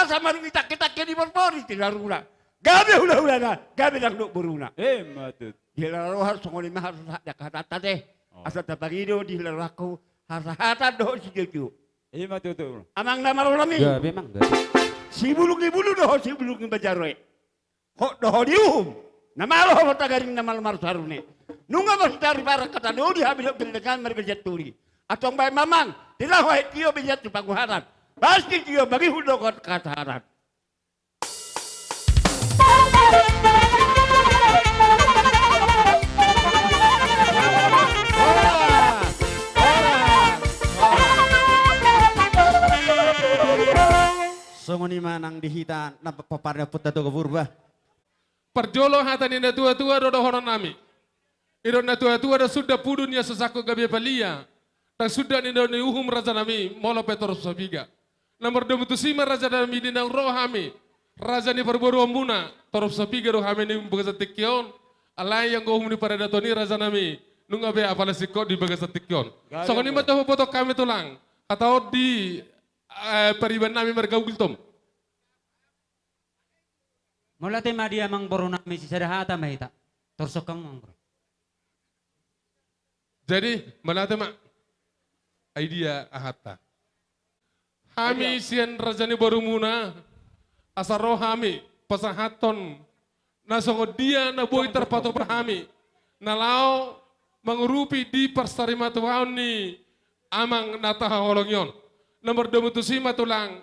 Asa marungi tangke-tangke di porpori ti laruna. Gabe hula-hulana, gabe dangdut boruna. Ima tutu. Di hela roha songon i ma harus hak dak hatanta te. Oh. Asa tapangido di hela rohangku hasahatan dohot sitio-tio. Ima tutu. Amang na marhaha nami. Gabe, Amang, gabe. Sibulung ni bulu dohot sibulung ni banjar i. Hot do ho di uhum. Na malo ho martagaring na malo marsarune. Nunga marsitari parak hata do di hami dohot gellenggan marga Sianturi. Antong baen ma Amang, tira ho hentio be sian tu panguhatan. Pasti tio mangihut dohot hasahatan. Songon i ma nang di hita na pomparan ni ompunta Toga Purba. Parjolo hata ni natua-tua do dohonon nami. Didok natua-tua do, sunda pudu ni na so sangkut gabe palia, ndang sunda ninna ni uhum raja nami, molo pe torop sapiga. Na mardomu tusi ma raja nami, di naung ro hami raja ni parboruonmuna, torop sapiga do hami di bagasan tingki on. Alai anggo uhum ni paradaton i raja nami, nunga be apala singkop di bagasan tingki on. Songon i ma tapaboto hami tulang. Hata on di, eh, pariban nami marga Gultom. Mauliate ma di amang boru nami, sisada hata ma hita. Torus hamu amang boru. Jadi, mauliate ma. Ai dia ahanta. Hami sian raja ni borumuna, asa ro hami pasahathon na songon dia na boi tarpatupa hami, na laho mangurupi di parsarimatuaon ni amang na tahaholongi on. Na mardomu tusi ma tulang,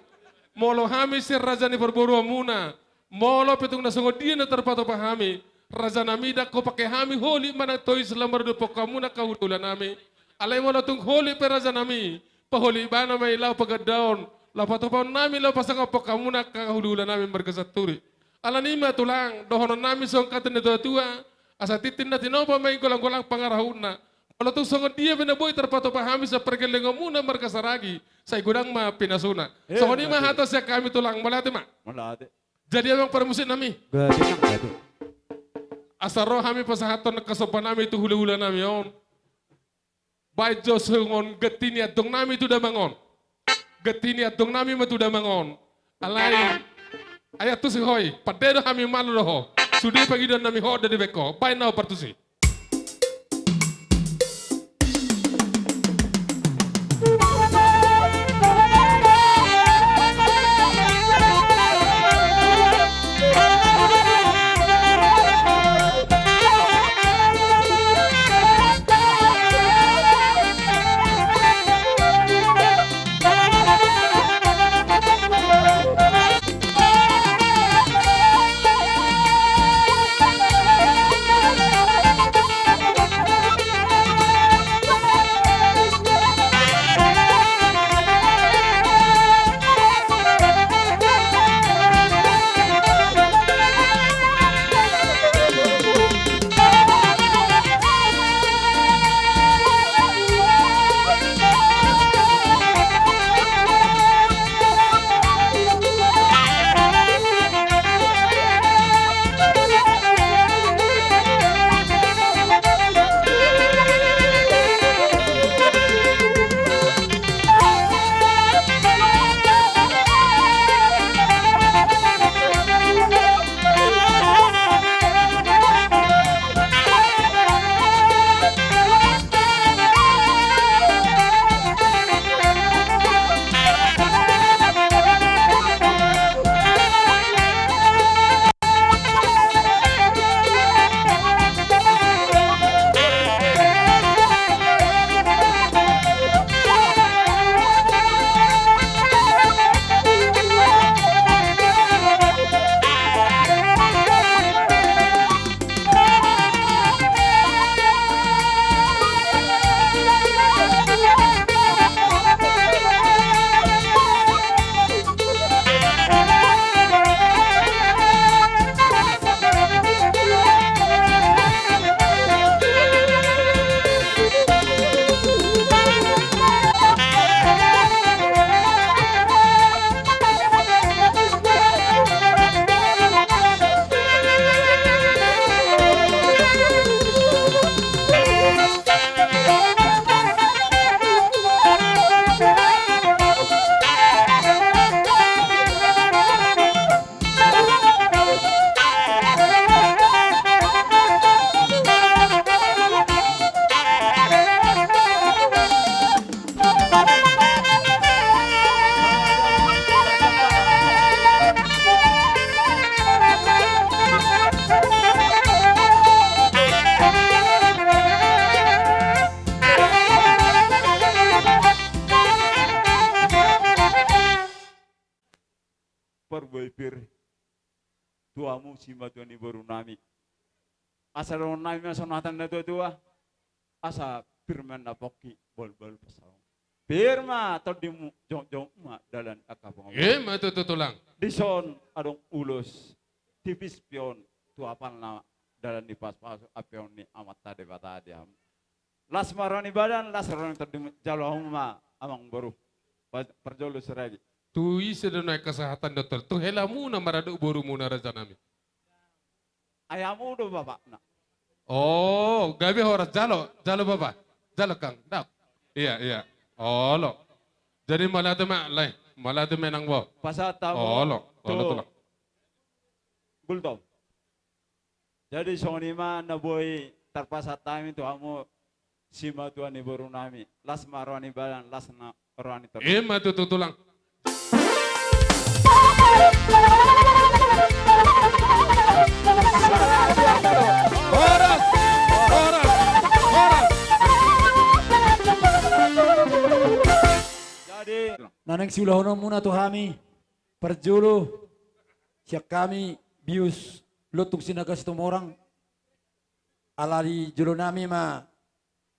molo hami sian raja ni parboruonmuna, molo pe tung na songon dia na tarpatupa hami, raja nami, ndang hupangke hami holit manang tois laho mardophon hamuna angka hula-hula nami. Alai molo tung holit pe raja nami, paholit ibana ma i laho pagandaon, laho patupaon nami laho pasangaphon hamuna angka hula-hula nami marga Sianturi. Alani i ma tulang, dohonon nami songon hata ni natua-tua, asa tintin na tinopa ma i golang-golang pangarahutna. Molo tung songon dia pe na boi tarpatupa hami sian pargellengonmuna marga Saragi, sai godang ma pinasuna. Eh, songon i ma hata sian hami tulang, mauliate ma. Mauliate. Jadi amang parmusik nami. Gabe, amang, gabe. Asa ro hami pasahathon angka somba nami tu hula-hula nami on. Baen jo songon ganti ni antong nami tu damang on. Ganti ni antong nami ma tu damang on. Alai, ai antusi ho i, pande do hami, malo do ho. Sude pangidoan nami, ho do dibaen ho. Baen na ho partusi. tu hamu simatua ni boru nami. Asa dohonon nami ma songon hata ni na tua-tua. Asa pir ma na pongki, bolbol pasaulon. Pir ma tondimu, jongjong ma dalan angka pangomoan. Ima tutu tulang. Dison adong ulos tipis pe on tu apal na dalan ni pasupasu ampe on ni Amanta Debata di hamu. Las ma roha ni badan, las roha ni tondimu, jalo hamu ma amang boru. Pa-, parjolo siragi. Tu ise do na i kasahatan dohot tu helamuna maradok borumuna raja nami. Ai hamu do bapakna. Oh, gabe horas jalo, jalo bapa. Jalo kang, dap. Iya, iya. Olo. Jadi mauliate ma, lae. Mauliate ma inang boru. Pasahat hamu. Olo, olo tu tulang. Gultom. Jadi songon i ma na boi tarpasahat hami tu hamu simatua ni boru nami. Las ma roha ni badan, las ma roha ni tondimu. Ima tutu tulang. Horas, horas, horas. Jadi na naeng siulahononmuna tu hami, parjolo sian hami bius Lontung Sinaga Situmorang. Ala di jolo nami ma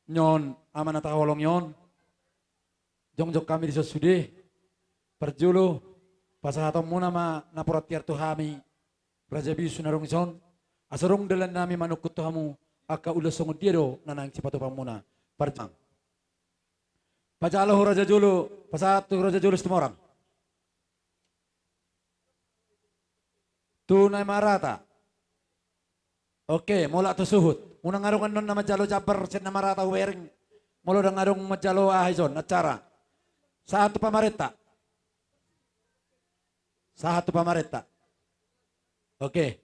nion ama na taholongi on. Jongjong hami dison sude. Parjolo pasahatonmuna ma napuran tiar tu hami raja bius na adong dison. Asa adong dalan nami manungkun tu hamu angka ulaon songon dia do na naeng sipatupaonmuna. Parjolo pajalo ho raja jolo, pasahat tu raja jolo Situmorang. Tu na i marata. Oke, mulak tu suhut. Unang adong annon na manjalo jambar sian na marata, hubereng. Molo ndang adong manjalo aha dison acara. Sahat tu pamarenta. Sahat tu pamarenta. Oke.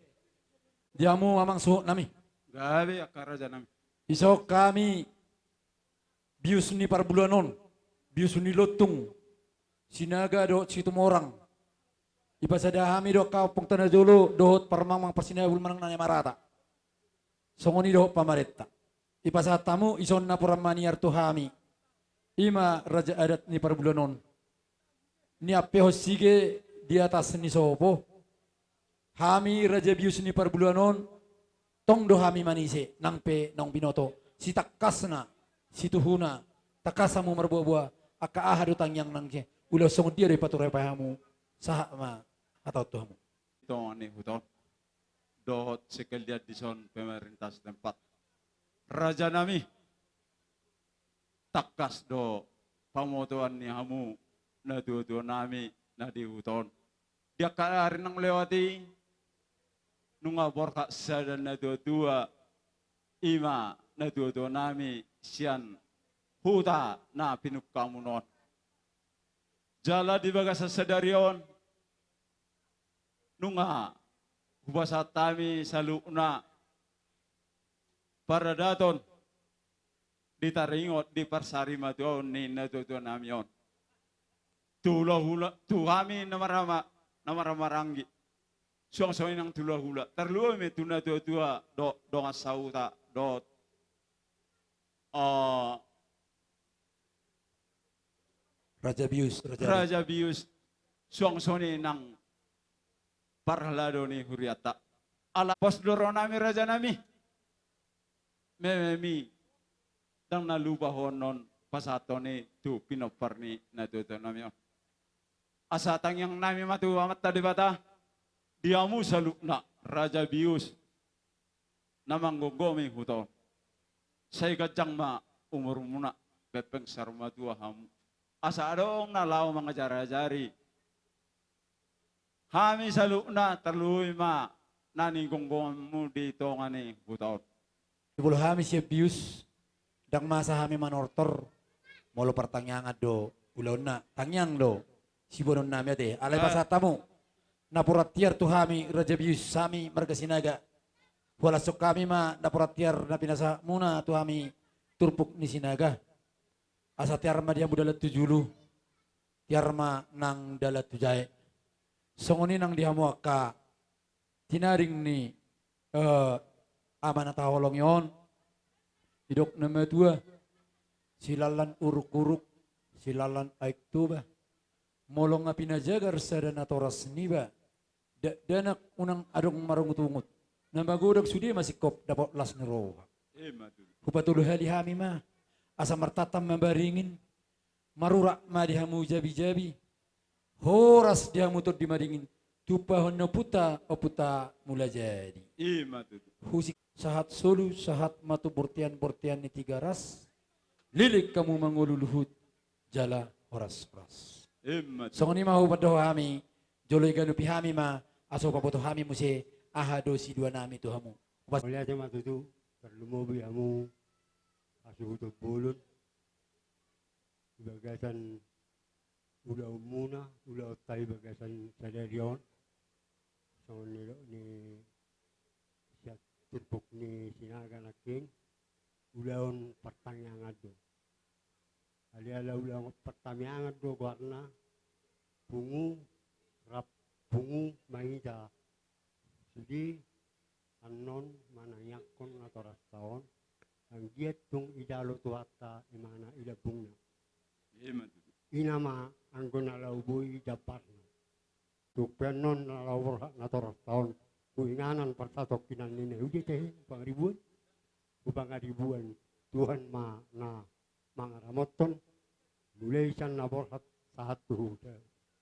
Di hamu amang suhut nami. Gabe angka raja nami. Dison hami bius ni parbuluan on, bius ni Lontung Sinaga dohot Situmorang. Dipasada hami do angka ompung tu na jolo dohot parmangmang parsinabul manang na i marata. Songon i dohot pamarenta. Dipasahat hamu dison napuran maniar tu hami. Ima raja adat ni parbuluan on. Niampehon sige di atas ni sopo. Hami raja bius ni parbuluan on, tong do hami manise, nang pe naung binoto, sitangkasna, situhuna, tangkas hamu marboaboa, angka aha do tangiang nang je, ulaon songon dia do dipature hamu, sahat ma hata on tu hamu. Tonga ni huta on, dohot sekalian dison pemerintah setempat. Raja nami, tangkas do pamotoan ni hamu natuatua nami na di huta on. Di angka ari naung lewat i, nunga borhat sada natuatua, ima natuatua nami sian huta na pinungka muna on. Jala di bagasan sadari on, nunga hupasahat hami saluhutna paradaton di taringot di parsarimatuaon ni natuatua nami on. Tu hulahula, tu hami na marama, na marhahamaranggi. Suang songon i nang tu hulahula. Tarlumobi ma tu natuatua dohot dongan sahuta dohot, eh, raja bius, raja, raja bius. Suang songon i nang parhalado ni hurianta. Ala pos do roha nami raja nami. Meme mi, ndang na lupa ho annon pasahathon i tu pinompar ni natuatua nami on. Asa tangiang nami ma tu Amanta Debata, di hamu saluhutna raja bius na manggomgomi huta on. Sai ganjang ma umurmuna, pengpeng saur matua hamu. Asa adong na laho mangajarajari hami saluhutna, tarlumobi ma na nigomgomanmu di tonga ni huta on. Molo hami sian bius, ndang masa hami manortor, molo partangiangan do ulaonna, tangiang do siboanon nami ate. Alai, ah, pasahat hamu napuran tiar tu hami raja bius, hami marga Sinaga. Huhalashon hami ma napuran tiar na pinasahatmuna tu hami turpuk ni Sinaga. Asa tiar ma di hamu dalan tu julu, tiar ma nang dalan tu jae. Songon i nang di hamu angka tinading ni, eh, ama na taholongi on. Didok na matua, silalan uruk-uruk, silalan aek Toba. Molo nga pinajagar sada natoras niba, Dakdanak unang adong marungutungut. Na magodang sude ma singkop dapot las ni roha. Ima tutu. Hupatolu hali hami ma, asa martantan ma baringin, marurat ma di hamu jabijabi, horas di hamu tondi madingin, tumpahon ni ompunta, Ompunta Mulajadi. Ima tutu. Husik sahat solu, sahat ma tu bortean-bortean ni Tigaras, leleng hamu mangolu luhut, jala horas-horas. Ima tutu. Songon i ma hupandohon hami, jolo iganupi hami ma, asa hupaboto hami muse, aha do siduanami tu hamu. Upas- Mauliate ma tutu, tarlumobi hamu, hasuhuton bolon, di bagasan ulaonmuna, ulaonta di bagasan sadari on. Songon nidok ni sian turpuk ni Sinaga nangkin, ulaon partangiangan do. Alai ala ulaon partangiangan do goarna, pungu rap pungu ma hita. Sude annon manangiangkon natorasta on, anggiat tung ijalo Tuhanta imana i lambungna. Ima tutu. I nama anggo na laho boi jambarna. Tung pe annon na laho borhat natorasta on, huinganan parsatongkinan ni na uli tahe, hupangaribuan. Hupangaribuan, Tuhan ma na mangaramothon, mulai sian na borhat sahat tu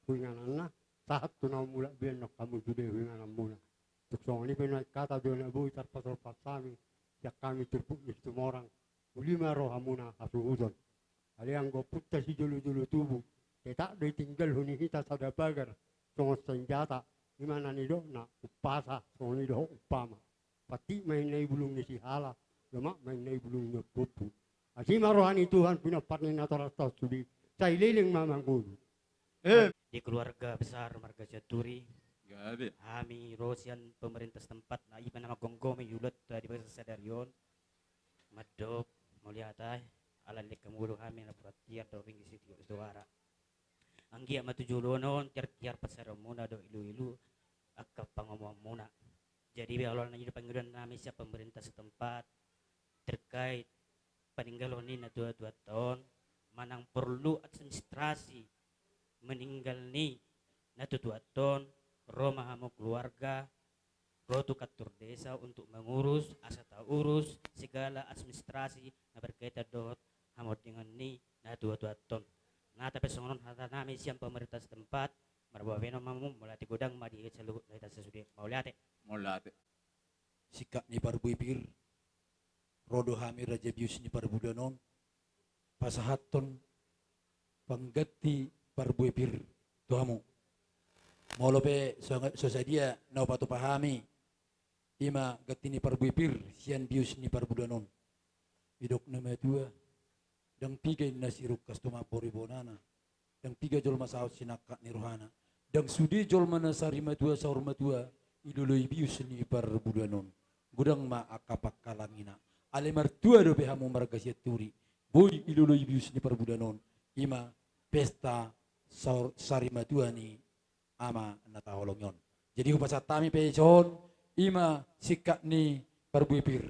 huingananna, sahat tu na mulak be annon hamu sude huingananmuna. Tung songon i pe nuaeng hata do na boi tarpasorpar hami, sian hami turpuk ni Situmorang, uli ma rohamuna hasuhuton. Alai anggo ompunta sijolojolo tubu, tetap do ditinggalhon ni hita sada pagar, songon sanjata, ima na nidokna, umpasa, songon i dohot umpama. Patik ma ninna i bulung ni sihala, lomak ma ninna i bulung ni ompompu. Asi ma roha ni Tuhan, pinompar ni natorasta on sude, sai leleng ma mangolu. Eh. Di keluarga besar marga Sianturi, gabe hami ro sian pemerintah setempat, na i ma na manggomgomi ulaonta di bagasan sadari on, mandok mauliate, ala leleng hamu do hami na pura tiar dohot ringgit sitio suara. Anggiat ma tu joloan on tiar-tiar pansalonganmuna dohot ilu-ilu angka pangomoanmuna. Jadi, beha ulaon na i do pangidoannami sian pemerintah setempat terkait paninggalhon ni natua-tuanta on, manang porlu administrasi meninggal ni natua-tuanta on, ro ma hamu keluarga, ro tu kantor desa untuk mengurus, asa taurus segala administrasi na berkaitan dohot hamondingan ni natua-tuanta on. Nah, tapi songon on hatanami sian pemerintah setempat, marboa bahenon ma hamu, mauliate godang ma di saluhutna hita sasude. Mauliate. Mauliate. Singkat ni parbue pir, ro do hami raja bius ni parbuluan on, pasahathon pangganti parbue pir tu hamu. Molo pe so, so sadia na hupatupa hami, ima ganti ni parbue pir sian bius ni parbuluan on. Didok na matua, ndang piga inna sirungkas tu mamboru ibonana, ndang piga jolma saut sinangkap ni rohana, ndang sude jolma na sari matua saur matua diloloi bius ni parbuluan on. Godang ma angka panghalangina. Alai martua dope hamu marga Sianturi, boi diloloi bius ni parbuluan on, ima pesta saur, sari matua ni ama na taholongi on. Jadi hupasahat hami pe dison, ima singkat ni parbue pir.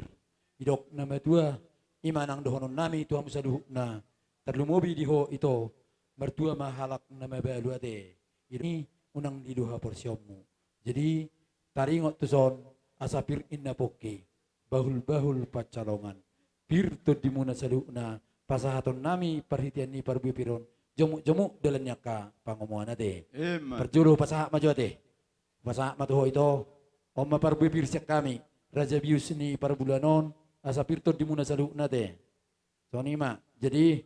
Didok na matua, ima nang dohononnami tu hamu saluhutna, tarlumobi di ho ito, martua ma halak na mabalu ate. Didok i unang diluha porsionmu. Jadi taringot tuson, asa pir inna pongki, bahul-bahul pansalongan. Pir tondimuna saluhutna, pasahatonnami parhitean ni parbue pir on, jomuk-jomuk dalan ni angka pangomoan ate. Ima. Parjolo pasahat ma jo ate. Pasahat ma tu ho ito, on ma parbue pir sian hami, raja bius ni parbuluan on, asa pir tondimuna saluhutna ate. Songon i ma, jadi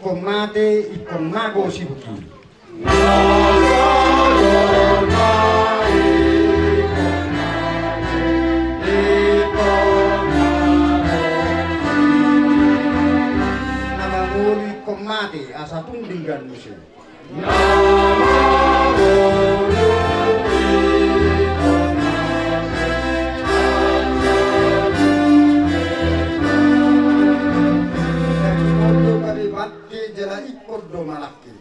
Ingkon mate, ingkon mago sibuk i. Na mangolu ingkon mate, asa tung denggan muse. Jala ingkon do manangke.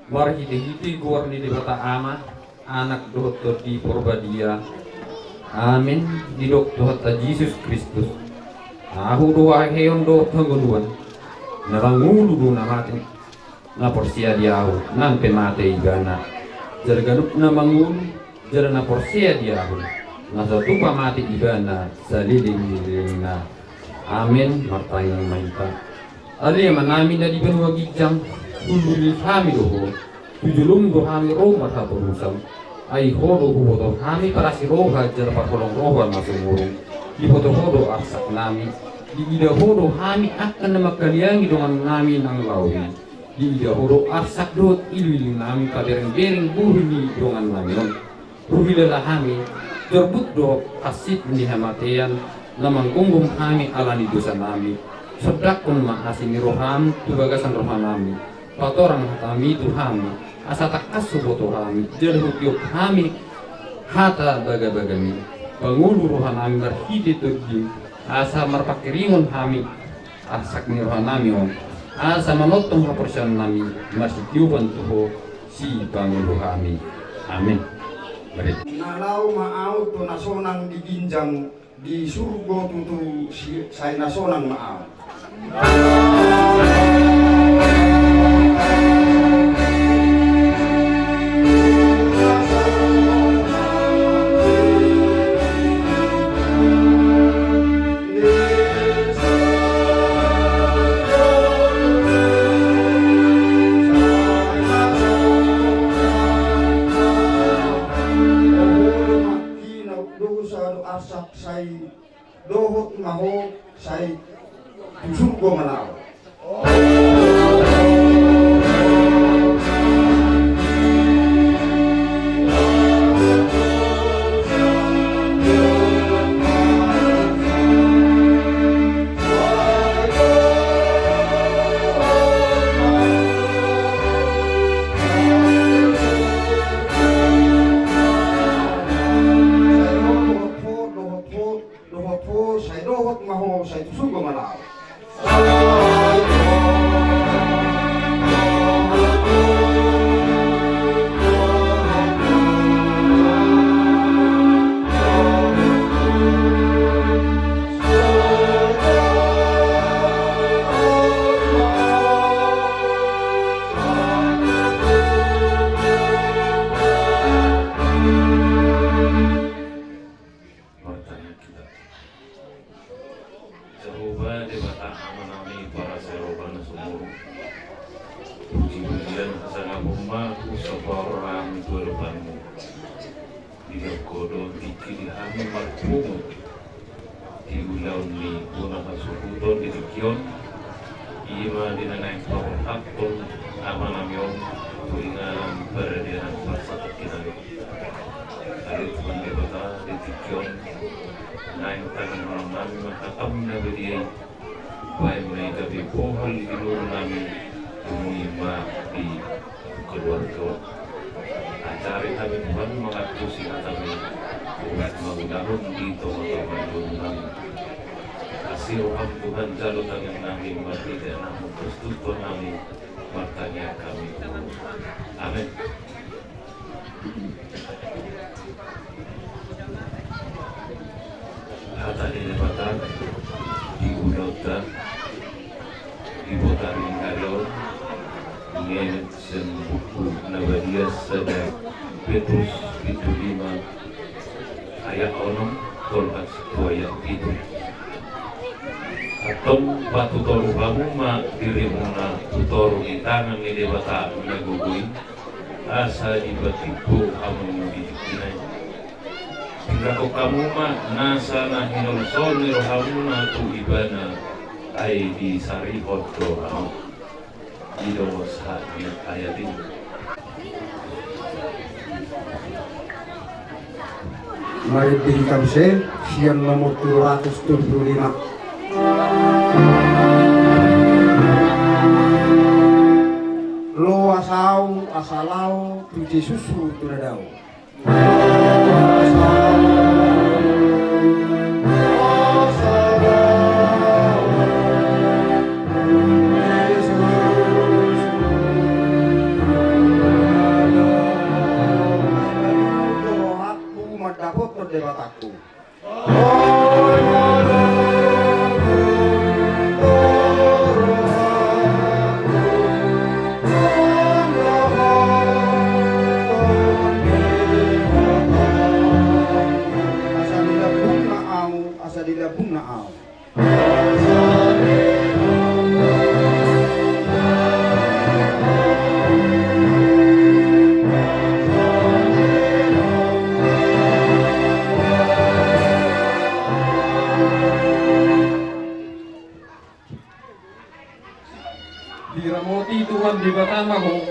Marhitehite goar ni Debata Ama, Anak dohot Tondi Porbadia. Amen. Didok Tuhanta Jesus Kristus: Ahu do haheheon dohot hangoluan. Na mangolu do na mate, na porsea di Ahu, nang pe mate ibana. Jala ganup na mangolu jala na porsea di Ahu, na so tupa mate ibana saleleng ni lelengna. Amen. Martangiang ma hita. Ale Amanami na di banua ginjang, hundul hami do Ho. Tu jolom do hami ro marhaporusan. Ai Ho do huboto hami parasi roha jala parholong roha na sumurung. Diboto Ho do arsaknami. Diida Ho do hami angka na manghaliangi dongannami nang laho i. Diida Ho do arsak dohot iluilu nami paberengbereng bohi ni dongannami on. Huhilala hami, jorbut do hansit ni hamatean na manggomgom hami ala ni dosanami. Sondanghon ma asi ni roham tu bagasan rohanami. Patorang hatami tu hami, asa tangkas huboto hami, jala hutiop hami hata bagabagami. Pangolu rohanami marhite Tondim, asa marpangkiringon hami arsak ni rohanami on, asa manongtong haporseaonnami marsitiopan tu Ho sipangolu hami. Amen. Mari. Na laho ma ahu tu na sonang di ginjang, di surgo tutu si-, sai na sonang ma ahu. Dosa do arsak sai dohot ma ho sai tu surgo ma laho. Dohot ho, sai dohot ma ho, sai tu surgo ma laho. Martangiang hita. Jahowa Debata Amanami parasi roha na sumurung. Pujipujian hasangapon ma husapohon hami tu adopanmu. Di na godang tingki di hami marpungu di ulaon ni bona hasuhuton di tingki on. I ma di na naeng paborhathon amanami on tu inganan paradianan parsatongkinami. Ale Tuhan Debata, di tingki on naeng tangiangnami ma hataM na badia i. Bahen ma i gabe bohal di ngolunami, dung i ma di keluarga on. Ajari hami Tuhan mangantusi hataMi, urat mangulahon di tongatonga ni ngolunami. Asi rohaM Tuhan jalo tangiangnami, marhite AnakMu Kristus Tuhannami, martangiang hami tu Ho. Amen. Hata ni Debata di ulaonta di botari ni ari on, Sian Buku na Badia sada Petrus pitu lima ayat onom tolhas tu ayat pitu. Antong patutoru hamu ma dirimuna tu toru ni tangan ni Debata na gogo i, asa dipatimbo hamu di tingki i. Pingkatong hamu ma nasa na hinolsohon ni rohamuna tu Ibana, ai disarihon do hamu. I do sahat ni ayat i. Marende hita muse sian nomor tolu ratus tolu pulu lima. Loas ahu asa laho tu Jesus hutu na dao. Mandapothon Debatangku. Asa dilambungna ahu, asa dilambungna ahu. Diramoti Tuhan Debata ma ho,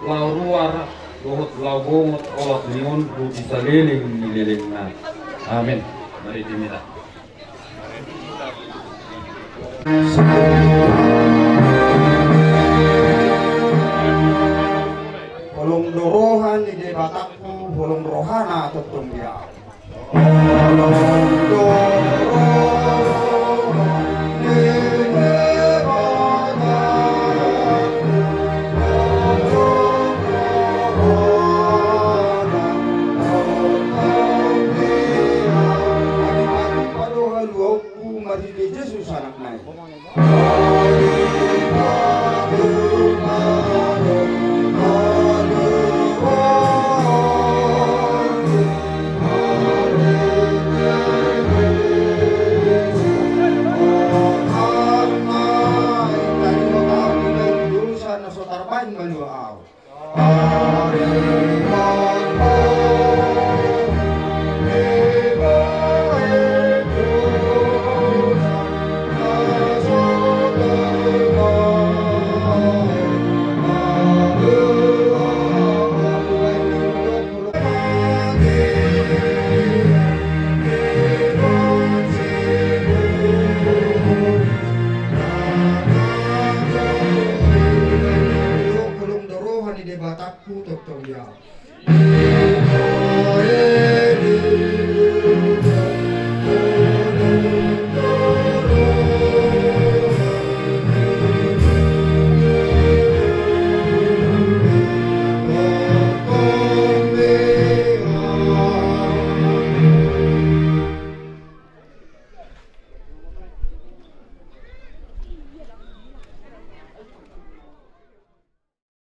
laho ruar dohot laho bongot olat ni on di saleleng ni lelengna. Amen. Mari dimita. Holong do roha ni Debatangku, holong rohana tongtong di ahu. Marhite Jesus Anakna i. Dosa na so tarbaen malua ahu.